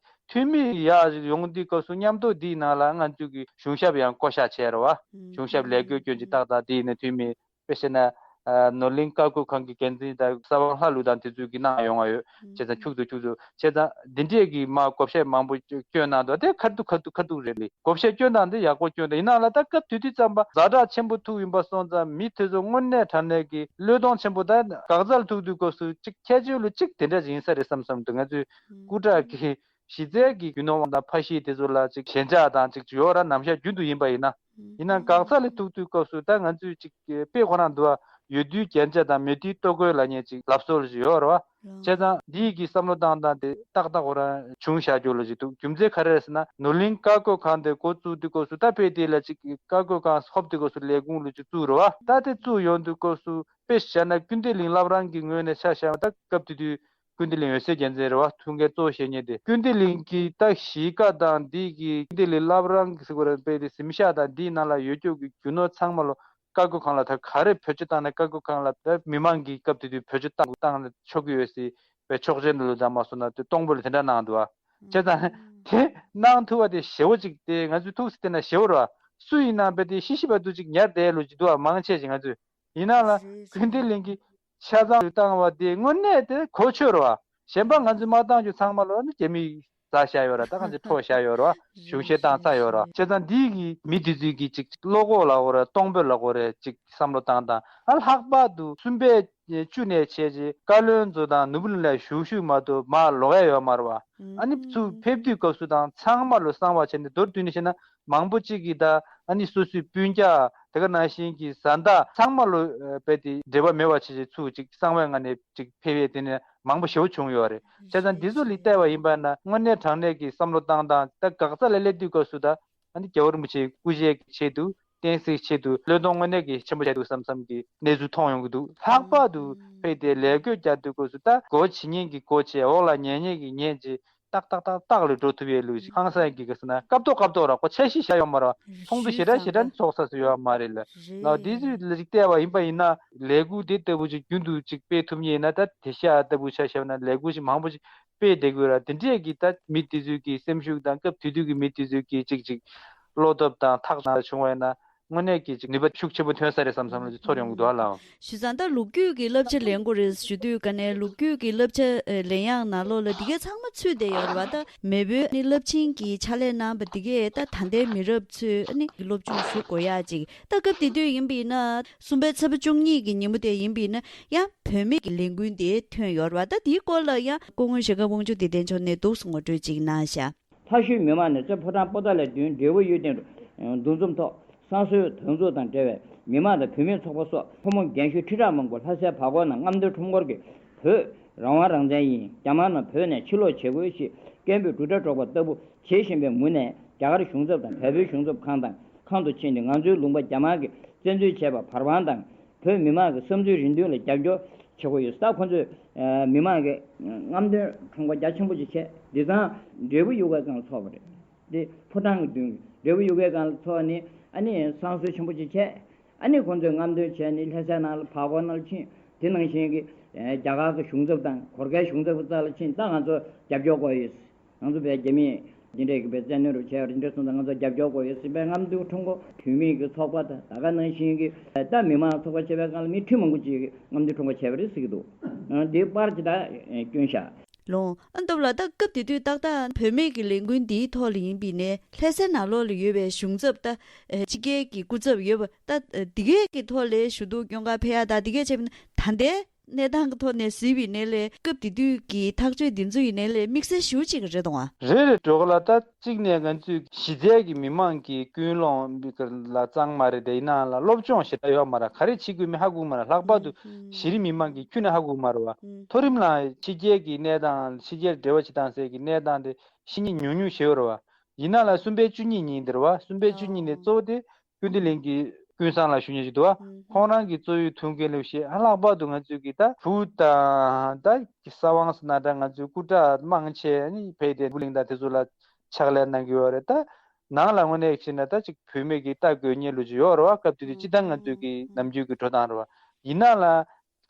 འཐུས་མི་ཡར་ཡོང་དུས་སྐབས་སུ་མཉམ་དུ་འདིའི་ནང་ལ་ང་ཚོས་ཀྱི་གཞུང་ཞབས་ཡང་བསྐོ་བཞག་བྱས་ར་བ། གཞུང་ཞབས་ལས་བགོས་སྐྱོན་ཅིག་ཏག་ཏག་འདིའི་ནི་འཐུས་མི་དཔེ་བཤད་ན། ནོར་གླིང་བཀའ་བཀོད་ཁང་གི་འགན་འཛིན་དང་ས་དབང་ལྷ་ལུ་དང་དེ་ཚོས་ཀྱི་གནང་ཡོང་བ་ཡོད། བྱས་ཙང་ཁྱུག་ཙམ་ཁྱུག་ཙམ་བྱས་ཙང་འདི་འདྲས་ཀྱི་མ་བགོ་བཤའ་མང་པོ་སྐྱོན་གནང་འདུག་དེ་ཁ་ཐུག་ཁ་ཐུག་ཁ་ཐུག་རེད་ལེ། བགོ་བཤའ་སྐྱོན་དང་དེ་ཡག་པོ་སྐྱོན་དང་ཡིན་ན་ལ་ད་སྐབས་དེ་དུས་ཙམ་པ་ཛ་དྲག་ཆེན་པོ་ཐུག་ཡིན་པ་སོང་ཙང་མི་དེ་ཚོ་དངོས་གནས་དྲང་གནས་ཀྱི་བློས་གཏོང་ཆེན་པོ་ད་འགག་རྩར་ཐུག་དུས་སྐབས་སུ་གཅིག་ཁྱད་ཆོས་ལུ་གཅིག་དེ་འདྲ་ཞིག་ཡིན་ས་རེད་བསམ་བསམ་འདུག་ང་ཚོའི་སྐུ་དྲག་གི་གཞི་རྩའི་གི་རྒྱུ་ནོར་དབང་དང་ཕ་གཞིས་དེ་ཚོ་ལ་གཅིག་ཞེན་ཆགས་དང་གཅིག་ཡོད་ར། ནམ་ཞག་རྒྱུན་དུ་ཡིན་པ་ཡིན་ན། ཡིན་ན་འགག་རྩ་ལ་ཐུག་དུས་སྐབས་སུ་ད་ང་ཚོས་ཅིག་དཔེ་ཁོ་རང་འདུག་བ། ཡོད་དུས་རྒྱན་ཆ་དང་མེད་དུས་ལྟོ་གོས་ལ་ཉེ་ཅིག་ལབ་སྲོལ་ཞིག་ཡོད་རེད་བ། བྱས་ཙང་འདིའི་གི་བསམ་བློ་བཏང་སྟངས་དེ་ཏག་ཏག་ཁོ་རང་བྱུང་བཞག་རྒྱུ་ལ་ཅིག་འདུག་རྒྱུ་མཚན་ག་རེ་རེད་ཟེར་ན་ནོར་གླིང་བཀའ་བཀོད་ཁང་དེ་འགོ་བཙུགས་དུས་སྐབས་སུ་ད་དཔེ་དེ་ལ་ཅིག་བཀའ་བཀོད་ཁང་ཧོབ་དུས་སྐབས་སུ་ལས་ཁུངས་ལ་ཅིག་བཙུགས་རེད་བ། ད་དེ་བཙུགས་ཡོང་དུས་སྐབས་སུ་དཔེ་བཞག་ན་ཀུན་བདེ་གླིང་བླ་བྲང་གི་ངོས་ནས་ཆ་བཞག་ན་ད་སྐབས་དེ་དུས། ཀུན་བདེ་གླིང་འོད་ཟེར་རྒྱལ་མཚན་རེད་བ། ཐུགས་འགན་གཙོ་བོ་བཞེས་མཁན་དེ་ཀུན་བདེ་གླིང་གི་ད་གཞིས་ཀ་དང་འདི་གི་ཀུན་བདེ་གླིང་བླ་བྲང་གི་ཟེར་དགོས་རེད་པས། དེ་གཟིམ་ཤག་དང་འདིའི་ནང་ལ་ཡོད་རྒྱུ་གི་རྒྱུ་ནོར་ཚང་མ་ལོ་བཀའ་བཀོད་ཁང་ལ་ད་ག་རེ་བེད་སྤྱོད་བཏང་ན་བཀའ་བཀོད་ཁང་ལ་ད་མི་མང་གི་སྐབས་དེ་དུས་བེད་སྤྱོད་བཏང་བཏང་ཆོག་གི་ཡོད་སྲིད་པའི་ཆོག་མཆན་ལོ་དང་མ་སོང་ན་དེ་གཏོང་ཕོད་ལ་དེ་འདྲ་གནང་འདུག་བ། བྱས་ཙང་དེ་གནང་ཐུབ་པ་དེ་ཞེ་བོ་ཅིག་དེ་ང་ཚོས་ཐུགས་སུ་བལྟས་ན་ཞེ་བོ་རེད་བ། སུ་ཡིན་ནའང་དཔེ་དེ་ཤི་ཤི་བ་དུ་ཅིག་ཉར་བསྡད་ལོ་ཅིག་འདུག་བ། མང་ཆེ་ཞིག་ང་ཚོས། ཡིན་ན་ལ་རེད། ཀུན་བདེ་གླིང་གི་ཆ་ཚང་བཏང་བ་དེ་དངོས་གནས་དེ་གོ་ཆོད་རེད་བ། གཞན་པ་ང་ཚོས་མ་བཏང་རྒྱུ་ཚང་མ་ལོ་ནི་རྒྱ་མིས་ རྫ་བཞག་ཡོད་ར། ད་གང་ཅི་འཕྲོ་བཞག་ཡོད་ར། གཞུང་བཞེས་བཏང་ཚར་ཡོད་ར། བྱས་ཙང་འདི་གི་མི་དེ་ཚོས་ཀྱི་ཅིག་བློ་ཁོག་ལ་འོ་ར་གཏོང་ཕོད་ལ་འོ་ར་ཅིག་བསམ་བློ་བཏང་དང་། ཨ་ལྷག་པར་དུ་གསུམ་པའི་བཅུ་ནས་བྱས་རྗེས་བཀའ་བློན་ཚོ་དང་ནོར་བུ་གླིང་ལ་བཞུགས་བཞུགས་མ་གཏོགས་མར་ལོག་ཡ་ཡོད་མ་རེད་བ། ཨ་ནི་ཚུར་ཕེབས་དུས་སྐབས་སུ་དང་ཚང་མ་ལོ་གསང་བ་བྱས་ནས། མདོར་བསྡུས་ནས་བཤད་ན་མང་པོ་གཅིག་གིས་ད་ཨ་ནི་སོ་སོའི་སྤུན་ཀྱག་དེ་ག་ནང་བཞིན་གྱི་བཟའ་ཟླ་ཚང་མ་ལོ་ཨ་རྦད་དེ་འབྲེལ་བ་མེད་པ་བྱས་བྱས་ཚུར་ཅིག་གསང་བའི་ངང་ནས་ཅིག་ཕེབས་ཡས་དེ་ནས་མང་པོ་ཞེ་པོ་བྱུང་ཡོད་རེད། བྱས་ཙང་འདི་ཚོ་ལ་བལྟས་པ་ཡིན་པ་ན་དངོས་གནས་དྲང་གནས་ཀྱི་བསམ་བློ་བཏང་སྟངས། ད་འགག་རྩ་ལ་སླེབས་དུས་སྐབས་སུ་ད་ཨ་ནི་རྒྱལ་བ་རིན་པོ་ཆེའི་སྐུ་ཕྱྭའི་ཆེད་དུ། བསྟན་སྲིད་ཆེད་དུ་བློས་གཏོང་དངོས་གནས་ཀྱི་ཆེན་པོ་བྱས་འདུག་བསམ་བསམ་གྱི་གནས་ཚུལ་མཐོང་ཡོང་གི་འདུག་ལྷག་པར་དུ་ཕེབས་ཏེ་ལས་བགོས་རྒྱག་དུས་སྐབས་སུ་ད་སྒོ་ཕྱེ་མཁན་གྱི་སྒོ་ཕྱེ། འོག་ལ་ཉལ་མཁན་གྱི་ཉལ་བྱས། ཏག་ཏག་ཏག་ཏག་ལ་འགྲོ་ཐུབ་ཡས་ལུགས་ཤིག་ཧང་སང་གི་ག་ཟེར་ན་སྐབས་ཐོག་སྐབས་ཐོག་ར་ཁོ་འཆར་གཞི་བཞག་ཡོད་མ་རེད་བ། ཚོགས་འདུ་ཞེ་དྲག་ཞེ་དྲག་ཚོགས་ས་སུ་ཡོད་མ་རེད་ལ། ལགས་འདི་ཚོ་ལ་ཅིག་བལྟས་པ་ཡིན་པ་ཡིན་ན་ལས་འགུལ་དེ་ལྟ་བུ་ཅིག་རྒྱུན་དུ་ཅིག་སྤེལ་ཐུབ་མཁན་ཡིན་ན། ད་དེ་ཤ་ལྟ་བུ་ཆ་བཞག་ན་ལས་འགུལ་ཞིག་མང་པོ་ཅིག་སྤེལ་བསྡད་དགོས་ར། དེ་འདྲས་ཀྱི་ད་མི་དེ་ཚོའི་གི་སེམས་ཤུགས་དང་སྐབས་དེ་དུས་ཀྱི་མི་དེ་ཚོའི་གི་ཅིག་ཅིག་བློ་སྟོབས་དང་ཐག་ཆོད་བྱུང་བ་ཡིན་ན། དངོས་གནས་ཀྱི་ཅིག་ནུས་པ་ཤུགས་ཆེན་པོ་ཐོན་ས་རེད་བསམ་བསམ་ལ་ཅིག་ཚོར་ཡོང་གི་འདུག་ཨ་ལགས། ཞུ་ཙང་ད་ལོ་རྒྱུས་ཀྱི་བསླབ་བྱ་ལེན་དགོས་རེད་ཞུ་དུས་ཀ་ནས་ལོ་རྒྱུས་ཀྱི་བསླབ་བྱ་ཨེ་ལེན་ཡག་ནང་ལོགས་ལ་འདི་གས་ཚང་མ་ཚུད་བསྡད་ཡོད་རེད་བ། ད་མེས་པོའི་ནི་རླབས་ཆེན་གྱི་ཕྱག་ལས་གནང་བ་འདི་གས་ད་ད་ལྟའི་མི་རབས་ཚོས་ནི་སློབ་སྦྱོང་ཞུ་དགོས་ཡག་ཅིག་ད་སྐབས་དེ་དུས་ཡིན་པ་ཡིན་ན་གསུམ་པའི་ཚེས་པ་བཅུ་གཉིས་ཀྱི་ཉིན་མོ་དེ་ཡིན་པ་ཡིན་ན་ཡང་བུད་མེད་ཀྱི་ལས་འགུལ་འདི་ཐོན་ཡོད་རེད་བ། ད་དེའི་སྐོར་ལ་ཡང་སྐུ་ངོ་ཞྭ་སྒབ་དབང་ཕྱུག་བདེ་ལྡན་མཆོག་ནས་འདུག་སེ་ངོ་སྤྲོད་ཅིག་གནང་ཤག་ལྷ་ཤོད་མི་མང་ནས་རྩེ་ཕོ་བྲང་པོ་ཏཱ་ལའི་མདུན་འབྲས་བུ་གཡུ་སྟེང་དུ་འདུ་འཛོམས་ཐོག་བསང་གསོལ་དམ་བཙུགས་དང་འབྲེལ་བའི་མི་མང་དང་བུད་མེད་ཚོགས་པ་སོགས་ཕོ་མོ་རྒན་གཞོན་ཁྲི་ཕྲག་མང་པོ་ལྷ་སའི་བར་སྐོར་ནང་རྔམ་སྟོན་ཁྲོམ་སྐོར་གྱི་བོད་རང་དབང་རང་བཙན་ཡིན། རྒྱ་དམར་རྣམས་བོད་ནས་ཕྱིར་ལོག་བྱེད་དགོས་ཞེས་སྐད་འབོད་གྲུབ་འབྲས་སྒྲོག་པ་ལྟ་བུ་བྱེད་བཞིན་པའི་མུ་ནས་རྒྱ་གར་གཞུང་ཚབ་དང་བལ་པོའི་གཞུང་ཚབ་ཁང་དང་ཁང་དུ་ཕྱིན་ཏེ་ང་ཚོའི་ལུང་པ་རྒྱ་དམར་གྱིས་བཙན་འཛུལ་བྱས་པར་བར་དཔང་དང་། བོད་མི་མང་གི་བསམ་ཚུལ་རེ་འདུན་ལ་རྒྱབ་སྐྱོར་བྱེད་དགོས་ཡོད། ད་ཁོ་ཚོས་ཨ་མི་མང་གི་རྔམ་སྟོན་ཁྲོམ་སྐོར་རྒྱ་ཆེན་པོ་ཅིག་བྱས། དེང་སང་འབྲས་བུ་གཡུ་སྒང་ལ་ཚོགས་པ་རེད། དེ་ཕོ་བྲང་གི་མདུན་འབྲས་བུ་གཡུ་སྒང་ལ་ཚོགས་ནས་ཨ་ནི་བསང་གསོལ་ཆེན་པོ་ཅིག་བྱས། ཨ་ནི་ཁོ་ཚོས་རྔམ་སྟོན་བྱས་ནས་ལྷ་སའི་ནང་ལ་བར་སྐོར་ནང་ལ་ཕྱིན། དེ་ནང་བཞིན་གྱི་ཨ་རྒྱ་གར་གྱི་གཞུང་ཚབ་དང་གོར་ཁའི་གཞུང་ཚབ་ཀྱི་རྩ་ལ་ཕྱིན། ད་ང་ཚོ་རྒྱབ་སྐྱོར་དགོས་ཡོད། ང་ཚོ་བས་རྒྱ་མིས་འདི་འདྲས་ཀྱི་བས་བཙན་གནོན་རུ་བྱས་པ་རེད། འདི་འདྲས་སོང་ཙང་ང་ཚོ་རྒྱབ་སྐྱོར་དགོས་ཡོད་ཟེར་བའི་རྔམ་སྟོན་ཁྲོམ་སྐོར། བུད་མེད་ཀྱི་ཚོགས་པ་དང་ད་ག་ནང་བཞིན་གྱི་ད་མི་མང་ཚོགས་པ་བྱས་པའི་སྒང་ལ་མི་ཁྲི་མང་པོ་ཅིག་གིས་རྔམ་སྟོན་ཁྲོམ་སྐོར་བྱས་པ་རེད་ཟེར་གྱི་འདུག་ཨ་འདི་པར་ཅིག་ད་བསྐྱོན་ཤག་ལོང་ཨ་སྟབས་ལ་ད་སྐབས་དེ་དུས་ཏག་ཏག་བུད་མེད་ཀྱི་ལས་འགུལ་འདིའི་ཐོག་ལ་ཡིན་པའི་ནས་ལྷ་སའི་ནང་ལོགས་ལ་ཡོད་པའི་གཞུང་ཚབ་ད་ཕྱི་རྒྱལ་གྱི་སྐུ་ཚབ་ཡོད་པ་ད་འདི་གས་ཀྱི་ཐོག་ལ་ཞུ་གཏུག་སྐྱོན་ག་ཕེ་ཡ་ད་འདི་གས་བྱས་པ་ན་ད་ལྟའི་གནས་སྟངས་ཀྱི་ཐོག་ནས་གཟིགས་པའི་ནས་ལས་སྐབས་དེ་དུས་ཀྱི་ཐག་གཅོད་འདི་ཚོ་ཡི་ནས་ལས་དམིགས་བསལ་ཞུ་གཅིག་རེད་དང་བ། རེད་རེད་འགྲོ་ག་ལ། ད་གཅིག་ནས་ང་ཚོས་གཞི་རྩའི་གི་མི་མང་གི་ཀུན་སློང་ལ་གཙང་མ་རེད། དེ་ཡིན་ནའང་ལ་སློབ་སྦྱོང་ཞེ་དྲག་ཡོད་མ་རེད། ག་རེ་བྱེད་དགོས་མིན་ཧ་གོ་མ་རེད། ལྷག་པར་དུ་གཞི་རིམ་མི་མང་གི་ཁྱོན་ནས་ཧ་གོ་མ་རེད་བ། མཐོ་རིམ་ལ་ཕྱི་རྒྱལ་གྱི་གནས་སྟངས་ཕྱི་རྒྱལ་འབྲེལ་བ་བྱེད་སྟངས་ཟེར་གི་གནས་སྟངས་དེ་ཤེས་མཁན་ཉུང་ཉུང་ཞེ་པོ་རེད་བ། ཡིན་ནའང་ལ་གསུམ་པའི་བཅུ་གཉིས་ཉིན་དེ་རེད་བ། གསུམ་པའི་བཅུ་གཉིས་ནས་གཙོ་བོ་དེ་ཀུན་བདེ་གླིང་གི་ཀུན་བཟང་ལགས་ཞུ་མཁན་ཞིག་འདུག་བ། ཁོང་རང་གི་གཙོ་བོའི་ཐུགས་འགན་ལས་བཞེས། ཨ་ལྷག་པར་དུ་ང་ཚོས་ཀྱི་ད་བུ་དང་ད་ས་དབང་ཟེར་ན་འདྲ། ང་ཚོའི་སྐུ་དྲག་མང་ཆེ་ཨ་ནི་ཕེབས་ཏེ་ཀུན་བདེ་གླིང་དང་དེ་ཚོ་ལ་ཕྱག་ལས་གནང་གི་ཡོད་རེད། ད་ནང་ལ་དངོས་གནས་བྱས་ན་ད་ཅིག་བུད་མེད་ཀྱི་ལྟ་དགོས་མཁན་ལོ་ཅིག་ཡོད་རེད་བ། སྐབས་དེ་དུས་སྤྱིར་བཏང་ང་ཚོའི་གི་ནམ་རྒྱུན་གྱི་འགྲོ་སྟངས་རེད་བ། ཡིན་ནའང་ལ་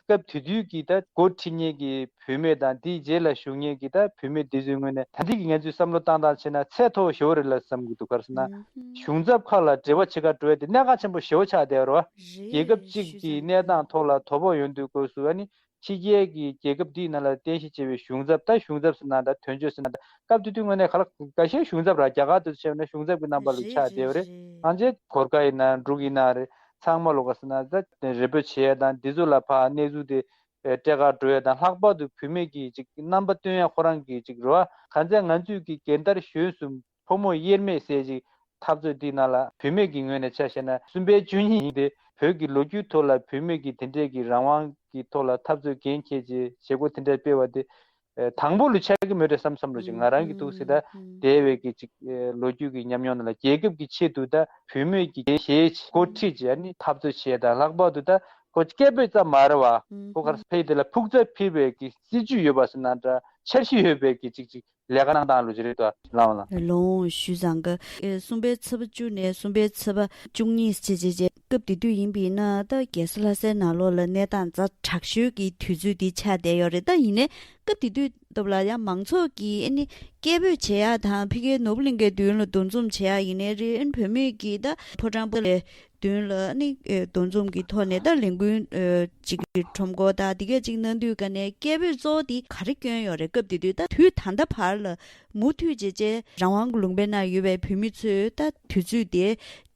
སྐབས་དེ་དུས་ཀྱི་ད་འགོ་ཁྲིད་མཁན་གྱི་བུད་མེད་དང་དེའི་རྗེས་ལ་ཞུགས་མཁན་གྱི་ད་བུད་མེད་དེ་ཚོའི་ངོས་ནས་ད་ལྟའི་གི་ང་ཚོས་བསམ་བློ་བཏང་སྟངས་བྱས་ན་ཚད་མཐོ་པོ་ཞེ་པོ་རེད་ལ་བསམ་གྱི་འདུག་ག་རེ་ཟེར་ན། གཞུང་ཚབ་ཁག་ལ་འབྲེལ་བ་བྱེད་ག་འགྲོ་ཡ་དེ་གནད་འགག་ཆེན་པོ་ཞེ་པོ་ཆགས་བསྡད་ཡོད་རེད་བ། རྒྱལ་ཁབ་གཅིག་གི་གནས་སྟངས་ཐོག་ལ་དོ་ཕོག་ཡོང་དུས་སྐབས་སུ་ཨ་ནི་ཕྱི་རྒྱལ་གྱི་རྒྱལ་ཁབ་འདིའི་ནང་ལ་རྟེན་གཞི་བྱས་པའི་གཞུང་ཚབ། ད་གཞུང་ཚབ་ཟེར་ན་འདྲ་དོན་གཅོད་ཟེར་ན་འདྲ། སྐབས་དེ་དུས་དངོས་གནས་ག་ལ་འགའ་ཤས་གཞུང་ཚབ་ར་རྒྱ་གར་དུ་བྱས་ན་གཞུང་ཚབ་ཀྱི་རྣམ་པ་ལ་ཆགས་བསྡད་ཡོད་རེད། ཨང་ཅེ་གོར་ཁ་ཡིན་ན་འབྲུག་ཡིན་ན་རེད། ཚང་མ་ལོ་ག་ཟེར་ན་ད་རེ་འབོད་བྱེད་ཡ་དང་འདི་ཚོ་ལ་ཕར་གནས་ཚུལ་དེ་སྤྲད་ག་འགྲོ་ཡ་དང་། ལྷག་པར་དུ་བུད་མེད་ཀྱི་ཅིག་རྣམ་པ་སྟོན་ཡ་ཁོ་རང་གི་ཅིག་རེད་བ། གང་ཚེ་ང་ཚོས་ཀྱི་རྒན་དར་གཞོན་གསུམ་ཕོ་མོ་དབྱེར་མེད་ཟེར་ཅིག་འཐབ་རྩོད་འདི་ནང་ལ་བུད་མེད་ཀྱི་ངོས་ནས་ཆ་བཞག་ན་གསུམ་པའི་བཅུ་གཉིས་ཉིན་དེ་བོད་ཀྱི་ལོ་རྒྱུས་ཐོག་ལ་བུད་མེད་ཀྱི་དེ་འདྲས་ཀྱི་རང་དབང་གི་ཐོག་ལ་འཐབ་རྩོད་འགན་འཁྱེར་བྱས་བྱེད་སྒོ་དེ་འདྲ་སྤེལ་བ་དེ་ཨེ་དང་པོ་ལ་ཆགས་ཀྱི་མེད་རེད་བསམ་བསམ་བློ་ཅིག་ང་རང་གི་ཐུགས་སྲིད་ད་འདས་པའི་གི་ཅིག་ཨེ་ལོ་རྒྱུས་ཀྱི་ཉམས་མྱོང་ནང་ལ་རྒྱལ་ཁབ་ཀྱི་ཆེད་དུ་ད་བུད་མེད་ཀྱི་འགན་བཞེས་བྱས་འགོ་ཁྲིད་བྱས་ནས་འཐབ་རྩོད་བྱས་དང་། ལྷག་པར་དུ་ད་ཁོ་སྐད་འབོད་ཙམ་མ་རེད་བ། ཁོ་གར་ཕེབས་དེ་ལ་ཕུགས་རྩ་ཕེབས་པའི་གི་སྲིད་ཇུས་ཡོད་པ་ཟེར་ན་འདྲ། འཆར་གཞི་ཡོད་པའི་གི་ཅིག་ཅིག་ལས་ཀ་གནང་སྟངས་ལོ་ཅིག་རེད་དོ་ལགས་ལ། ལོང་ཞུས་བཟང་གི་ཨེ་གསུམ་པའི་ཚེས་པ་བཅུ་ནས་གསུམ་པའི་ཚེས་པ་བཅུ་གཉིས་བྱས་བྱས་བྱས་སྐབས་དེ་དུས་ཡིན་པས་ན་ད་རྒྱལ་ས་ལྷ་སའི་ནང་ལོགས་ལ་གནས་སྟངས་ཛ་དྲག་ཤོས་ཀྱི་དུས་ཚོད་འདི་ཆགས་བསྡད་ཡོད་རེད། ད་ཡིན་ནའི་སྐབས་དེ་དུས་སྟབས་ལ་ཡང་མང་ཚོགས་ཀྱིས་ཨ་ནི་སྐད་འབོད་བྱེད་ཡ་དང་ཕ་གིའི་ནོར་བུ་གླིང་གའི་མདུན་ལ་འདུ་འཛོམས་བྱེད་ཡ་ཡིན་ནའི་རེད། ཨ་ནི་བུད་མེད་ཀྱིས་ད་ཕོ་བྲང་པོ་ལས་ མདུན་ལ་ནི་འདུ་འཛོམས་ཀྱི་ཐོག་ནས་ད་ལས་འགུལ་ཅིག་གི་ཁྲོམ་སྐོར་དང་དེ་གས་ཅིག་གནང་དུས་ཀ་ནས་སྐད་འབོད་གཙོ་བོ་དེ་ག་རེ་བསྐྱོན་ཡོད་རེད། སྐབས་དེ་དུས་ད་དུས་ད་ལྟ་བར་ལ་མུ་མཐུད་བྱས་བྱས་རང་དབང་གི་ལུང་པའི་ནང་ཡོད་པའི་བོད་མི་ཚོས་ད་དུས་ཚོད་དེ་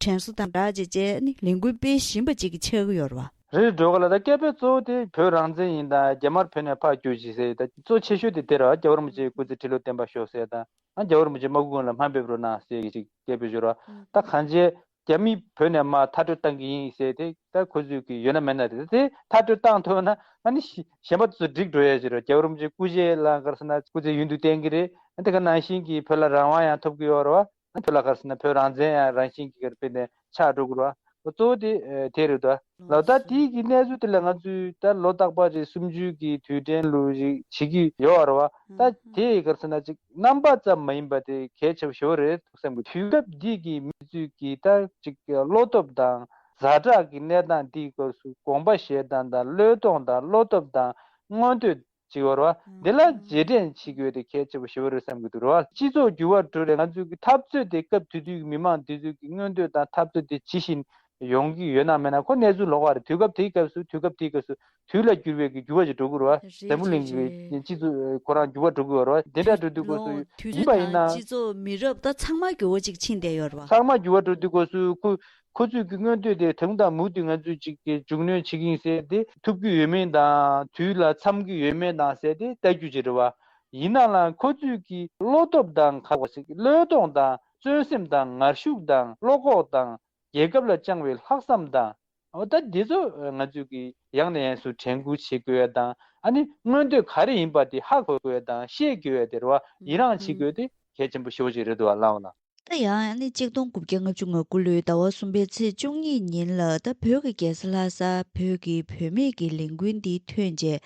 དྲན་གསོ་དང་སྦྲགས་བྱས་བྱས་ནི་ལས་འགུལ་སྤེལ་བཞིན་པ་ཅིག་གི་ཆགས་ཀྱི་ཡོད་རེད་བ། རེད་འགྲོ་ག་ལ། ད་སྐད་འབོད་གཙོ་བོ་དེ་བོད་རང་བཙན་ཡིན་དང་རྒྱ་དམར་བོད་ནས་ཕར་རྒྱུགས་ཤིག་ཟེར། ད་གཙོ་ཆེ་ཤོས་དེ་དེ་རེད་བ། རྒྱལ་བ་རིན་པོ་ཆེའི་སྐུ་ཚེ་ཁྲི་ལོ་བརྟན་པར་ཤོག་ཟེར་དང་། ཨ་རྒྱལ་བ་རིན་པོ་ཆེ་དམག་དཔུང་ལ་མ་ཕེབས་རོགས་གནང་ཟེར་གྱི་ཅིག་སྐད་འབོད་ཞུ་རོགས། ད་གང་བྱས་རྒྱ་མི་བོད་ནས་མར་མཐར་སྐྲོད་བཏང་གི་ཡིན་ཟེར་དེ་ད་ཁོ་ཚོས་ཀྱི་ཡོད་ན་མེད་ན་རེད། དེ་མཐར་སྐྲོད་བཏང་ཐུབ་ན་ཨ་ནི་གཞན་པ་ཚོ་འགྲིག་འགྲོ་ཡ་ཅིག་རེད། རྒྱལ་བ་རིན་པོ་ཆེའི་སྐུ་ཕྱྭ་ལ་ག་རེ་ཟེར་ན་སྐུ་ཚེ་ཡུན་དུ་བརྟན་གྱི་རེད། དེ་ག་ནང་བཞིན་གྱི་བོད་ལ་རང་དབང་ཡང་ཐོབ་ཀྱི་ཡོད་རེད་བ། བོད་ལ་ག་རེ་ཟེར་ན་བོད་རང་བཙན་ཡང་རང་བཞིན་གྱིས་ག་རེ་དཔེ་ནས་ཆགས་འགྲོ་གི་རེད་བ། གཙོ་བོ་དེ་དེ་རེད་དོ། ལོ་ལྟར་དེའི་གི་གནས་ཚུལ་དེ་ལ་ང་ཚོས་ད་ལོ་རྟག་པར་རེ་གསུམ་བཅུའི་གི་དུས་དྲན་ལུ་རིག་བྱེད་ཀྱི་ཡོད་རེད་བ། ད་དེ་ག་རེ་ཟེར་ན་ཅིག་རྣམ་པ་ཙམ་མ་ཡིན་པ་དེ་གལ་ཆེ་བ་ཞེ་པོ་རེད་འདུག་བསམ་གི། དུས་སྐབས་འདི་གི་མི་ཚོས་ཀྱི་ད་ཅིག་བློ་སྟོབས་དང་ཛ་དྲག་གི་གནས་སྟངས་འདིའི་སྐབས་སུ་དགོངས་པ་བཞེས་སྟངས་དང་བློས་གཏོང་དང་བློ་སྟོབས་དང་མངོན་འདོད་ཅིག་ཡོད་རེད་བ། འདི་ལ་རྗེས་དྲན་བྱེད་དགོས་དེ་གལ་ཆེ་པོ་ཞེ་པོ་རེད་བསམ་གྱི་འདུག་རེད་བ། སྤྱི་ཚོགས་འགྱུར་བ་འགྲོ་རེད། ང་ཚོའི་གི་འཐབ་རྩོད་དེ་སྐབས་དེ་དུས་ཀྱི་མི་མང་དེ་ཚོའི་གི་མངོན་འདོད་དང་འཐབ་རྩོད་དེ་ཇི་བཞིན་ཡོང་གི་ཡོད་ན་མེད་ན་ཁོ་གནས་ཚུལ་ལོགས་ཀ་རེད། དུས་སྐབས་དེའི་སྐབས་སུ་དུས་སྐབས་དེའི་སྐབས་སུ་དུས་ལ་འགྱུར་བའི་གི་འགྱུར་བ་ཞིག་འགྲོ་གི་རེད་བ། རེད་འཛམ་བུ་གླིང་གི་རེད། སྤྱི་ཚོགས་ཁོ་རང་འགྱུར་བ་འགྲོ་གི་ཡོད་རེད་བ། དེ་འདྲ་འགྲོ་དུས་སྐབས་སུ་ལོ་དུས་ཡིན་པ་ཚོད་ཡིན་དང་ན་སྤྱི་ཚོགས་མི་རབས་ད་ཚང་མ་འགྱུར་བ་ཅིག་ཕྱིན་བསྡད་ཡོད་རེད་བ། ཚང་མ་འགྱུར་བ་འགྲོ་དུས་སྐབས་སུ་ཁོ་ཁོ་ཚོས་ཀྱི་མངོན་འདོད་དེ་དུང་དང་མུ་མཐུད་ང་ཚོས་ཅིག་གི་མཇུག་གནོན་བྱེད་ཀྱི་ཡིན་ཟེར་ཏེ་ཐུབ་ཀྱི་ཡོད་མེད་དང་དུས་ལ་འཚམ་གྱི་ཡོད་མེད་དང་ཟེར་ཏེ་ལྟ་རྒྱུ་ཅིག་རེད་བ། ཡིན་ན་ལ་ཁོ་ཚོས་ཀྱི་བློ་སྟོབས་དང་ཁ་བ་ཞིག་བློས་གཏོང་དང་བརྩོན་སེམས་དང་ངར་ཤུགས་དང་བློ་ཁོག་དང་རྒྱལ་ཁབ་ལ་བཅངས་པའི་ལྷག་བསམ་དང་། འོ་ད་འདི་ཚོ་ང་ཚོས་ཀྱི་ཡང་ནས་ཡང་དུ་དྲན་སྐུལ་བྱེད་དགོས་ཡ་དང་ཨ་ནི་མངོན་འདོད་ག་རེ་ཡིན་པ་དེ་ཧ་གོ་དགོས་ཡ་དང་ཤེས་དགོས་ཡ་དེ་རེད་བ། ཡི་རངས་བྱེད་དགོས་དེ་གལ་ཆེན་པོ་ཞེ་པོ་ཅིག་རེད་འདུག་བ་ལགས་འོ་ན། ད་ཡང་ཨ་ནི་གཅིག་སྟོང་དགུ་བརྒྱ་ལྔ་བཅུ་ང་དགུ་ལོའི་ཟླ་བ་གསུམ་པའི་ཚེས་བཅུ་གཉིས་ཉིན་ལ་ད་བོད་ཀྱི་རྒྱལ་ས་ལྷ་ས་བོད་ཀྱི་བུད་མེད་ཀྱི་ལས་འགུལ་འདི་ཐོན་རྗེས་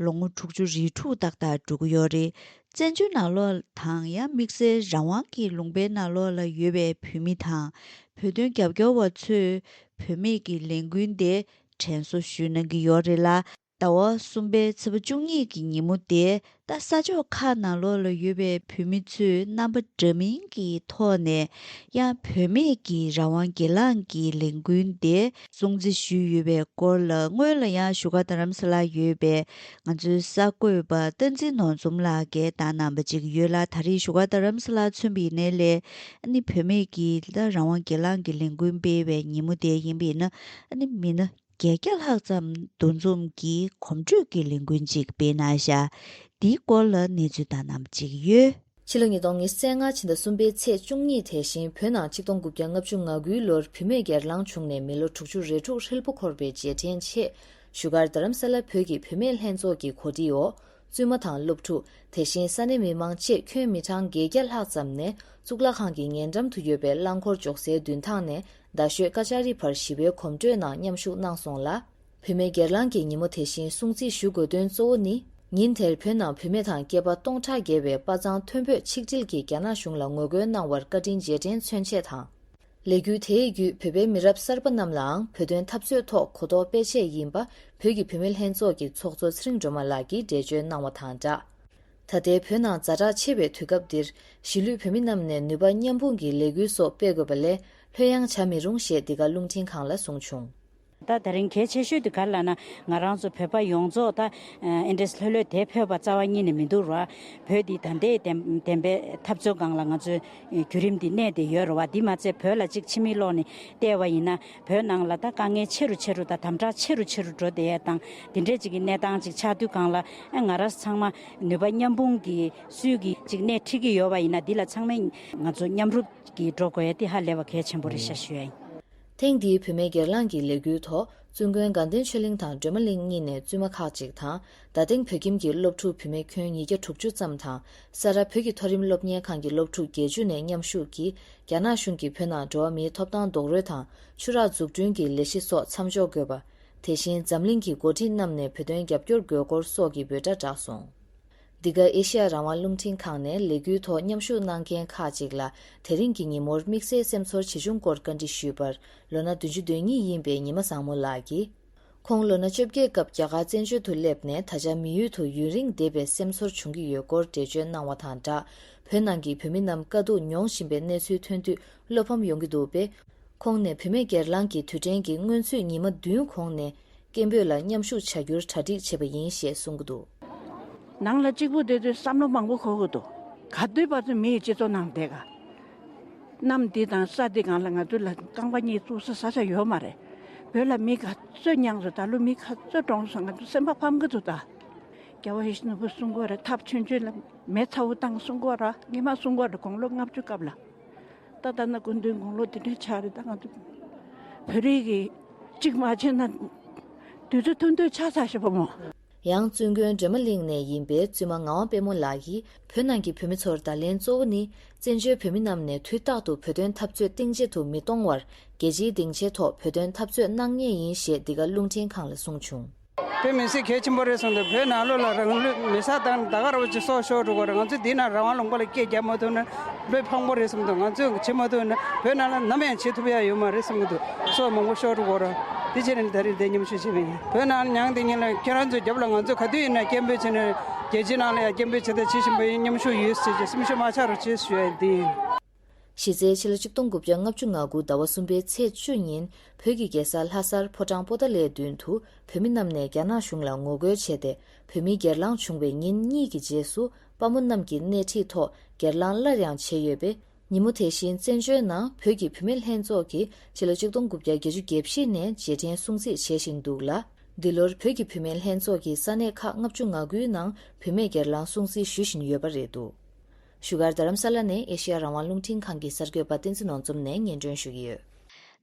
ལོ་ངོ་དྲུག་ཅུ་རེ་དྲུག་ཏག་ཏག་འགྲོ་གི་ཡོད་རེད། བཙན་བྱོལ་ནང་ལོགས་དང་ཡང་དམིགས་བསལ་རང་དབང་གི་ལུང་པའི་ནང་ལོགས་ལ་ཡོད་པའི་བོད་མི་དང་བོད་དོན་རྒྱབ་སྐྱོར་བ་ཚོས་བུད་མེད་ཀྱི་ལས་འགུལ་འདི་དྲན་གསོ་ཞུས་གནང་གི་ཡོད་རེད་ལ། ཟླ་བ་གསུམ་པའི་ཚེས་པ་བཅུ་གཉིས་ཀྱི་ཉིན་མོ་དེ་ད་ས་ཕྱོགས་ཁག་ནང་ལོགས་ལ་ཡོད་པའི་བོད་མི་ཚོས་རྣམ་པ་འདྲ་མིན་གྱི་ཐོག་ནས་ཡང་བུད་མེད་ཀྱི་རང་དབང་སྒེར་ལངས་ཀྱི་ལས་འགུལ་དེ་སྲུང་བརྩི་ཞུས་ཡོད་པའི་སྐོར་ལ་སྔོན་ལ་ཡང་བཞུགས་སྒར་རྡ་རམ་ས་ལར་ཡོད་པའི་ང་ཚོའི་གསར་འགོད་པ་བསྟན་འཛིན་ནོར་འཛོམས་ལགས་ཀྱིས་བཏང་གནང་བ་ཅིག་ཡོད་ལ། ད་རེས་བཞུགས་སྒར་རྡ་རམ་ས་ལར་མཚོན་པ་ཡིན་ནའི་ལས་ཨ་ནི་བུད་མེད་ཀྱི་ད་རང་དབང་སྒེར་ལངས་ཀྱི་ལས་འགུལ་སྤེལ་བའི་ཉིན་མོ་དེ་ཡིན་པ་ཡིན་ན་ཨ་ནི་མི་སྣ་བརྒྱད་བརྒྱ་ལྷག་ཙམ་འདུ་འཛོམས་ཀྱིས་གོམ་བགྲོད་ཀྱི་ལས་འགུལ་ཅིག་སྤེལ་གནང་བཞག་འདིའི་སྐོར་ལ་གནས་ཚུལ་བཏང་གནང་བ་ཅིག་ཡོད། ཕྱི་ལོ་ཉིས་སྟོང་ཉི་ཤུ་རྩ་ལྔ་ཕྱི་ཟླ་གསུམ་པའི་ཚེས་བཅུ་གཉིས་དེ་བཞིན་བོད་ནང་གཅིག་སྟོང་དགུ་བརྒྱ་ལྔ་བཅུ་ང་དགུའི་ལོར་བུད་མེད་སྒེར་ལངས་བྱུང་ནས་མི་ལོ་དྲུག་ཅུ་རེ་དྲུག་ཧྲིལ་པོ་འཁོར་བའི་རྗེས་དྲན་ཆེད། བཞུགས་སྒར་རྡ་རམ་ས་ལ་བོད་ཀྱི་བུད་མེད་ལྷན་ཚོགས་ཀྱི་གོ་སྒྲིག་འོག་བཙུན་མ་དང་སློབ་ཕྲུག་དེ་བཞིན་ས་གནས་མི་མང་བཅས་ཁྱོན་མི་གྲངས་བརྒྱད་བརྒྱ་ལྷག་ཙམ་ནས་གཙུག་ལག་ཁང་གི་ཉེ་འགྲམ་དུ་ཡོད་པའི་རླངས་འཁོར་འཇོག་སའི་མདུན་ཐང་ནས་རྡ་ཤོད་ཀ་ཅ་རི་བར་ཞི་བའི་གོམ་བགྲོད་ནང་མཉམ་ཞུགས་གནང་སོང་ལ། བུད་མེད་སྒེར་ལངས་ཀྱི་ཉིན་མོ་དེ་བཞིན་སྲུང་བརྩི་ཞུ་དགོས་དོན་གཙོ་བོ་ནི། ཉིན་དེར་བོད་ནང་བུད་མེད་དང་སྐྱེས་པ་སྟོང་ཕྲག་བརྒལ་བའི་དཔའ་མཛངས་མཐོན་པོས་ཆིག་སྒྲིལ་གྱིས་རྒྱ་ནག་གཞུང་ལ་ངོ་རྒོལ་གནང་བར་བཀའ་དྲིན་རྗེས་དྲན་མཚོན་ཆེད་དང་། ལས་འགུལ་དེའི་བརྒྱུད་བོད་པའི་མི་རབས་གསར་པ་རྣམས་ལའང་བོད་དོན་འཐབ་རྩོད་ཐོག་གོ་རྟོགས་སྤེལ་ཆེད་ཡིན་པ་བོད་ཀྱི་བུད་མེད་ལྷན་ཚོགས་ཀྱི་ཚོགས་གཙོ་ཚེ་རིང་སྒྲོལ་མ་ལགས་ཀྱིས་འགྲེལ་བརྗོད་གནང་བ་དང་སྦྲགས། ད་ལྟའི་བོད་ནང་ཛ་དྲག་ཆེ་བའི་དུས་སྐབས་འདིར་གཞིས་ལུས་བོད་མི་རྣམས་ནས་ནུས་པ་མཉམ་སྤུངས་ཀྱི་ལས་འགུལ་སོགས་སྤེལ་དགོས་པ་ལས་ལྷོད་ཡངས་བྱ་མི་རུང་ཞེས་འདི་ག་རླུང་འཕྲིན་ཁང་ལ་གསུངས་བྱུང་། ད་ད་རིང་གལ་ཆེ་ཤོས་དེ་ག་རེ་ལབ་ན་ང་རང་ཚོ་བོད་པ་ཡོངས་རྫོགས་ད་ཨེ་འདྲས་ལྷོད་ལྷོད་དེ་ཕེབས་པ་རྩ་བ་ཉིད་ནས་མི་འདུག་ར། བོད་འདི་ད་ལྟའི་བདེན་བདེན་པའི་འཐབ་རྩོད་སྒང་ལ་ང་ཚོའི་བརྒྱུད་རིམ་འདི་གནས་བསྡད་ཡོད་རེད་བ། འདི་མ་ཚད་བོད་ལ་གཅིག་ཕྱི་མིག་ལོག་ནས་བལྟས་པ་ཡིན་ན་བོད་ནང་ལ་ད་དཀའ་ངལ་ཆེ་རུ་ཆེ་རུ་དང་དམ་དྲག་ཆེ་རུ་ཆེ་རུ་འགྲོ་བསྡད་ཡ་དང་འདི་འདྲས་ཅིག་གི་གནས་སྟངས་ཅིག་ཆགས་དུས་སྒང་ལ་ཨེ་ང་རང་ཚང་མ་ནུས་པ་མཉམ་སྤུངས་ཀྱིས་སུས་ཀྱིས་ཅིག་སྣེ་ཁྲིད་ཀྱི་ཡོད་པ་ཡིན་ན་འདི་ལ་ཚང་མས་ང་ཚོ་མཉམ་རུབ་ཀྱིས་འགྲོ་དགོས་ཡ་དེ་ཧ་ལས་པ་གལ་ཆེན་པོ་རེད་ཤག་ཞུ་ཡ་ཡིན། ཐེངས་འདིའི་བུད་མེད་སྒེར་ལངས་ཀྱི་ལས་འགུལ་ཐོག་བཙུན་དགོན་དགའ་ལྡན་ཆོས་གླིང་དང་སྒྲོལ་མ་གླིང་གཉིས་ནས་བཙུན་མ་ཁག་ཅིག་དང་རྡ་སྟེང་བོད་ཁྱིམ་གྱི་སློབ་ཕྲུག་བུད་མེད་ཁྱོན་ཉིས་བརྒྱ་དྲུག་ཅུ་ཙམ་དང་ས་རཱ་བོད་ཀྱི་མཐོ་རིམ་སློབ་གཉེར་ཁང་གི་སློབ་ཕྲུག་བརྒྱད་ཅུ་ནས་མཉམ་ཞུགས་ཀྱིས་རྒྱ་ནག་གཞུང་གིས་བོད་ནང་འགྲོ་བ་མིའི་ཐོབ་ཐང་རྡོག་རོལ་དང་ཆུ་རགས་འཛུགས་སྐྲུན་གྱི་ལས་གཞི་སོགས་མཚམས་འཇོག་དགོས་པ། དེ་བཞིན་འཛམ་གླིང་གི་འགོ་ཁྲིད་རྣམས་ནས་བོད་དོན་རྒྱབ་སྐྱོར་དགོས་སྐོར་སོགས་ཀྱི་འབོད་སྒྲ་བསྒྲགས་སོང་། འདི་ག་ཨེ་ཤི་ཡ་རང་དབང་རླུང་འཕྲིན་ཁང་ནས་ལས་འགུལ་ཐོག་མཉམ་ཞུགས་གནང་མཁན་ཁག་ཅིག་ལ་དེ་རིང་གི་ཉིན་མོར་དམིགས་བསལ་སེམས་ཚོར་ཇི་བྱུང་སྐོར་བཀའ་འདྲི་ཞུས་པར་ལོ་ན་བདུན་ཅུ་དོན་གཉིས་ཡིན་པའི་ཉི་མ་བཟང་མོ་ལགས་ཀྱིས། ཁོང་ལོ་ན་བཅོ་བརྒྱད་སྐབས་རྒྱ་གར་བཙན་བྱོལ་དུ་སླེབས་ནས་ད་ཆ་མི་ཡུལ་དུ་ཡུན་རིང་བསྡད་པའི་སེམས་ཚོར་བྱུང་གི་ཡོད་སྐོར་འགྲེལ་བརྗོད་གནང་བ་དང་སྦྲགས། བོད་ནང་གི་བོད་མི་རྣམས་དཀའ་སྡུག་མྱོང་བཞིན་པའི་གནས་ཚུལ་ཐོན་དུས་བློ་ཕམ་ཡོང་གི་འདུག་པས། ཁོང་ནས་བུད་མེད་སྒེར་ལངས་ཀྱི་དུས་དྲན་གྱི་སྔོན་ཚུད་ཉི་མ་བདུན་གོང་ནས་སྐད་འབོད་ལ་མཉམ་ཞུགས་བྱ་རྒྱུར་གྲ་སྒྲིག་བྱས་པ་ཡིན་ཞེས་གསུང་གི་འདུག། ནང་ལ་གཅིག་པུ་བསྡད་དུས་བསམ་བློ་མང་པོ་འཁོར་གི་འདུག། ག་དུས་བར་དུ་མི་ཡི་སྤྱི་ཚོགས་ནང་བསྡད་ག། གནམ་འདི་དང་ས་འདི་སྒང་ལ་ང་ཚོ་ལ་རྐང་པ་གཉིས་བཙུགས་ས་ས་ཆ་ཡོད་མ་རེད། བོད་ལ་མི་ག་ཚོད་མྱངས་སོང་། ད་ལོ་མི་ག་ཚོད་གྲོངས་སོང་། ང་ཚོ་སེམས་པ་ཕམ་གི་འདུག་ད། རྒྱལ་བ་ཡིད་བཞིན་ནོར་བུ་གསུང་གི་ཡོད་རེད། ཐབས་ཆུང་ཆུང་ལ་མེ་ཚ་བོ་བཏང་གསུང་གི་ཡོད་རེད། སྔོན་མ་གསུང་གི་ཡོད་རེད། དགུང་ལོ་ལྔ་བཅུ་སྐབས་ལ། ད་ལྟ་ན་སྐུ་མདུན་དགུང་ལོ་དེ་འདྲ་ཆགས་རེད། ད་ང་ཚོ་བོད་རིགས་ཀྱིས་གཅིག་མ་བྱས་ན་དུས་ཚོད་ཐུང་ཐུང་ཆགས་ཚར་ཤག་པ་མོ། ཡང་བཙུན་དགོན་སྒྲོལ་མ་གླིང་ནས་ཡིན་པའི་བཙུན་མ་ངག་དབང་དཔལ་མོ་ལགས་ཀྱིས་བོད་ནང་གི་བོད་མི་ཚོར་བརྡ་ལན་གཙོ་བོ་ནི། བཙན་བྱོལ་བོད་མི་རྣམས་ནས་དུས་རྟག་ཏུ་བོད་དོན་འཐབ་རྩོད་གཏིང་ཇེ་ཐུ་མི་གཏོང་བར། རྒྱལ་སྤྱིའི་སྡིངས་ཆའི་ཐོག་བོད་དོན་འཐབ་རྩོད་གནང་ངེས་ཡིན་ཞེས་འདི་ག་རླུང་འཕྲིན་ཁང་ལ་གསུངས་བྱུང་། དཔེ་མི་སྲིད་གལ་ཆེན་པོ་རེད་བསམ་འདུག། བོད་ནང་ལོགས་ལ་རང་ལུས་མེ་སྲེག་བཏང་ནས་ད་ག་རང་བྱས་སྲོག་ཤོར་འགྲོ་གི་རེད། ང་ཚོས་འདི་ན་རང་དབང་ལུང་པ་ལ་སྐད་རྒྱབ་མ་ཐུབ་ན་བློས་ཕངས་པོ་རེད་བསམ་འདུག། ང་ཚོས་བྱེད་མ་ཐུབ་ན་བོད་ནང་ལ་ནམ་ཡང་བྱེད་ཐུབ་ཡ་ཡོད་མ་རེད་བསམ་གི་འདུག། སྲོག་མང་པོ་ཤོར་འགྲོ་གི་རེད། དེ་བྱས་ནས་ད་རེས་འདིར་མཉམ་ཞུགས་བྱས་པ་ཡིན། བོད་ནང་ལ་མྱངས་དེ་ཉིན་ལ་ཁྱེད་རང་ཚོའི་རྒྱབ་ལ་ང་ཚོས་ག་དུས་ཡིན་ན་སྐད་འབོད་བྱས་ནས་རྒྱལ་སྤྱིའི་ནང་ལ་ཡང་སྐད་འབོད་བྱེད་ཐབས་བྱེད་བཞིན་པ་ཡིན། མཉམ་ཞུགས་ཡོད་ཟེར་གྱི་སེམས་ཤུགས་མ་ཆག་རོགས་བྱེད་ཞུ་ཡ་འདི་ཡིན། གཞི་རྩའི་ཕྱི་ལོ་ཆིག་སྟོང་དགུ་བརྒྱ་ལྔ་བཅུ་ང་དགུ་ཟླ་བ་གསུམ་པའི་ཚེས་བཅུ་ཉིན་བོད་ཀྱི་རྒྱལ་ས་ལྷ་སར་ཕོ་བྲང་པོ་ཏཱ་ལའི་མདུན་དུ་བོད་མི་རྣམས་ནས་རྒྱ་ནག་གཞུང་ལ་ངོ་རྒོལ་བྱས་ཏེ། བོད་མི་སྒེར་ལངས་བྱུང་བའི་ཉིན་གཉིས་ཀྱི་རྗེས་སུ་དཔའ་མོ་རྣམས་ཀྱི་སྣེ་ཁྲིད་ཐོག་སྒེར་ལངས་སླར་ཡང་བྱས་ཡོད་པས། ཉིན་མོ་དེ་བཞིན་བཙན་བྱོལ་ནང་བོད་ཀྱི་བུད་མེད་ལྷན་ཚོགས་ཀྱིས་ཕྱི་ལོ་ཆིག་སྟོང་དགུ་བརྒྱ་བརྒྱད་ཅུ་གྱ་བཞི་ནས་རྗེས་དྲན་སྲུང་བརྩི་བྱེད་བཞིན་འདུག་ལ། འདི་ལོར་བོད་ཀྱི་བུད་མེད་ལྷན་ཚོགས་ཀྱིས་ས་གནས་ཁག་ལྔ་བཅུ་ང་དགུའི་ནང་བུད་མེད་སྒེར་ལངས་སྲུང་བརྩི་ཞུ་བཞིན་ཡོད་པ་རེད་འདུག། བཞུགས་སྒར་རྡ་རམ་ས་ལ་ནས་ཨེ་ཤེ་ཡ་རང་དབང་རླུང་འཕྲིན་ཁང་གི་གསར་འགོད་པ་བསྟན་འཛིན་ནོར་འཛོམས་ནས་སྙན་སྒྲོན་ཞུ་གི་ཡོད།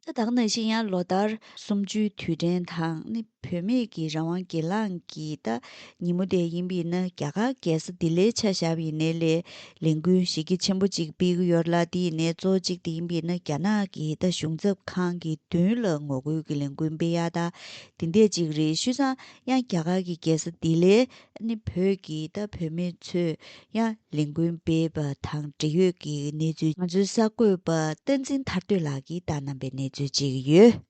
ད་ད་ག་ནང་བཞིན་ཡང་ལོ་ལྟར་གསུམ་བཅུའི་དུས་དྲན་དང་ནི་བུད་མེད་ཀྱི་རང་དབང་སྒེར་ལངས་ཀྱི་ད་ཉིན་མོ་དེ་ཡིན་པས་ན། རྒྱ་གར་རྒྱལ་ས་ལྡི་ལིར་ཆ་བཞག་པ་ཡིན་ནའི་ལས་ལས་འགུལ་གཞི་རྒྱ་ཆེན་པོ་གཅིག་སྤེལ་གྱི་ཡོད་ལ། དེ་ཡིན་ནའི་གཙོ་བོ་གཅིག་དེ་ཡིན་པས་ན། རྒྱ་ནག་གི་ད་གཞུང་ཚབ་ཁང་གི་མདུན་ལ་ངོ་རྒོལ་གྱི་ལས་འགུལ་སྤེལ་ཡ་ད་དེ་འདྲས་གཅིག་རེད། བྱས་ཙང་ཡང་རྒྱ་གར་གྱི་རྒྱལ་ས་ལྡི་ལིར་ནི་བོད་ཀྱི་ད་བུད་མེད་ཚོས་ཡང་ལས་འགུལ་སྤེལ་བ་དང་འབྲེལ་ཡོད་ཀྱི་གནས་ཚུལ་ང་ཚོའི་གསར་འགོད་པ་བསྟན་འཛིན་ཐར་འདོད་ལགས་ཀྱིས་བཏང་གནང་པའི་གནས་ཚུལ་ཅིག་ཡོད།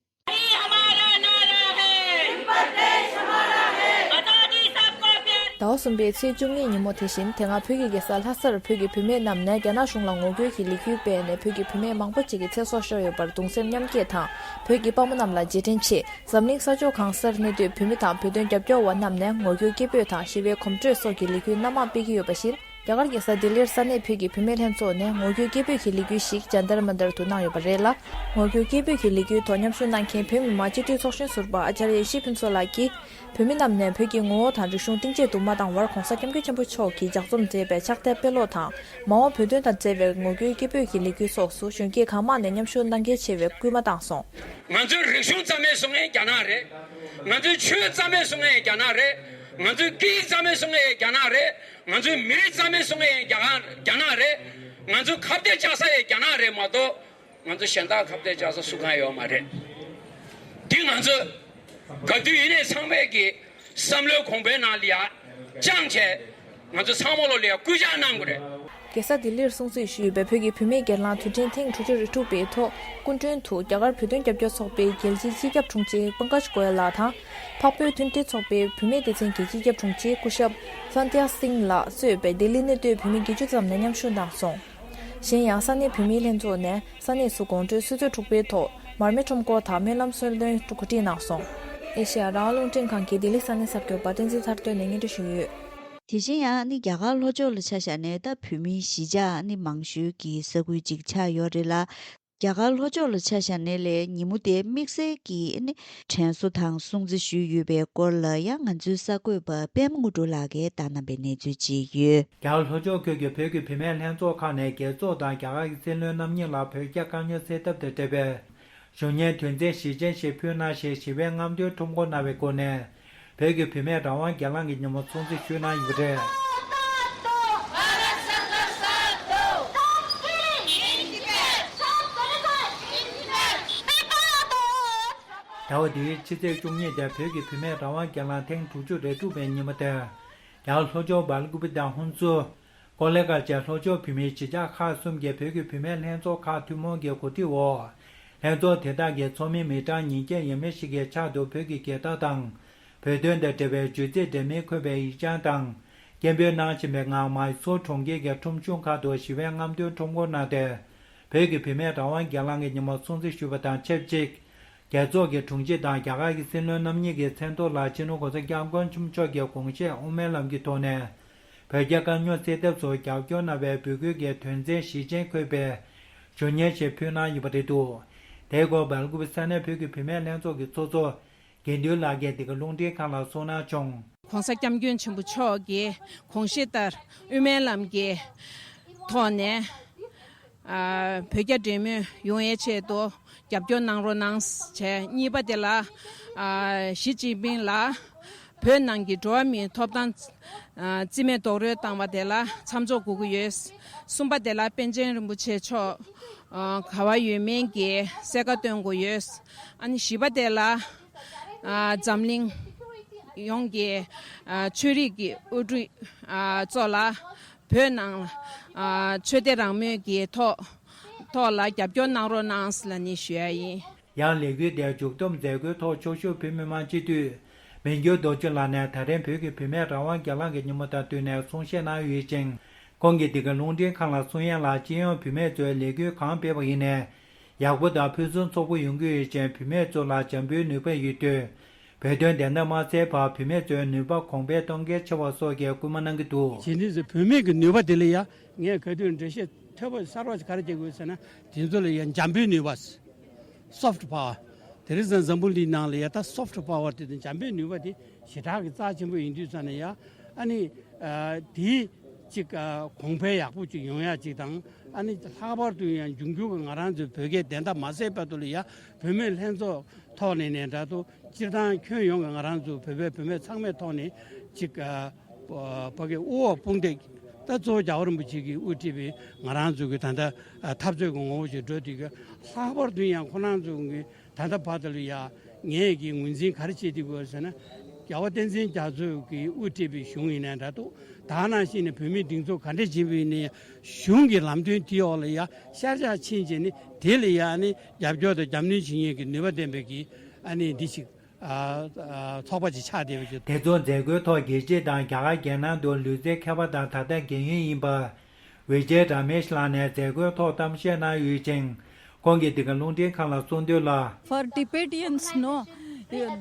ཟླ་བ་གསུམ་པའི་ཚེས་བཅུ་གཉིས་ཉིན་མོ་དེ་བཞིན་དེ་སྔ་བོད་ཀྱི་རྒྱལ་ས་ལྷ་སར་བོད་ཀྱི་བུད་མེད་རྣམས་ནས་རྒྱ་ནག་གཞུང་ལ་ངོ་རྒོལ་གྱི་ལས་འགུལ་སྤེལ་ནས་བོད་ཀྱི་བུད་མེད་མང་པོ་ཅིག་གི་ཚེ་སྲོག་ཤོར་ཡོད་པར་གདུང་སེམས་མཉམ་སྐྱེད་དང་། བོད་ཀྱི་དཔའ་མོ་རྣམས་ལ་རྗེས་དྲན་ཆེད། འཛམ་གླིང་ས་ཕྱོགས་གང་སར་གནས་སྡོད་བོད་མི་དང་བོད་དོན་རྒྱབ་སྐྱོར་བ་རྣམས་ནས་ངོ་རྒོལ་སྐད་འབོད་དང་ཞི་བའི་གོམ་བགྲོད་སོགས་ཀྱི་ལས་འགུལ་སྣ་མང་སྤེལ་གྱི་ཡོད་པ་བཞིན། རྒྱ་གར་རྒྱལ་ས་ལྡི་ལིར་ས་གནས་བོད་ཀྱི་བུད་མེད་ལྷན་ཚོགས་ནས་ངོ་རྒོལ་སྐད་འབོད་ཀྱི་ལས་འགུལ་ཞིག་ཇན་ཏར་མན་ཏར་དུ་གནང་ཡོད་པ་རེད་ལ། ངོ་རྒོལ་སྐད་འབོད་ཀྱི་ལས་འགུལ་ཐོག་མཉམ་ཞུགས་གནང་མཁན་བོད་མི་མང་སྤྱི་འཐུས་ཚོགས་གཞོན་ཟུར་པ་ཨ་ཅར་ཡེ་ཤེས་ཕུན་ཚོགས་ལགས་ཀྱིས། བོད་མི་རྣམས་ནས་བོད་ཀྱི་ངོ་བོ་དང་རིག་གཞུང་གཏིང་ཇེ་ཐུ་མ་བཏང་བར་༸གོང་ས་༸སྐྱབས་མགོན་ཆེན་པོ་མཆོག་གིས་ལྗགས་རྩོམ་མཛད་པའི་ཕྱག་དེབ་དཔེ་ཀློག་དང་། མ་འོངས་བོད་དོན་དང་འབྲེལ་བའི་ངོ་རྒོལ་སྐད་འབོད་ཀྱི་ལས་འགུལ་སོགས་སུ་གཞོན་སྐྱེས་གང་མང་ནས་མཉམ་ཞུགས་གནང་གལ་ཆེ་བའི་སྐུལ་མ་བཏང་སོང་། ང་ཚོའི་རིག་གཞུང་རྩ་མེད་བཟོ་མཁན་རྒྱ་ནག་རེད། ང་ཚོའི་ཆོས་རྩ་མེད་བཟོ་མཁན་རྒྱ་ནག་རེད། ང་ཚོའི་སྐད་ཡིག་རྩ་མེད་བཟོ་མཁན་རྒྱ་ནག་རེད། ང་ཚོའི་མི་རིགས་རྩ་མེད་བཟོ་མཁན་རྒྱ་གར་རྒྱ་ནག་རེད། ང་ཚོའི་ཁ་གཏད་བཅག་ས་ཡང་རྒྱ་ནག་རེད་མ་གཏོགས། ང་ཚོ་གཞན་དག་ཁ་གཏད་བཅག་ས་སུ་གང་ཡོད་མ་རེད། འདི་ང་ཚོ་ག་དུས་ཡིན་ནའི་ཚང་མས་ཀྱི་བསམ་བློའི་གོང་བུའི་ནང་ལ་ཡ་བཅངས་བྱས། ང་ཚོ་ཚང་མ་ལོ་ལ་ཡ་སྐུལ་ལྕག་གནང་དགོས་རེད། རྒྱལ་ས་ལྡི་ལིར་སྲུང་བརྩི་ཞུས་པའི་བོད་ཀྱི་བུད་མེད་སྒེར་ལངས་དུས་དྲན་ཐེངས་དྲུག་ཅུ་རེ་དྲུག་པའི་ཐོག་སྐུ་མགྲོན་དུ་རྒྱ་གར་བོད་དོན་རྒྱབ་སྐྱོར་ཚོགས་པའི་རྒྱལ་སྤྱིའི་སྤྱི་ཁྱབ་དྲུང་ཆེ་པང་ཀཇ་གོ་ཡལ་ལགས་དང་། འཕགས་བོད་མཐུན་སྒྲིལ་ཚོགས་པའི་བུད་མེད་སྡེ་ཚན་གྱི་སྤྱི་ཁྱབ་དྲུང་ཆེ་སྐུ་ཞབས་སན་དྷྱ་སིང་ལགས་གཙོས་པའི་ལྡི་ལི་གནས་སྡོད་བུད་མེད་བརྒྱད་ཅུ་ཙམ་ནས་མཉམ་ཞུགས་གནང་སོང་། གཞན་ཡང་ས་གནས་བུད་མེད་ལྷན་ཚོགས་ནས་ས་གནས་སུ་དགོང་དྲོའི་ཆུ་ཚོད་དྲུག་པའི་ཐོག་མར་མེ་ཁྲོམ་སྐོར་དང་སྨོན་ལམ་གསོལ་སྟོན་གོ་སྒྲིག་གནང་སོང་། ཨེ་ཤེ་ཡ་རང་དབང་རླུང་འཕྲིན་ཁང་གི་ལྡི་ལི་ས་གནས་གསར་འགོད་པ་བསྟན་འཛིན་ཐར་སྟོན་ནས་སྙན་སྒྲོན་ཞུས་ཡོད། དེ་བཞིན་ཡང་ནི་རྒྱ་གར་ལྷོ་ཕྱོགས་ལ་ཆ་བཞག་ནས་ད་བོད་མི་གཞིས་ཆགས་ནི་མང་ཤོས་ཀྱི་ས་ཁུལ་ཅིག་ཆགས་ཡོད་རེད་ལ། རྒྱ་གར་ལྷོ་ཕྱོགས་ལ་ཆ་བཞག་ནས་ལས་ཉིན་མོ་དེ་དམིགས་བསལ་གྱི་ནི་དྲན་གསོ་དང་སྲུང་བརྩི་ཞུས་ཡོད་པའི་སྐོར་ལ་ཡང་ང་ཚོའི་གསར་འགོད་པ་པད་མ་དངོས་གྲུབ་ལགས་ཀྱིས་བཏང་གནང་པའི་གནས་ཚུལ་ཅིག་ཡོད། རྒྱ་གར་ལྷོ་ཕྱོགས་ཁུལ་གྱི་བོད་ཀྱི་བུད་མེད་ལྷན་ཚོགས་ཁག་ནས་རྒྱལ་ཚོགས་དང་རྒྱ་གར་གྱི་སྲིད་བློན་རྣམ་གཉིས་ལ་བོད་རྒྱ་དཀའ་རྙོག་སེལ་ཐབས་དང་འབྲེལ་བའི་གཞོན་ཉིན་དོན་ཚན་བཞི་ཅན་ཞིག་ཕུལ་གནང་ཞེས་ཞི་བའི་རྔམ་སྟོན་ཁྲོམ་སྐོར་གནང་བའི་སྒོ་ནས། བོད་ཀྱི་བུད་མེད་རང་དབང་སྒེར་ལངས་ཀྱི་ཉིན་མོ་སྲུང་བརྩི་ཞུས་གནང་ཡོད་པ་རེད། ཟླ་བ་འདིའི་ཕྱི་ཚེས་བཅུ་གཉིས་དེ་བོད་ཀྱི་བུད་མེད་རང་དབང་སྒེར་ལངས་ཐེངས་དྲུག་ཅུ་རེ་དྲུག་པའི་ཉིན་མོ་དེར། རྒྱ་གར་ལྷོ་ཕྱོགས་སྦེལ་ཀུ་པེ་དང་ཧུན་སུར། ཀོ་ལེ་གྷལ་བཅས་ལྷོ་ཕྱོགས་བོད་མིའི་གཞིས་ཆགས་ཁག་གསུམ་གྱི་བོད་ཀྱི་བུད་མེད་ལྷན་ཚོགས་ཁག་ཐུན་མོང་གི་གོ་སྒྲིག་འོག་ལྷན་ཚོགས་དེ་དག་གི་ཚོགས་མི་མི་གྲངས་ཉིས་བརྒྱ་ཡས་མས་ཤིག་གིས་ཕྱག་ཏུ་བོད་ཀྱི་རྒྱལ་དར་དང་། བོད་དོན་དང་འབྲེལ་བའི་བརྗོད་ཚིག་འདྲ་མིན་འཁོད་པའི་ཡིག་ཆ་དང་། སྐད་འབོད་གནང་བཞིན་པའི་ངང་མཱི་སུར་གྲོང་ཁྱེར་གྱི་ཁྲོམ་གཞུང་ཁག་ཏུ་ཞི་བའི་རྔམ་སྟོན་ཁྲོམ་སྐོར་གནང་སྟེ། བོད་ཀྱི་བུད་མེད་རང་དབང་སྒེར་ལངས་ཀྱི་ཉིན་མོ་སྲུང་བརྩི་ཞུས་པ་དང་ཆབས་ཅིག་རྒྱལ་ཚོགས་ཀྱི་དྲུང་ཆེ་དང་རྒྱ་གར་གྱི་སྲིད་བློན་རྣམ་གཉིས་ཀྱི་མཚན་ཐོག་ལ་སྤྱི་ནོར་༸གོང་ས་༸སྐྱབས་མགོན་ཆེན་པོ་མཆོག་གི་དགོངས་བཞེད་དབུ་མའི་ལམ་གྱི་ཐོག་ནས་བོད་རྒྱ་དཀའ་རྙོག་སེལ་ཐབས་སུ་རྒྱབ་སྐྱོར་གནང་བའི་འབོད་སྐུལ་གྱི་དོན་ཚན་ཞིབ་ཅིང་འཁོད་པའི་བརྗོད་སྙན་ཞིག་ཕུལ་གནང་ཡོད་པ་རེད་འདུག་དེའི་སྐོར་སྦེལ་ཀོབ་ས་གནས་བོད་ཀྱི་བུད་མེད་ལྷན་ཚོགས་ཀྱི་ཚོགས་གཙོ་དགེ་འདུན་ལགས་ཀྱིས་འདི་ག་རླུང་འཕྲིན་ཁང་ལ་གསུངས་གནང་བྱུང་། ༸གོང་ས་༸སྐྱབས་མགོན་ཆེན་པོ་མཆོག་གི་དགོངས་བཞེད་ལྟར་དབུ་མའི་ལམ་གྱི་ཐོག་ནས། ཨ། བོད་རྒྱ་འབྲེལ་མོལ་ཡོང་ཡའི་ཆེད་དུ་རྒྱབ་སྐྱོར་གནང་རོགས་གནང་ཞེས། གཉིས་པ་དེ་ལ། ཨ། ཞི་ཅིན་ཕིང་ལ་བོད་ནང་གི་འགྲོ་བ་མིའི་ཐོབ་ཐང་ཨ། རྩིས་མེད་རྡོག་རོལ་བཏང་བ་དེ་ལ་མཚམས་འཇོག་དགོས་ཀྱི་ཡོད། གསུམ་པ་དེ་ལ་པཎ་ཆེན་རིན་པོ་ཆེ་མཆོག་ཨ། ག་བ་ཡོད་མེད་ཀྱི་གསལ་ཁ་སྟོན་དགོས་ཡོད། ཨ་ནི་བཞི་པ་དེ་ལ། ཨ། འཛམ་གླིང་ཡོངས་ཀྱི་ཨ། ཆོས་རིག་གི་དབུ་ཁྲིད་ཨ། ཚོ་ལ་བོད་ནང་ཨ། ཆོས་དད་རང་མོས་ཀྱི་ཐོག་ཐོག་ལ་རྒྱབ་སྐྱོར་གནང་རོགས་གནང་ལབ་ནས་ཞུ་ཡ་ཡིན། ཡང་ལས་འགུལ་དེའི་མཇུག་བསྡོམས་མཛད་སྒོའི་ཐོག་ཕྱོགས་བཞུགས་བོད་མི་མང་སྤྱི་འཐུས་མི་འགྱུར་རྡོ་རྗེ་ལགས་ནས་ད་རིང་བོད་ཀྱི་བུད་མེད་རང་དབང་སྒེར་ལངས་ཀྱི་ཉིན་མོ་དང་བསྟུན་ནས་གསུང་བཤད་གནང་ཡོད་ཅིང་། ཁོང་གིས་འདི་ག་རླུང་འཕྲིན་ཁང་ལ་གསུང་ཡ་ལ། སྤྱི་ཡོངས་བུད་མེད་ཚོས་ལས་འགུལ་གང་སྤེལ་བ་ཡིན་ནའི་ཡག་པོ་དང་ཕུན་སུམ་ཚོགས་པོ་ཡོང་གི་ཡོད་ཅིང་། བུད་མེད་ཚོ་ལ་འཇམ་པོའི་ནུས་པ་ཡོད་དུས། བོད་དོན་བདེན་མཐའ་མ་གསལ་བར་བུད་མེད་ཚོའི་ནུས་པ་གོང་འཕེལ་གཏོང་གལ་ཆེ་བ་སོགས་ཀྱི་སྐུལ་མ་གནང་གི་འདུག་བྱས་ཙང་བུད་མེད་ཀྱི་ནུས་པ་དེ་ལ་ཡ་ངས་ག་དུས་འགྲེལ་བཤད་མཐོན་པོ་གསར་བ་ཞིག་ག་རེ་བྱེད་དགོས་ཟེར་ན། དེ་ཚོ་ལ་ཡ་འཇམ་པོའི་ནུས་པ། སོཕ་ཊི་པ་ཝར། དེ་རིང་སང་འཛམ་བུ་གླིང་ནང་ལ་ཡ་ད་སོཕ་ཊི་པ་ཝར་དེ་དང་འཇམ་པོའི་ནུས་པ་དེ་ཞེ་དྲག་གི་རྩ་ཆེན་པོ་ཡིན་དུས་ཙང་ནས་ཡ། ཨ་ནི་ཨ་དེའི་ཅིག་ཨ་གོང་འཕེལ་ཡག་པོ་ཅིག་ཡོང་ཡ་ཅིག་དང་། ཨ་ནི་ལྷག་པར་དུ་ཡང་འབྱུང་འགྱུར་གྱི་ང་རང་ཚོའི་བོད་སྐད་བདེན་མཐའ་མ་གསལ་བར་དུ་ལ་ཡ་བུད་མེད་ལྷན་ཚོགས་ཐོག་ནས་ནས་འདྲ་འདུག་སྤྱིར་བཏང་ཁྱོན་ཡོངས་ཀྱི་ང་རང་ཚོ་བོད་པའི་བུད་མེད་ཚང་མའི་ཐོག་ནས་ཅིག་ཨ་ཕ་གི་དབུ་འོག་དཔུང་འདེགས། ད་གཙོ་བོ་རྒྱལ་བ་རིན་པོ་ཆེ་གིས་དབུ་ཁྲིད་པའི་ང་རང་ཚོ་གི་ད་ལྟ་ཨ་འཐབ་རྩོད་ཀྱི་ངོ་བོ་ཞིག་འགྲོ་དུས་ཀྱི། ལྷག་པར་དུ་ཡང་ཁོ་རང་ཚོ་གི་ད་ལྟ་བར་དུ་ལ་ཡ་ངས་ཀྱི་ངོས་འཛིན་ག་རེ་བྱེད་དུས་དགོས་ཟེར་ན། རྒྱལ་བ་བསྟན་འཛིན་རྒྱ་མཚོ་གིས་དབུ་ཁྲིད་པའི་གཞུང་ཡིན་ནའི་འདྲ་འདུག་ད་ནང་བཞིན་ནས་བོད་མིའི་སྒྲིག་འཛུགས་ག་འདྲ་བྱེད་པ་ཡིན་ནའི་གཞུང་གི་ལམ་སྟོན་དེའི་འོག་ལ་ཡ་ཤར་ཕྱོགས་ཕྱིན་བྱས་ནས་དེ་ལ་ཡ་ཨ་ནི་རྒྱབ་སྐྱོར་དང་རྒྱབ་སྣོན་བྱེད་མཁན་གྱི་ནུས་པ་ལྡན་པའི་གི་ཨ་ནི་འདི་ཞིག་ཨ་ཨ་ཚོགས་པ་ཅིག་ཆགས་བསྡད་པ་ཅིག་དེ་ཚོ་མཛད་སྒོའི་ཐོག་རྒྱལ་སྤྱི་དང་རྒྱ་གར་རྒྱལ་ནང་དུ་ལུས་རྩལ་མཁས་པ་དང་ད་ལྟ་རྒན་ཡོལ་ཡིན་པ། ཝི་ཇེ་ར་མེཤ་ལགས་ནས་མཛད་སྒོའི་ཐོག་གཏམ་བཤད་གནང་ཡོད་ཅིང་། ཁོང་གིས་འདི་ག་རླུང་འཕྲིན་ཁང་ལ་གསུངས་དོན་ལ། For Tibetans, no,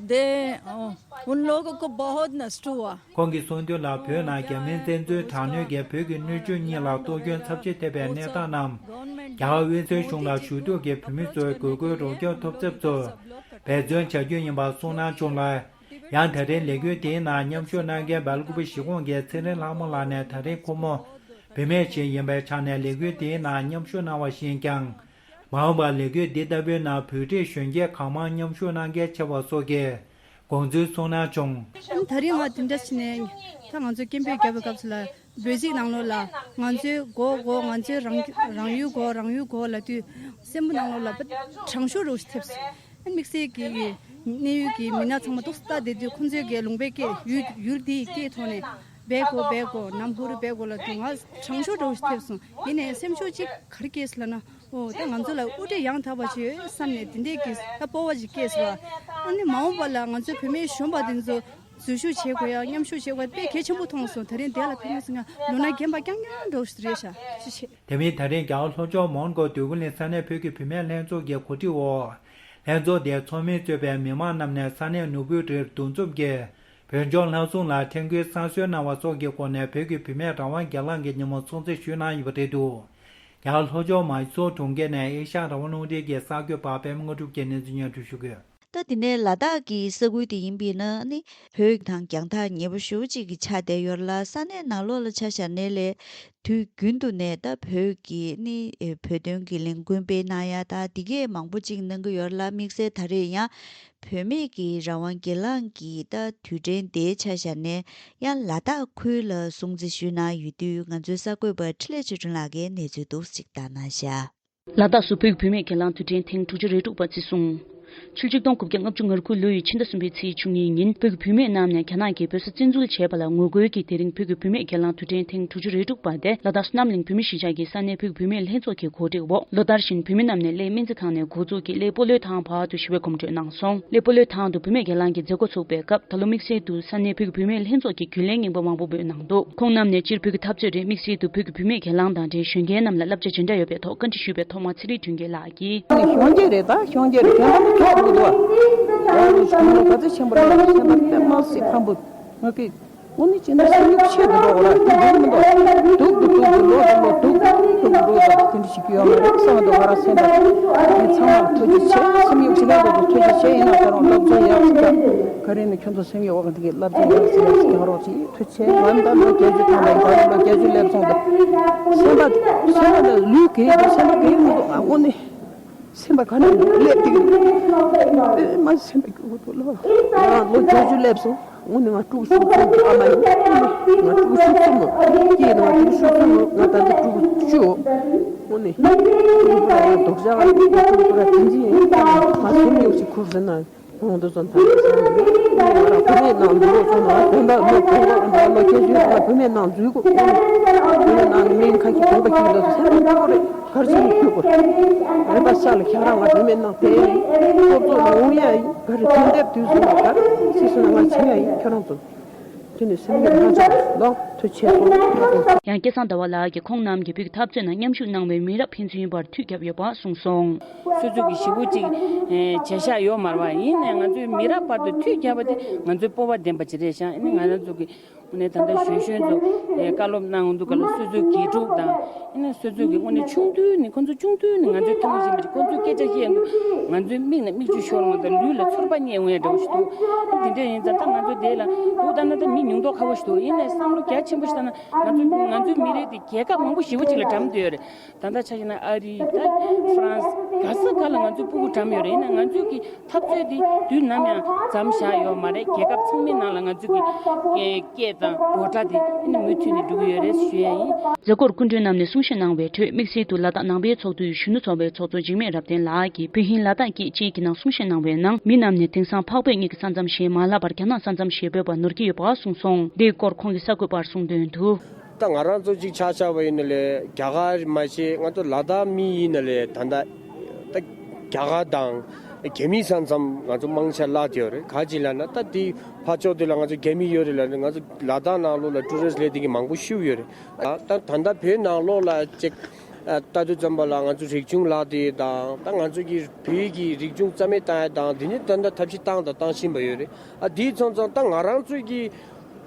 they, uh, उन लोगों को बहुत नष्ट हुआ। ཁོང་གིས་གསུངས་དོན་ལ། བོད་ནང་རྒྱ་མིའི་བཙན་འཛུལ་དྲག་གནོན་གྱིས་བོད་ཀྱི་སྣོད་བཅུད་གཉིས་ལ་གཏོར་སྐྱོན་ཚབས་ཆེ་ཐེབས་པའི་གནས་སྟངས་རྣམས། རྒྱ་གར་དབུས་གཙང་གཞུང་ལ་ཞུ་གཏུག་གིས་བོད་མི་ཚོའི་དགོས་མཁོའི་རོགས་སྐྱོར་ཐོབ་ཚབ་ཚུལ་འབད་བརྩོན་བྱ་རྒྱུ་ཡིན་པ་གསུངས་གནང་བྱུང་ལ། ཡང་ད་རིང་ལས་འགུལ་དེའི་ནང་མཉམ་ཞུགས་གནང་མཁན་སྦེལ་ཀོབ་གཞིས་ཁོངས་ཀྱི་ཚེ་རིང་ལྷ་མོ་ལགས་ནས། ད་རིང་ཁོ་མོ་བུད་མེད་ཞིག་ཡིན་པའི་ཆ་ནས་ལས་འགུལ་དེའི་ནང་མཉམ་ཞུགས་གནང་བ་ཞིག་ཡིན་ཀྱང་། མ་འོངས་པར་ལས་འགུལ་འདི་ལྟ་བུའི་ནང་བོད་རིགས་གཞོན་སྐྱེས་གང་མང་མཉམ་ཞུགས་གནང་གལ་ཆེ་བ་སོགས་ཀྱི་དགོངས་ཚུལ་གསུངས་གནང་བྱུང་། ཨ་ནི་ད་རིང་ང་དེ་འདྲ་བྱས་ནས་ད་ང་ཚོ་སྐད་འབོད་བརྒྱབ་པའི་སྐབས་སུ་ལ། འབོད་ཚིག་ནང་ལོགས་ལ་ང་ཚོའི་མགོ་མགོ། ང་ཚོའི་རང་རང་ཡུལ་མགོ། རང་ཡུལ་མགོ་ལབ་དུས་སེམས་པ་ནང་ལོགས་ལ་དྲང་ཤོས་རང་ཤོས་ཐེབས་སོང་། ཨ་ནི་དམིགས་བསལ་གྱི་གནས་ཡུལ་གྱི་མི་སྣ་ཚང་མ་ཏོག་ཙམ་ལྟ་བསྡད་དུས། ཁོང་ཚོའི་གི་ལུང་པའི་སྐད། ཡུལ་ཡུལ་འདིའི་སྐད་ཐོག་ནས་འབད་དགོས་འབད་དགོས། ནམ་ཧུར་འབད་དགོས་ལབ་དུས་ང་དྲང་ཤོས་རང་ཤོས་ཐེབས་སོང་། ཡིན་ནའི་སེམས་ཤུགས་གཅིག་ག་རེ་སྐྱེས་སོང་ལབ་ན། ཨོ་ད་ང་ཚོ་ལ་དབུ་སྐྲ་ཡང་དག་པ་ཅིག་ཡོད་བསམ་ནས་དེ་འདྲའི་གི་ད་སྤོབས་པ་ཅིག་སྐྱེས་སོང་། ཨ་ནི་མ་འོངས་པ་ལ་ང་ཚོའི་བུད་མེད་གཞོན་པ་དེ་ཚོ་འཛུལ་ཞུགས་བྱེད་དགོས་ཡ། མཉམ་ཞུགས་བྱེད་དགོས་ཡ་དཔེ་གལ་ཆེན་པོ་མཐོང་སོང་། ད་རིང་དེ་ལ་ཕན་ཡོན་ཟེར་ན་ལོ་ན་རྒན་པ་རྐྱང་རྐྱང་འདྲ་བོ་ཞིག་རེད་ཤག་ཅི་བྱེད། དེ་མིན་ད་རིང་རྒྱ་གར་ལྷོ་ཕྱོགས་མོན་གྷོ་འདོད་རྒུ་གླིང་ས་གནས་བོད་ཀྱི་བུད་མེད་ལྷན་ཚོགས་ཀྱི་གོ་སྒྲིག་འོག་ལྷན་ཚོགས་དེའི་ཚོགས་མི་གཙོས་པའི་མི་མང་རྣམས་ནས་ས་གནས་ནོར་བུའི་རིར་འདུ་འཛོམས་ཀྱིས་བོད་ལྗོངས་ལྷ་སྲུང་ལ་ཁྲེང་ཀོན་གསར་བཟོས་གནང་བ་སོགས་ཀྱི་སྒོ་ནས་བོད་ཀྱི་བུད་མེད་རང་དབང་སྒེར་ལངས་ཀྱི་ཉིན་མོ་སྲུང་བརྩི་ཞུས་གནང་ཡོད་པ་རེད་འདུག་རྒྱ་གར་ལྷོ་ཕྱོགས་མཱི་སོར་གྲོང་ཁྱེར་ནས་ཨེ་ཤ་ཡ་རང་དབང་རླུང་འཕྲིན་གྱི་གསར་འགོད་པ་པད་མ་དངོས་གྲུབ་ཀྱིས་གནས་ཚུལ་སྙན་སྒྲོན་ཞུ་གི་ཡོད། ད་དེ་ནས་ལ་དྭགས་ཀྱི་ས་ཁུལ་དེ་ཡིན་པས་ན་ནི་བོད་དང་རྒྱང་ཐག་ཉེ་པོ་ཞེ་པོ་ཅིག་གི་ཆ་བསྡད་ཡོད་ལ། ས་གནས་ནང་ལོགས་ལ་ཆ་བཞག་ནའི་ལས་དུས་རྒྱུན་དུ་ནས་ད་བོད་ཀྱི་ནི་བོད་དོན་གྱི་ལས་འགུལ་སྤེལ་གནང་ཡ་ད་དེ་གས་མང་པོ་ཅིག་གནང་གི་ཡོད་ལ། དམིགས་བསལ་ད་རེས་ཡང་བུད་མེད་ཀྱི་རང་དབང་སྒེར་ལངས་ཀྱི་ད་དུས་དྲན་དེའི་ཆ་བཞག་ནས་ཡང་ལ་དྭགས་ཁུལ་ལ་སྲུང་བརྩི་ཞུས་གནང་ཡོད་དུས། ང་ཚོའི་གསར་འགོད་པ་འཕྲིན་ལས་ཆོས་སྒྲོན་ལགས་ཀྱིས་གནས་ཚུལ་འདུག་ཅིག་བཏང་གནང་ཤག་ལ་དྭགས་སུ་བོད་ཀྱི་བུད་མེད་སྒེར་ལངས་དུས་དྲན་ཐེངས་དྲུག་ཅུ་རེ་དྲུག་པ་བརྩི་སྲུང་ ཕྱི་ལོ་ཆིག་སྟོང་དགུ་བརྒྱ་ལྔ་བཅུ་ང་དགུ་ལོ་ཡི་ཕྱི་ཟླ་གསུམ་པའི་ཚེས་བཅུ་གཉིས་ཉིན་བོད་ཀྱི་བུད་མེད་རྣམས་ནས་རྒྱ་ནག་གིས་བོད་ས་བཙན་འཛུལ་བྱས་པ་ལ་ངོ་རྒོལ་གྱིས་དེ་རིང་བོད་ཀྱི་བུད་མེད་གྱེན་ལངས་དུས་དྲན་ཐེངས་དྲུག་ཅུ་རེ་དྲུག་པ་དེ་ལ་དྭགས་བསོད་ནམས་གླིང་བོད་མི་གཞིས་ཆགས་ཀྱི་ས་གནས་བོད་ཀྱི་བུད་མེད་ལྷན་ཚོགས་ཀྱི་གོ་སྒྲིག་འོག་ལོ་ལྟར་བཞིན་བོད་མི་རྣམས་ནས་གླེ་སྨན་རྩིས་ཁང་ནས་འགོ་འཛུགས་ཀྱིས་གླེ་སྤོ་ལོའི་ཐང་བར་དུ་ཞི་བའི་གོམ་བགྲོད་གནང་སོང་། གླེ་སྤོ་ལོའི་ཐང་དུ་བུད་མེད་གྱེན་ལངས་ཀྱི་མཛད་སྒོ་ཚུགས་པའི་སྐབས། ད་ལོ་དམིགས་བསལ་དུ་ས་གནས་བོད་ཀྱི་བུད་མེད་ལྷན་ཚོགས་ཀྱི་རྒྱུན་ལས་རྙིང་པ་མང་པོ་འབོད་གནང་འདུག་ཁོང་རྣམས་ནས་སྤྱིར་བོད་ཀྱི་འཐབ་རྩོད་རིང་དམིགས་བསལ་དུ་བོད་ཀྱི་བུད་མེད་གྱེན་ལངས་དང་འབྲེལ་གཞོན་སྐྱེས་རྣམས་ལ་བསླབ་བྱ་ཇི་འདྲ་ཡོད་པའི་ཐོག་བཀའ་འདྲི་ཞུས་པའི་ཐོག་མ་ཚེ་རིང་སྒྲོལ་དཀར་ལགས་ཀྱིས། གཞོན་སྐྱེས་རེད། ད་གཞོན་སྐྱེས་རེད། གཞོན་པ་ཚོ་ཐོག་འདུག་འདུག་བ། ཡང་རུ་ཞུ་ནོ་ག་ཚོད་ཆེན་པོ་རེད། གཞོན་པ་དཔེ་མ་སྲིད་ཕམ་པོ། ང་གི་དངོས་གནས་བྱས་ན་སེམས་ཤུགས་ཆེ་གི་འགྲོ་གི་ར། དེ་འགྲིག་མི་འདུག་སྡུག་གི་སྡུག་གི་ལོ་དང་ལོ་སྡུག་སྡུག་གི་འགྲོ་དང་དེ་འདྲ་ཞིག་ཡོད་མ་རེད་བསམ་འདུག་ང་རང་སེམས་པ་ངས་ཚང་མར་ཐུགས་རྗེ་ཆེ། སེམས་ཤུགས་ཆེ་ག་འདུག་ཐུགས་རྗེ་ཆེ། ཡིན་ན་ད་རུང་སློབ་སྦྱོང་ཡག་ཅིག་ག་རེ་ནས་ཁྱོད་ཚོ་སེམས་ཡོད་པ་འདི་གི་སློབ་སྦྱོང་ཡག་ཅིག་ཡག་ཅིག་གང་རོགས་ཅིག་ཐུགས་རྗེ་ཆེ། ང་ད་ལོ་བརྒྱད་ཅུ་ཐམ་པ་ཡིན། ད་ལོ་བརྒྱད་ཅུ་སླེབས་སོང་། ད་སེམས་པ་སེམས་པ་ལ་ལུས་གས་འདུག་སེམས་པ་གས་མི་འདུག་ང་དངོས་གནས། སེམས་པ་ག་ནས་སླེབས་ཀྱི་རེད། དཔེ་མ་སེམས་པ་སྐྱོ་པོ་འདུག་ལོ། ང་རང་ལོ་བརྒྱད་ཅུ་སླེབས་སོང་། དངོས་གནས་ང་ཕྲུ་གུ་བཅུ་གསུམ་ཨ་མ་ཡིན། ང་ཕྲུ་གུ་བཅུ་གསུམ་མོ། སྐྱེས་ནས་ང་ཕྲུ་གུ་བཅུ་གསུམ་མོ། ང་ད་ལྟ་ཕྲུ་གུ་བཅུ། དངོས་གནས་ཕྲུ་གུ་པུ་ར་ཡང་རྡོག་རྩ་ང་ཕྲུ་གུ་པུ་ར་དེ་འཛིན་ཡིན། ང་སེམས་ཡོད་ཞིག་ཁུར་ཟེར་ན། ཁོང་ཚོ་ཚོ་ཐམས་ཅད་བསམ་བློ་ང་རང་བུད་མེད་ནང་འཛུལ་སོང་ན། དགོན་པ་མི་དགོན་པ་འོན་ཏེ་ལོ་བརྒྱད་ཅུ་ལ་བུད་མེད་ནང་འཛུལ་དགོས། བུད་མེད་ནང་མི་ཁ་ཤས་དགོན་པ་ཁྱིམ་ལ་སེམས་པ་སྐྱོ་པོ་རེད། གར་སོང་ནས་ཁྱོད་གོ་རེད་པ། ཤ་ལ་ཁྱེད་རང་ང་བུད་མེད་ནང་བསྡད་ཡ་ཡིན། སློབ་གྲོགས་ལ་འོང་ཡ་ཡིན། ག་རེ་དུས་དེབ་དུས་སུ་ལ་ག་རེ་སྲིད་སུ་ན་ང་བྱེད་ཡ་ཡིན། ཁྱོད་རང་ཚོ་དེ་ནས་སེམས་ཁྲལ་མ་བྱེད་ལོ། ཐུགས་རྗེ་ཆེ་སོང་། ཡང་སྐལ་བཟང་ཟླ་བ་ལགས་ཀྱིས་ཁོང་རྣམས་ཀྱིས་བོད་ཀྱི་འཐབ་རྩོད་ནང་མཉམ་ཞུགས་གནང་བའི་མི་རབས་ཕན་ཚུན་བར་མཐུད་བརྒྱབ་ཡོད་པ་གསུངས་སོང་། སོ་སོ་གི་ཞེ་པོ་ཅིག་ཨེ་བྱ་བཞག་ཡོད་མ་རེད་པ། ཡིན་ནའི་ང་ཚོའི་མི་རབས་བར་དུ་མཐུད་བརྒྱབ་པ་དེ་ང་ཚོའི་སྤོབས་པ་ལྡན་པ་ཅིག་རེད་ཤག་ཨ་ནི་ང་རང་ཚོ་གི་དངོས་གནས་ད་ལྟ་གཞོན་གཞོན་ཚོ་ཨེ་བཀའ་སློབ་གནང་འདུག་ག་ལ། སོ་སོའི་དགེ་ཕྲུག་དང་ཨ་ནི་སོ་སོ་གི་དངོས་གནས་ཆུང་དུས་ནས་ཁོ་ཚོ་ཆུང་དུས་ནས་ང་ཚོའི་ཐུགས་བཞིན་པ་ཅིག་ཁོ་ཚོའི་སྐད་ཆ་བཤད་འདུག་ང་ཚོའི་མིག་ནས་མིག་ཆུ་ཤོར་འོང་དང་ལུས་ལ་ཚོར་བ་རྙེད་འོང་ཡ་འདྲ་བོ་ཞིག་འདུག་ཨ་དེ་འདྲ་ཡིན་ཙང་ད་ང་ཚོ་དེ་ལ་འདུག་ད་ན་ད་མི་ཉུང་མདོག་ཁ་པོ་ཞིག་འདུག་ཡིན་ནའི་བསམ་བློ་རྒྱ་ཆེན་པོ་ཞིག་བཏང་ན་ང་ཚོ་ང་ཚོའི་མི་རིགས་དེ་རྒྱལ་ཁབ་མང་པོ་ཞེ་པོ་ཅིག་ལ་འགྲམ་སྡོད་ཡོད་རེད། ད་ལྟ་ཆ་བཞག་ན་ཨ་རི་ད་ཧྥ་རན་སི་ག་ས་ག་ལ་ང་ཚོའི་སྤུ་གུ་འགྲམ་ཡོད་རེད། ཡིན་ན་ང་ཚོའི་གི་འཐབ་རྩོད་འདི་དུས་ནམ་ཡང་མཚམས་བཞག་ཡོད་མ་རེད། རྒྱལ་ཁབ་ཚང་མའི་ནང་ལ་ང་ཚོའི་གི་སྐད་དང་འབོད་སྒྲ་དེ་ཨ་ནི་མུ་མཐུད་ནས་འགྲོ་གི་ཡོད་རེད་ཞུ་ཡ་ཡིན། མཛད་སྒོར་སྐུ་མགྲོན་རྣམས་ནས་གསུང་བཤད་གནང་བའི་ཁྲོད་དམིགས་བསལ་དུ་ལ་དྭགས་ནང་པའི་ཚོགས་འདུའི་གཞོན་ནུ་ཚོགས་པའི་ཚོགས་གཙོ་འཇིགས་མེད་རབ་བརྟན་ལགས་ཀྱིས་བོད་ཧིན་ལ་དྭགས་སྐད་བཅས་ཀྱི་ནང་གསུང་བཤད་གནང་བའི་ནང་མི་རྣམས་ནས་དེང་སང་འཕགས་བོད་གཉིས་ཀྱི་ས་མཚམས་ཞེས་མ་ལབ་པར་རྒྱ་ནག་ས་མཚམས་ཞེས་འབོད་པ་ནོར་གྱི་ཡོད་པ་གསུངས་སོང་། འདིའི་སྐོར་ཁོང་གིས་གསར་འགོད་པར་གསུངས་དོན་དུ། ད་ང་རང་ཚོ་གཅིག་ཆ་བཞག་པ་ཡིན་ན་ལས་རྒྱ་གར་མ་ཤེས་ང་ཚོ་ལ་དྭགས་མི་ཡིན་ན་ལས་ད་ལྟ་ད་རྒྱ་གར་དང་རྒྱ་མིའི་ས་མཚམས་ང་ཚོ་མང་ཆེ་བརླག་བསྡད་ཡོད་རེད། ག་ཅི་ལབ་ན་ད་དེ་ཕར་ཕྱོགས་དེ་ལ་ང་ཚོ་རྒྱ་མི་ཡོད་རེད་ལབ་ནས་ང་ཚོ་ལ་དྭགས་ནང་ལོགས་ལ་ཊུ་རི་སི་སླེབས་བསྡད་མཁན་མང་པོ་ཤི་ཡོད་རེད། ད་ད་ལྟ་བོད་ནང་ལོགས་ལ་ཅིག་ལྟ་དུས་ཙམ་པ་ལ་ང་ཚོ་རིག་གཞུང་བརླག་དེ་དང་ད་ང་ཚོ་གི་བོད་ཀྱི་རིག་གཞུང་རྩ་མེད་བཏང་ཡ་དང་དེ་ནི་ད་ལྟ་ཐབས་ཤེས་བཏང་དང་བཏང་བཞིན་པ་ཡོད་རེད། ཨ་དེའི་མཚོན་ཙང་ད་ང་རང་ཚོ་གི་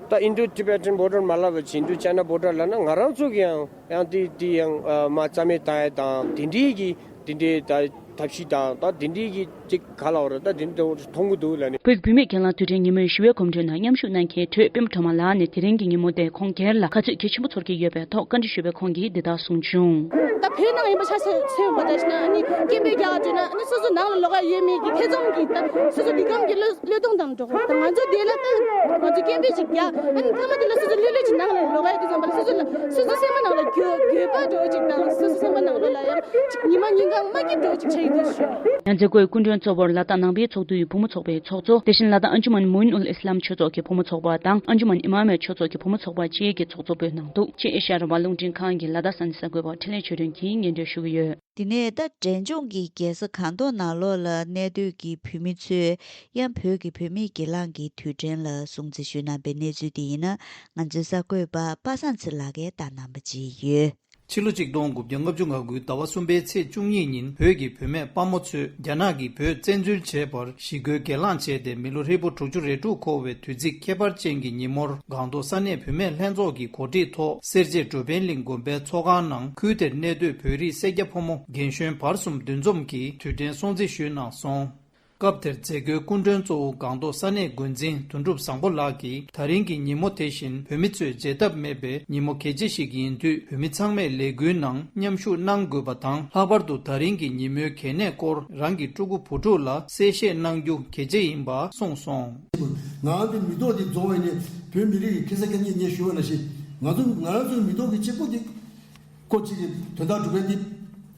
ད་Indo Tibetan border མ་ལབ་པ་བྱས་Indo China border ལབ་ན་ང་རང་ཚོ་གི་ཡང་ཡང་དེ་དེ་ཡང་ཨ་མ་རྩ་མེད་བཏང་ཡ་དང་དེ་འདྲའི་གི་དེ་འདྲའི་ད་ཐབས་ཤེས་དང་ད་དེ་འདྲའི་གི་ཅིག་ག་ལབ་རེད། ད་དེ་འདྲ་མཐོང་གི་འདུག་ལབ་ནས། བོད་ཀྱི་བུད་མེད་གྱེན་ལངས་དུས་དྲན་ཉིན་མོའི་ཞི་བའི་གོམ་བགྲོད་ནང་མཉམ་ཞུགས་གནང་མཁན་ཁྲོད་པད་མ་སྒྲོལ་མ་ལགས་ནས་དེ་རིང་གི་ཉིན་མོ་དེ་ཁོང་སྒེར་ལ་ག་ཚོད་གལ་ཆེན་པོ་ཚོར་གྱི་ཡོད་པའི་ཐོག་བཀའ་འདྲི་ཞུས་པས་ཁོང་གིས་འདི་ལྟར་གསུངས་བྱུང་། ད་བོད་ནང་ཡིན་པ་ཆ་ཚང་མ་ད་ཞིག་ན་ཨ་ནི་སྐད་འབོད་རྒྱག་དུས་ན་ཨ་ནི་སོ་སོ་ནང་ལ་ལོགས་ཀ་ཡོད་མེད་ཀྱི་ཐེ་ཚོམ་གྱི་ད་སོ་སོ་ལུས་ཁམས་ཀྱི་བློས་བློས་གཏོང་དང་འགྲོ་གི་ད་ང་ཚོ་དེ་ལ་ད་ང་ཚོ་སྐད་འབོད་ཅིག་རྒྱག་ཨ་ནི་མཐའ་མ་དེ་ལ་སོ་སོ་ལྷོད་ལྷོད་ཅིག་ནང་ལ་ལོག་ཡ་དེ་ཙམ་པ་ལ་སོ་སོ་ལ་སོ་སོ་སེམས་པ་ནང་ལ་འགྱོད་འགྱོད་པ་འདྲ་བོ་ཅིག་དང་སོ་སོ་སེམས་པ་ནང་ལོགས་ལ་ཡང་ཅིག་ཉི་མ་ཉིན་གང་མ་སྐྱིད་འདྲ་བོ་ཅིག་ཆགས་ཡོད་དུས་ཞུ། ཡང་མཛད་སྒོའི་སྐུ་མགྲོན་གཙོ་བོར་ལ་དྭགས་ནང་པའི་ཚོགས་འདུའི་བུ་མོ་ཚོགས་པའི་ཚོགས་གཙོ། དེ་བཞིན་ལ་དྭགས་ཨན་ཇུ་མན་མོ་ཨིན་ཨུལ་ཨི་སི་ལམ་ཆོས་ཚོགས་ཀྱི་བུ་མོ་ཚོགས་པ་དང་ཨན་ཇུ་མན་ཨི་མ་མའི་ཆོས་ཚོགས་ཀྱི་བུ་མོ་ཚོགས་པ་བཅས་ཀྱི་ཚོགས་གཙོ་འབོད་གནང་འདུག་ཅེས་ཨེ་ཤ་ཡ་རང་དབང་རླུང་འཕྲིན་ཁང་གི་ལ་དྭགས་ས་གནས་གསར་འགོད་པ་འཕྲིན་ལས་ཆོས་སྒྲོན་གྱིས་སྙན་སྒྲོན་ཞུ་གི་ཡོད། དེ་ནས་ད་འབྲས་ལྗོངས་ཀྱི་རྒྱལ་ས་སྒང་ཏོག་ནང་ལོགས་ལ་གནས་སྡོད་ཀྱི་བོད་མི་ཚོས་ཡང་བོད་ཀྱི་བུད་མེད་གྱེན་ལངས་ཀྱི་དུས་དྲན་ལ་སྲུང་བརྩི་ཞུས་གནང་པའི་གནས་ཚུལ་དེ་ཡིན་ན། ང་ཚོའི་གསར་འགོད་པ་པ་སངས་ཚེ་ལགས་ཀྱིས་བཏང་གནང་བ་ཅིག་ཡོད། ཕྱི་ལོ་ཆིག་སྟོང་དགུ་བརྒྱ་ལྔ་བཅུ་ང་དགུའི་ཟླ་བ་གསུམ་པའི་ཚེས་བཅུ་གཉིས་ཉིན་བོད་ཀྱི་བུད་མེད་དཔའ་མོ་ཚོས་རྒྱ་ནག་གིས་བོད་བཙན་འཛུལ་བྱས་པར་ཞི་རྒོལ་གྱེན་ལངས་བྱས་ཏེ་མི་ལོ་ཧྲིལ་པོ་དྲུག་ཅུ་རེ་དྲུག་འཁོར་བའི་དུས་ཚིགས་ཁྱད་པར་ཅན་གྱི་ཉིན་མོར་སྒང་ཏོག་ས་གནས་བུད་མེད་ལྷན་ཚོགས་ཀྱི་གོ་སྒྲིག་ཐོག་སེར་བྱེས་འགྲོ་ཕན་གླིང་དགོན་པའི་ཚོགས་ཁང་ནང་ཁུལ་དེར་གནས་སྡོད་བོད་རིགས་སེར་སྐྱ་ཕོ་མོ་རྒན་གཞོན་བར་གསུམ་འདུ་འཛོམས་ཀྱིས་དུས་དྲན་སྲུང་བརྩི་ཞུས་གནང་སོང་། སྐབས་དེར་མཛད་སྒོའི་སྐུ་མགྲོན་གཙོ་བོ་སྒང་ཏོག་ས་གནས་འགོ་འཛིན་དོན་གྲུབ་བཟང་པོ་ལགས་ཀྱིས་ད་རིང་གི་ཉིན་མོ་དེ་བཞིན་བོད་མི་ཚོས་བརྗེད་ཐབས་མེད་པའི་ཉིན་མོ་གལ་ཆེ་ཞིག་ཡིན་དུས་བོད་མི་ཚང་མས་ལས་འགུལ་ནང་མཉམ་ཞུགས་གནང་དགོས་པ་དང་། ལྷག་པར་དུ་ད་རིང་གི་ཉིན་མོའི་གལ་གནད་སྐོར་རང་གི་ཕྲུ་གུ་བུ་ཕྲུག་ལ་གསལ་བཤད་གནང་རྒྱུ་གལ་ཆེ་ཡིན་པ་གསུངས་སོང་། ང་འདི་མི་ཐོག་འདི་རྫོང་བའི་ནི་བོད་མི་རིགས་ཀྱི་ཁེ་ས་སྐད་ཉིད་ངས་ཞུ་བ་ནང་བཞིན་ང་ཚོ་ང་རང་ཚོའི་མི་ཐོག་གི་གཅིག་པོ་འདི་ཀོ་གཅིག་གི་དོན་དག་སྒྲུབ་མཁན་འདི་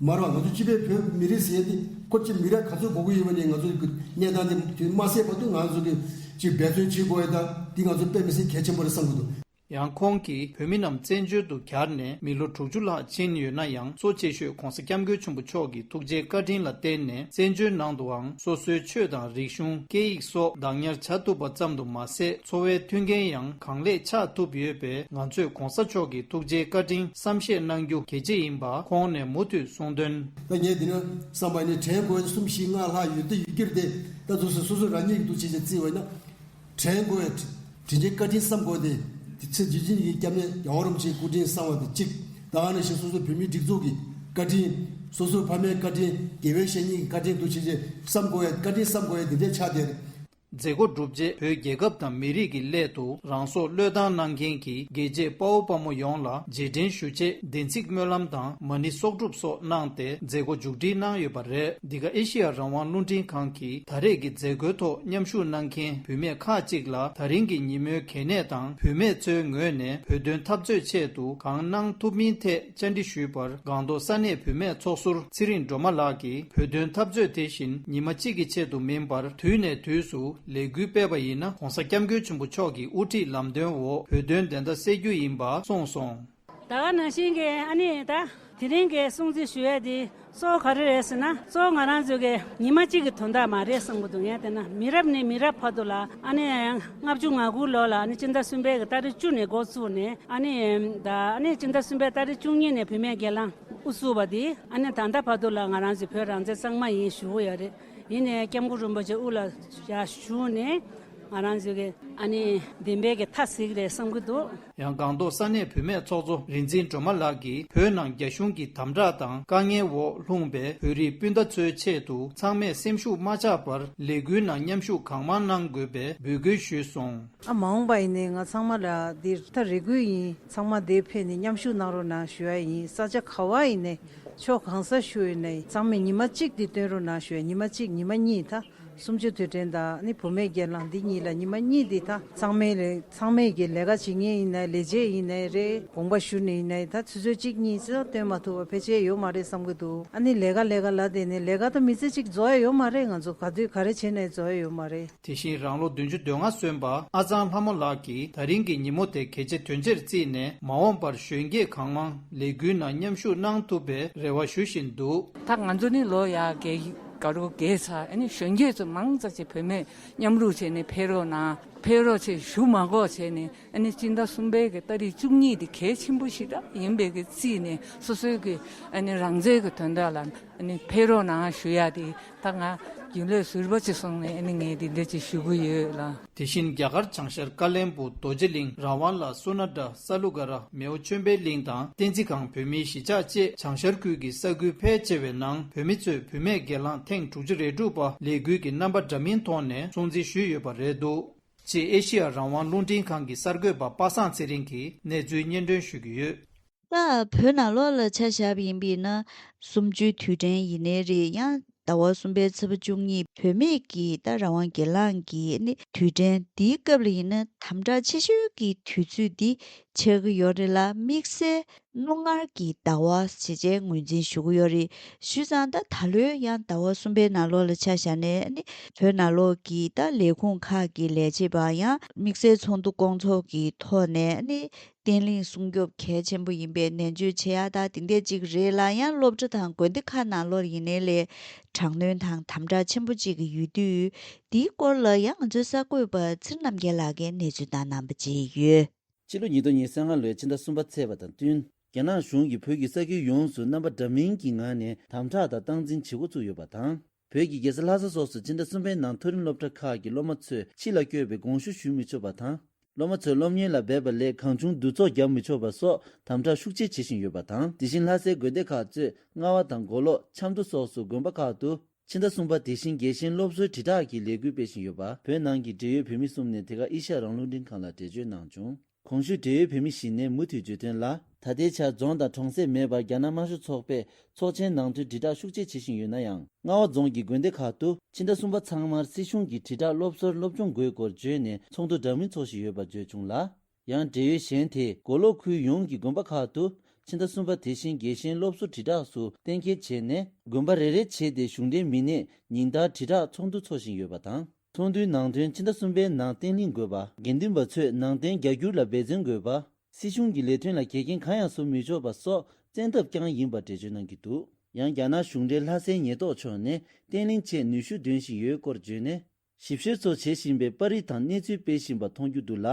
མ་རེད་བ། ང་ཚོ་སྤྱི་པའི་བོད་མི་རིགས་ཟེར་འདི་ ཁོ་ཅིག་མི་རབས་ག་ཚོད་འགོར་གི་ཡོད་པ་ནས་ང་ཚོ་གི་གནས་སྟངས་དེ་དེ་མ་གསལ་བར་དུ་ང་ཚོ་གི་ཅིག་འབད་བརྩོན་བྱེད་དགོས་ཡ་ད་འདི་ང་ཚོ་དཔེ་མི་སྲིད་གལ་ཆེན་པོ་རེད་བསམ་གི་འདུག། ཡང་ཁོང་གིས་བོད་མི་རྣམས་བཙན་བྱོལ་དུ་གྱར་ནས་མི་ལོ་དྲུག་ཅུ་ལྷག་ཕྱིན་ཡོད་ན་ཡང་། གཙོ་ཆེ་ཤོས་༧གོང་ས་༧སྐྱབས་མགོན་ཆེན་པོ་མཆོག་གི་ཐུགས་རྗེའི་བཀའ་དྲིན་ལ་བརྟེན་ནས་བཙན་བྱོལ་ནང་དུའང་སོ་སོའི་ཆོས་དང་རིག་གཞུང་། སྐད་ཡིག་སོགས་བདག་ཉར་བྱ་ཐུབ་པ་ཙམ་དུ་མ་ཟད། འཚོ་བའི་མཐུན་རྐྱེན་ཡང་གང་ལེགས་ཆགས་ཐུབ་ཡོད་པས། ང་ཚོས་༧གོང་ས་མཆོག་གི་ཐུགས་རྗེའི་བཀའ་དྲིན་བསམ་ཤེས་གནང་རྒྱུ་གལ་ཆེ་ཡིན་པ་ཁོང་ནས་མུ་མཐུད་གསུངས་དོན། ད་ངས་འདི་ན་བསམ་པ་ནི་དྲན་དགོས་གསུམ་བཞི་ལྔ་ལྷག་ཡོད་དེ་ཡོད་ཀྱི་རེད་དེ། ད་དུང་སོ་སོ་རང་ཉིད་ཀྱི་འདུ་བྱེད་ཅེས་བརྩི་བས་ན། དྲན་དགོས་ཡ། དྲིན་ཆེན་བཀའ་དྲིན་བསམ་དགོས་ཏེ། དེ་ཚེ་རྗེ་བཙུན་གྱི་སྐྱབས་གནས་རྒྱལ་བ་རིན་པོ་ཆེའི་སྐུ་དྲིན་བསམ་བ་དེ་གཅིག། ད་ག་ནང་བཞིན་སོ་སོའི་བོད་མིའི་སྒྲིག་འཛུགས་ཀྱི་བཀའ་དྲིན། སོ་སོའི་ཕ་མའི་བཀའ་དྲིན། དགེ་བའི་བཤེས་གཉེན་གྱི་བཀའ་དྲིན་འདུ་བྱེད་ཅེས་བསམ་དགོས་ཡ། བཀའ་དྲིན་བསམ་དགོས་ཡ་འདི་འདྲའི་ཆ་དེ་རེད། མཛད་སྒོ་གྲུབ་རྗེས་བོད་རྒྱལ་ཁབ་དང་མི་རིགས་ཀྱི་སླད་དུ་རང་སྲོག་བློས་བཏང་གནང་མཁན་གྱི་རྒྱལ་གཅེས་དཔའ་བོ་དཔའ་མོ་ཡོངས་ལ་རྗེས་དྲན་ཞུ་ཆེད་བདེན་ཚིག་སྨོན་ལམ་དང་མ་ཎི་གསོག་སྒྲུབ་སོགས་གནང་སྟེ་མཛད་སྒོ་མཇུག་སྒྲིལ་གནང་ཡོད་པ་རེད། འདི་ག་ཨེ་ཤི་ཡ་རང་དབང་རླུང་འཕྲིན་ཁང་གིས་ད་རེས་ཀྱི་མཛད་སྒོའི་ཐོག་མཉམ་ཞུགས་གནང་མཁན་བུད་མེད་ཁག་ཅིག་ལ་ད་རིང་གི་ཉིན་མོའི་གལ་གནད་དང་བུད་མེད་ཚོའི་ངོས་ནས་བོད་དོན་འཐབ་རྩོད་ཆེད་དུ་གང་གནང་ཐུབ་མིན་ཐད་བཅར་འདྲི་ཞུས་པར། སྒང་ཏོག་ས་གནས་བུད་མེད་ཚོགས་ཟུར་ཚེ་རིང་སྒྲོལ་མ་ལགས་ཀྱིས་བོད་དོན་འཐབ་རྩོད་དེ་བཞིན་ཉི་མ་གཅིག་གི་ཆེད་དུ་མིན་པར་དུས་ནས་དུས་སུ་ལས་འགུལ་སྤེལ་བ་ཡིན་ན་༧གོང་ས་༧སྐྱབས་མགོན་ཆེན་པོ་མཆོག་གི་དབུ་ཁྲིད་ལམ་སྟོན་འོག་བོད་དོན་བདེན་མཐའ་གསལ་རྒྱུ་ཡིན་པ་གསུངས་སོང་། ད་ག་ནང་བཞིན་གྱི་ཨ་ནི་ད་དེ་རིང་གི་སྲུང་བརྩི་ཞུ་ཡས་དེ་གཙོ་བོ་ག་རེ་རེད་ཟེར་ན། གཙོ་བོ་ང་རང་ཚོ་གི་ཉི་མ་གཅིག་གི་དོན་དག་མ་རེད་བསམ་གི་འདུག་ངས་བལྟས་ན་མི་རབས་ནས་མི་རབས་བར་དུ་ལ་ཨ་ནི་ལྔ་བཅུ་ང་དགུ་ལོ་ལ་ཨ་ནི་སྤྱི་ཟླ་གསུམ་པའི་གི་ཏ་རིག་བཅུ་ནས་འགོ་བཙུགས་ནས་ཨ་ནི་ད་ཨ་ནི་སྤྱི་ཟླ་གསུམ་པའི་ཏ་རིག་བཅུ་གཉིས་ནས་བུད་མེད་སྒེར་ལངས་དབུ་བཙུགས་པ་དེ་ཨ་ནི་ད་ལྟ་བར་དུ་ལ་ང་རང་ཚོ་བོད་རང་བཙན་གཙང་མ་ཡིན་ཞུ་གི་ཡོད་རེད། ཡིན་ནའི་སྐྱབས་མགོན་རིན་པོ་ཆེ་དབུ་ལ་ཡར་བཞུགས་ནས་ང་རང་ཚོ་གི་ཨ་ནི་བདེན་པའི་གི་མཐའ་གཟིགས་རེད་བསམ་གི་འདུག་ཡང་སྒང་ཏོག་ས་གནས་བུད་མེད་ཚོགས་གཙོ་རིག་འཛིན་སྒྲོལ་མ་ལགས་ཀྱིས་བོད་ནང་རྒྱ་གཞུང་གི་དམ་དྲག་དང་དཀའ་ངལ་འོག་ལྷུང་པའི་བོད་རིགས་སྤུན་ཟླ་ཚོའི་ཆེད་དུ་ཚང་མས་སེམས་ཤུགས་མ་ཆག་པར་ལས་འགུལ་ནང་མཉམ་ཞུགས་གང་མང་གནང་དགོས་པའི་འབོད་སྐུལ་ཞུས་སོང་། ཨ་མ་འོངས་པ་ཡིན་ནའི་ང་ཚང་མ་ལ་འདིར་ད་རེ་སྐུལ་ཡིན། ཚང་མ་འདིར་ཕེབས་ནས་མཉམ་ཞུགས་གནང་རོགས་གནང་ཞུ་ཡ་ཡིན། ས་ཆ་ག་བ་ཡིན་ནའི་ཕྱོགས་གང་ས་བཞུགས་ཡིན་ནའི་ཚང་མས་ཉི་མ་གཅིག་འདི་སྟོན་རོགས་གནང་ཞུ་ཡ། ཉི་མ་གཅིག་ཉི་མ་གཉིས་ད། གསུམ་བཅུ་དུས་དྲན་དང་ནི་བུད་མེད་སྒེར་ལངས་འདི་གཉིས་ལ་ཉི་མ་གཉིས་འདི་ད་ཚང་མས་ལས་ཚང་མས་ཀྱི་ལས་ཀ་བྱེད་མཁན་ཡིན་ནའི་ལས་བྱེད་ཡིན་ནའི་རེད། དགོངས་པ་ཞུ་ནི་ཡིན་ནའི་ད་ཆུ་ཚོད་གཅིག་གཉིས་ཙམ་སྟོན་མ་ཐུབ་པ་ཕལ་ཆེར་ཡོད་མ་རེད་བསམ་གི་འདུག་ཨ་ནི་ལས་ཀ་ལས་ཀ་ལ་བསྡད་ནས་ལས་ཀ་ད་མི་ཚེ་གཅིག་རྫོགས་ཡ་ཡོད་མ་རེད། ང་ཚོ་ག་དུས་ག་རེ་བྱས་ནའི་རྫོགས་ཡ་ཡོད་མ་རེད། དེ་བཞིན་རང་ལོ་བདུན་ཅུ་དོན་ལྔ་སོན་པ་ཨ་ཚང་ལྷ་མོ་ལགས་ཀྱིས་ད་རིང་གི་ཉིན་མོ་དེ་གལ་ཆེ་དོན་ཆེར་བརྩིས་ནས་མ་འོངས་པར་གཞོན་སྐྱེས་གང་མང་ལས་འགུལ་ནང་མཉམ་ཞུགས་གནང་ཐུབ་པའི་རེ་བ་ཞུ་བཞིན་འདུག་ད་ང་ཚོ་ནི་ལོ་ཡ་བརྒལ་དགའ་རོགས་རྒས་ཚར། ཨ་ནི་གཞོན་སྐྱེས་ཚོ་མང་ཙམ་ཅིག་བུད་མེད་མཉམ་རུབ་བྱས་ནས་ཕེབས་རོགས་གནང་། ཕེབས་རོགས་བྱས་ཞུ་མ་དགོས་བྱས་ནས་ཨ་ནི་སྤྱི་ཟླ་གསུམ་པའི་གི་ཏ་རིག་བཅུ་གཉིས་དེ་གལ་ཆེན་པོ་ཞིག་ད་ཡིན་པའི་གི་རྩིས་ནས་སོ་སོའི་གི་ཨ་ནི་རང་བཙན་གི་དོན་དག་ལ་ཨ་ནི་ཕེབས་རོགས་གནང་ཞུ་ཡ་དེ་ད་ང་རྒྱུན་ལས་ཟུར་པ་ཅིག་སོང་ནས་ཨ་ནི་ངས་དེ་འདྲ་ཅིག་ཞུ་གི་ཡོད་ལ། དེ་བཞིན་རྒྱ་གར་བྱང་ཤར་ཀ་བློན་སྦུག་རྡོ་རྗེ་གླིང་། རང་དབང་ལ་སོ་ན་སྒྲ། ས་ལུ་ག་ར། མེའོ་ཆོས་འཕེལ་གླིང་དང་བསྟན་འཛིན་སྒང་བོད་མིའི་གཞིས་ཆགས་བཅས་བྱང་ཤར་ཁུལ་གྱི་ས་ཁུལ་ཕལ་ཆེ་བའི་ནང་བོད་མི་ཚོས་བུད་མེད་སྒེར་ལངས་ཐེངས་དྲུག་ཅུ་རེ་དྲུག་པ་ལས་འགུལ་གྱི་རྣམ་པ་འདྲ་མིན་ཐོག་ནས་སྲུང་བརྩི་ཞུས་ཡོད་པ་རེད་འདུག་ཅེས་ཨེ་ཤི་ཡ་རང་དབང་རླུང་འཕྲིན་ཁང་གི་གསར་འགོད་པ་པ་སངས་ཚེ་རིང་གིས་གནས་ཚུལ་སྙན་སྒྲོན་ཞུ་གི་ཡོད། ད་བོད་ནང་ལོགས་ལ་ཆ་བཞག་པ་ཡིན་པས་ན། གསུམ་བཅུའི་དུས་དྲན་ཡིན་ནའི་རེད། ཡང་ཟླ་བ་གསུམ་པའི་ཚེས་པ་བཅུ་གཉིས་བོད་མིའི་གི་ད་རང་དབང་སྒེར་ལངས་ཀྱི་ནི་དུས་དྲན་འདིའི་སྐབས་ལ་ཡིན་ན་དམ་དྲག་ཆེ་ཤོས་ཀྱི་དུས་ཚོད་འདི་ཆགས་ཀྱི་ཡོད་རེད་ལ། དམིགས་བསལ་རྣོ་ངར་གྱི་ཟླ་བ་ཞེས་བྱས་ངོས་འཛིན་ཞུ་གི་ཡོད་རེད། བྱས་ཙང་ད་ད་ལོའི་ཡང་ཟླ་བ་གསུམ་པའི་ནང་ལོགས་ལ་ཆ་བཞག་ནས་ནི་བོད་ནང་ལོགས་ཀྱི་ད་ལས་ཁུངས་ཁག་གི་ལས་བྱེད་པ་ཡང་དམིགས་བསལ་ཚོགས་འདུ་སྐོང་ཚོགས་ཀྱི་ཐོག་ནས་ནི། བརྟན་ལྷིང་སྲུང་སྐྱོབ་གལ་ཆེན་པོ་ཡིན་པའི་ནན་བརྗོད་བྱེད་ཡ་ད་དེ་འདྲས་ཅིག་རེད་ལ། ཡང་སློབ་གྲྭ་དང་དགོན་སྡེ་ཁག་ནང་ལོགས་ཡིན་ནའི་ལས་དྲག་གནོན་དང་དམ་དྲག་ཆེན་པོ་ཅིག་ཡོད་དུས། དེའི་སྐོར་ལ་ཡང་ང་ཚོའི་གསར་འགོད་པ་ཚེ་རིང་རྣམ་རྒྱལ་ལགས་ཀྱིས་གནས་ཚུལ་བཏང་གནང་པ་བཅས་ཡོད། ཕྱི་ལོ་ཉིས་སྟོང་ཉེར་ལྔ་ལོའི་ཕྱི་ཟླ་གསུམ་པ་ཚེས་པ་དང་བསྟུན། རྒྱ་ནག་གཞུང་གིས་བོད་ཀྱི་ས་ཁུལ་ཡོངས་སུ་རྣམ་པ་འདྲ་མིན་གྱི་ངང་ནས་དམ་དྲག་དང་སྟངས་འཛིན་བྱེད་འགོ་ཚུགས་ཡོད་པ་དང་། བོད་ཀྱི་རྒྱལ་ས་ལྷ་ས་སོགས་སུ་ཕྱི་ཟླ་གསུམ་པའི་ནང་མཐོ་རིམ་སློབ་གྲྭ་ཁག་གི་སློབ་མ་ཚོས་ཕྱི་ལ་བསྐྱོད་པའི་དགོངས་ཞུ་ཞུ་མི་ཆོག་པ་དང་། སློབ་མ་ཚོས་སློབ་གཉེར་ལ་འབད་པ་ལས་གང་བྱུང་འདུ་ཚོགས་བརྒྱབ་མི་ཆོག་པ་སོགས་དམ་དྲག་ཤུགས་ཆེ་བྱེད་བཞིན་ཡོད་པ་དང་། དེ་བཞིན་ལྷ་སའི་དགོན་སྡེ་ཁག་གཙོས་རྔ་བ་དང་མགོ་ལོག་ཆབ་མདོ་སོགས་སུ་དགོན་པ་ཁག་ཏུ་ཕྱི་ཟླ་གསུམ་པ་དེ་བཞིན་རྒྱལ་ཞེན་སློབ་གསོའི་དྲིལ་བསྒྲགས་ཀྱི་ལས་འགུལ་སྤེལ་བཞིན་ཡོད་པ་བོད་ནང་གི་འབྲེལ་ཡོད་བོད་མི་གསུམ་ནས་དེ་ག་ཨེ་ཤ་ཡ་རང་དབང་རླུང་འཕྲིན་ཁང་ལ་འགྲེལ་བརྗོད་གནང་བྱུང་། གོང་ཞུས་འབྲེལ་ཡོད་བོད་མི་ཞིག་ནས་མུ་མཐུད་བརྗོད་དོན་ལ། ད་ལྟའི་ཆར་རྫོང་དང་གྲོང་གསེབ་མེད་པར་རྒྱ་ནག་དམར་ཤོག་ཚོགས་པས་ཚོགས་ཆེན་ནང་དོན་དྲིལ་བསྒྲགས་ཤུགས་ཆེ་བྱེད་བཞིན་ཡོད་ན་ཡང་། རྔ་བ་རྫོང་གི་དགོན་སྡེ་ཁག་ཏུ་ཕྱི་ཟླ་གསུམ་པ་ཚང་མར་སྲིད་གཞུང་གི་དྲིལ་བསྒྲགས་སློབ་གསོར་སློབ་སྦྱོང་དགོས་སྐོར་བརྗོད་ནས་ཚོགས་འདུ་འདྲ་མིན་འཚོགས་བཞིན་ཡོད་པ་བརྗོད་བྱུང་ལ། ཡང་འབྲེལ་ཡོད་གཞན་དེས་མགོ་ལོག་ཁུལ་ཡོངས་ཀྱི་དགོན་པ་ཁག་ཏུ་ ཕྱི་ཟླ་གསུམ་པ་དེ་བཞིན་རྒྱལ་ཞེན་སློབ་གསོ་དྲིལ་བསྒྲགས་སུ་གཏན་འཁེལ་བྱས་ནས། དགོན་པ་རེ་རེ་བྱས་ཏེ་གཞུང་འབྲེལ་མི་སྣས་ཉིན་ལྟར་དྲིལ་བསྒྲགས་ཚོགས་འདུ་འཚོགས་བཞིན་ཡོད་པ་དང་། ཚོགས་འདུའི་ནང་དོན། ཕྱི་ཟླ་གསུམ་པའི་ནང་བརྟན་བརླིང་དགོས་པ། དགེ་འདུན་པ་ཚོས་ནང་བསྟན་རྒྱ་སྒྱུར་ལ་འབད་བརྩོན་དགོས་པ། སྲིད་གཞུང་གི་ལས་དོན་ལ་འགལ་རྐྱེན་གང་ཡང་བཟོ་མི་ཆོག་པ་སོགས་བཙན་ཐབས་རྐྱང་ཡིན་པ་འགྲེལ་བརྗོད་གནང་གི་འདུག་ཡང་རྒྱ་ནག་གཞུང་འབྲེལ་ལྷ་སའི་ཉེན་རྟོག་ཕྱོགས་ནས་བརྟན་བརླིང་ཆེད་ནུས་ཤུགས་འདོན་བཞིན་ཡོད་སྐོར་བརྗོད་ནས། ཞིབ་བཤེར་སོགས་བྱེད་བཞིན་པའི་པར་རིས་དང་གནས་ཚུལ་སྤེལ་བཞིན་པ་མཐོང་རྒྱུ་འདུག་ལ།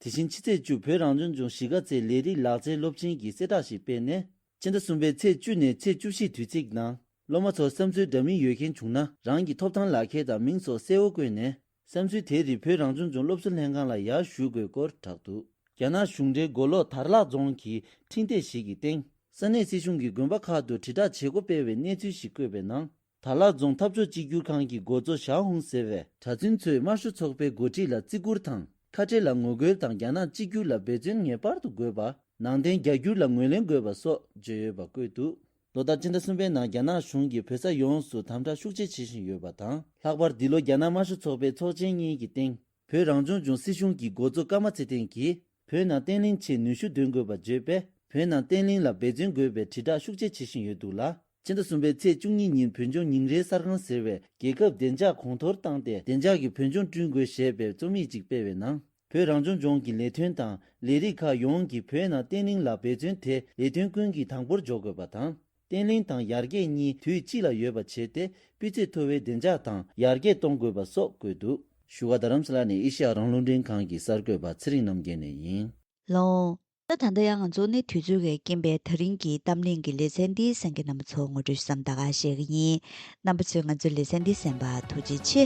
དེ་བཞིན་ཕྱི་ཚེས་བཅུ་བོད་རང་སྐྱོང་ལྗོངས་གཞིས་ཀ་རྩེའི་ལས་རིགས་ལག་རྩལ་སློབ་ཆེན་གྱིས་གསལ་བསྒྲགས་ཤིག་སྤེལ་ནས། ཕྱི་ཟླ་གསུམ་པའི་ཚེས་བཅུ་ནས་ཚེས་བཅུ་བཞི་དུས་ཚིགས་ནང་སློབ་མ་ཚོར་བསམ་ཚུལ་འདྲ་མིན་ཡོད་མཁན་བྱུང་ན། རང་གི་ཐོབ་ཐང་ལག་ཁྱེར་དང་མིང་སོགས་གསལ་བོ་བཀོད་ནས། བསམ་ཚུལ་དེ་རིགས་བོད་རང་སྐྱོང་ལྗོངས་སློབ་གསོ་ལྷན་ཁང་ལ་ཡར་ཞུ་དགོས་སྐོར་བསྒྲགས་འདུག་རྒྱ་ནག་གཞུང་འབྲེལ་མགོ་ལོག་དར་ལག་རྫོང་གི་འཕྲིན་སྟེགས་ཤིག་གི་སྟེང་། ས་གནས་སྲིད་གཞུང་གིས་དགོན་པ་ཁག་ཏུ་དྲིལ་བསྒྲགས་བྱེད་སྒོ་སྤེལ་བའི་གནས་ཚུལ་ཞིག་བཀོད་པའི་ནང་། དར་ལག་རྫོང་འཐབ་ཕྱོགས་གཅིག་གྱུར་ཁང་གི་འགོ་གཙོ་ཞའོ་ཧུང་ཟེར་བས། གྲྭ་བཙུན་ཚོས་དམར་ཤོག་ཚོགས་པའི་འགོ་ཁྲིད་ལ་བརྩི་བཀུར་དང་། ཁ་བྲལ་ལ་ངོ་རྒོལ་དང་། རྒྱ་ནག་གཅིག་གྱུར་ལ་འབད་བརྩོན་ངེས་པར་དུ་དགོས་པ། ནང་བསྟན་རྒྱ་སྒྱུར་ལ་ངོས་ལེན་དགོས་པ་སོགས་བརྗོད་ཡོད་པ་བཀོད་འདུག་ལོ་ལྟར་ཕྱི་ཟླ་གསུམ་པའི་ནང་རྒྱ་ནག་གཞུང་གིས་བོད་ས་ཡོངས་སུ་དམ་དྲག་ཤུགས་ཆེ་བྱེད་བཞིན་ཡོད་པ་དང་། ལྷག་པར་འདི་ལོ་རྒྱ་ནག་དམར་ཤོག་ཚོགས་པའི་ཚོགས་ཆེན་གཉིས་ཀྱི་སྟེང་། བོད་རང་སྐྱོང་ལྗོངས་སྲིད་གཞུང་གི་འགོ་གཙོ་ཀརྨ་ཚེ་བརྟན་གྱིས། བོད་ནང་བརྟན་བརླིང་ཆེད་ནུས་ཤུགས་འདོན་དགོས་པ་བརྗོད་པས། བོད་ནང་བརྟན་བརླིང་ལ་འབད་བརྩོན་དགོས་པའི་དྲིལ་བསྒྲགས་ཤུགས་ཆེ་བྱེད་བཞིན་ཡོད་འདུག་ལ། ཕྱི་ཟླ་གསུམ་པའི་ཚེས་བཅུ་གཉིས་ཉིན་བོད་ལྗོངས་ཉིན་རེའི་གསར་ཁང་ཟེར་བས་རྒྱལ་ཁབ་བདེ་འཇགས་གོང་མཐོར་བཏང་སྟེ། བདེ་འཇགས་ཀྱི་བོད་ལྗོངས་བསྐྲུན་དགོས་ཞེས་པའི་རྩོམ་ཡིག་ཅིག་སྤེལ་བའི་ནང་། བོད་རང་སྐྱོང་ལྗོངས་ཀྱི་ལས་དོན་དང་ལས་རིགས་ཁག་ཡོངས་ཀྱིས་བོད་ནང་བརྟན་བརླིང་ལ་འབད་བརྩོན་དེ་ལས་དོན་ཀུན་གྱི་དང་པོར་འཇོག་དགོས་པ་དང་། བརྟན་བརླིང་དང་ཡར་རྒྱས་གཉིས་དུས་གཅིག་ལ་ཡོད་པ་བྱས་ཏེ། སྤུས་ཚད་མཐོ་བའི་བདེ་འཇགས་དང་ཡར་རྒྱས་གཏོང་དགོས་པ་སོགས་བཀོད་འདུག་བཞུགས་སྒར་རྡ་རམ་ས་ལ་ནས་ཨེ་ཤེ་ཡ་རང་དབང་རླུང་འཕྲིན་ཁང་གི་གསར་འགོད་པ་ཚེ་རིང་རྣམ་རྒྱལ་ནས་ཡིན། ལོང་། ད་ད་ལྟ་ཡང་ང་ཚོ་ནི་དུས་ཚོད་ཀྱི་རྐྱེན་པས་ད་རིང་གི་གཏམ་གླེང་གི་ལེ་ཚན་འདི་གསན་མཁན་རྣམ་པ་ཚོ་ངོ་སྤྲོད་ཞུ་མཚམས་ད་ག་བཞག་གི་ཡིན། རྣམ་པ་ཚོས་ང་ཚོའི་ལེ་ཚན་འདི་གསན་པར་ཐུགས་རྗེ་ཆེ།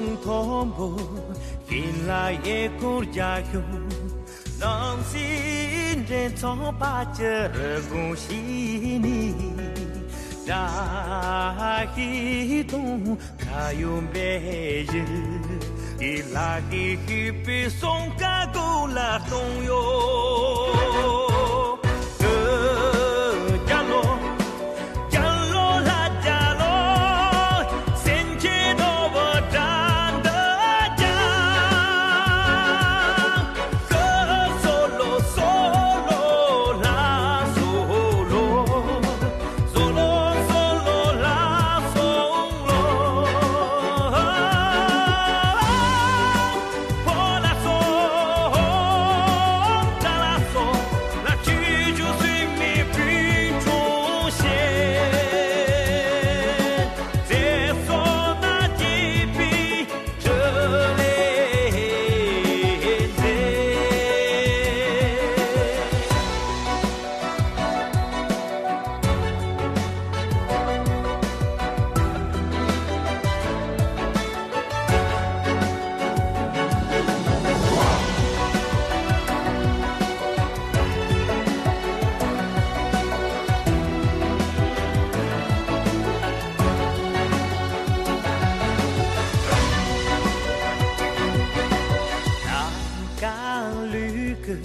མཐོན་པོ་ཡིན་ལ་ཡེ་འཁོར་རྒྱ་ཁྱོན། ནང་སྲིད་འདྲེན་ཚོགས་པ་ཅི་རུ་དགོངས་ཤིག་ནི། བཀྲ་ཤིས་དུང་ཁ་ཡོད་པའི་གཞི། ཡི་ལ་ཤི་ཤི་པའི་སོང་ཀ་གོ་ལ་གཏོང་ཡོད། རྒྱ་ལོ། རྒྱ་ལོ་ལ་རྒྱ་ལོ། སེམས་ཀྱི་རྡོ་བོ་དྲན་འདི་ཀྱང་། ཀི་སོ་ལོ་སོ་ལོ་ལ་སོ་ལོ། སོ་ལོ་སོ་ལོ་ལ་སོ་ལོ། ཕོ་ལ་སོ། ཀྲ་ལ་སོ། ལ་ཁྱི་ཇུ་སི་མི་ཕུན་ཆུང་ཤེས། ཚེ་སྲོག་ན་སྐྱིད་པའི་ཁྲི་ལས་མཛེས། ཀ་ལུ་ཀུ་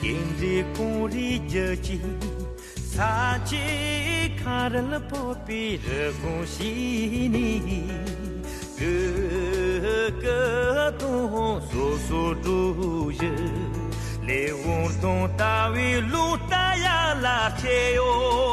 ཡིན་རི་ཀུང་རི་རྒྱུ་ཅི། ས་ཆའི་ཁ་རལ་སྤོབས་པའི་རི་ཀོན་ཞིག་ནི། ཀུ་ཀུ་དང་སོ་སོ་འགྲོ་ཡི། ལས་འོང་དང་ལྟ་བའི་ལུང་ལྟ་ཡ་ལ་ཆེ་ཡོ།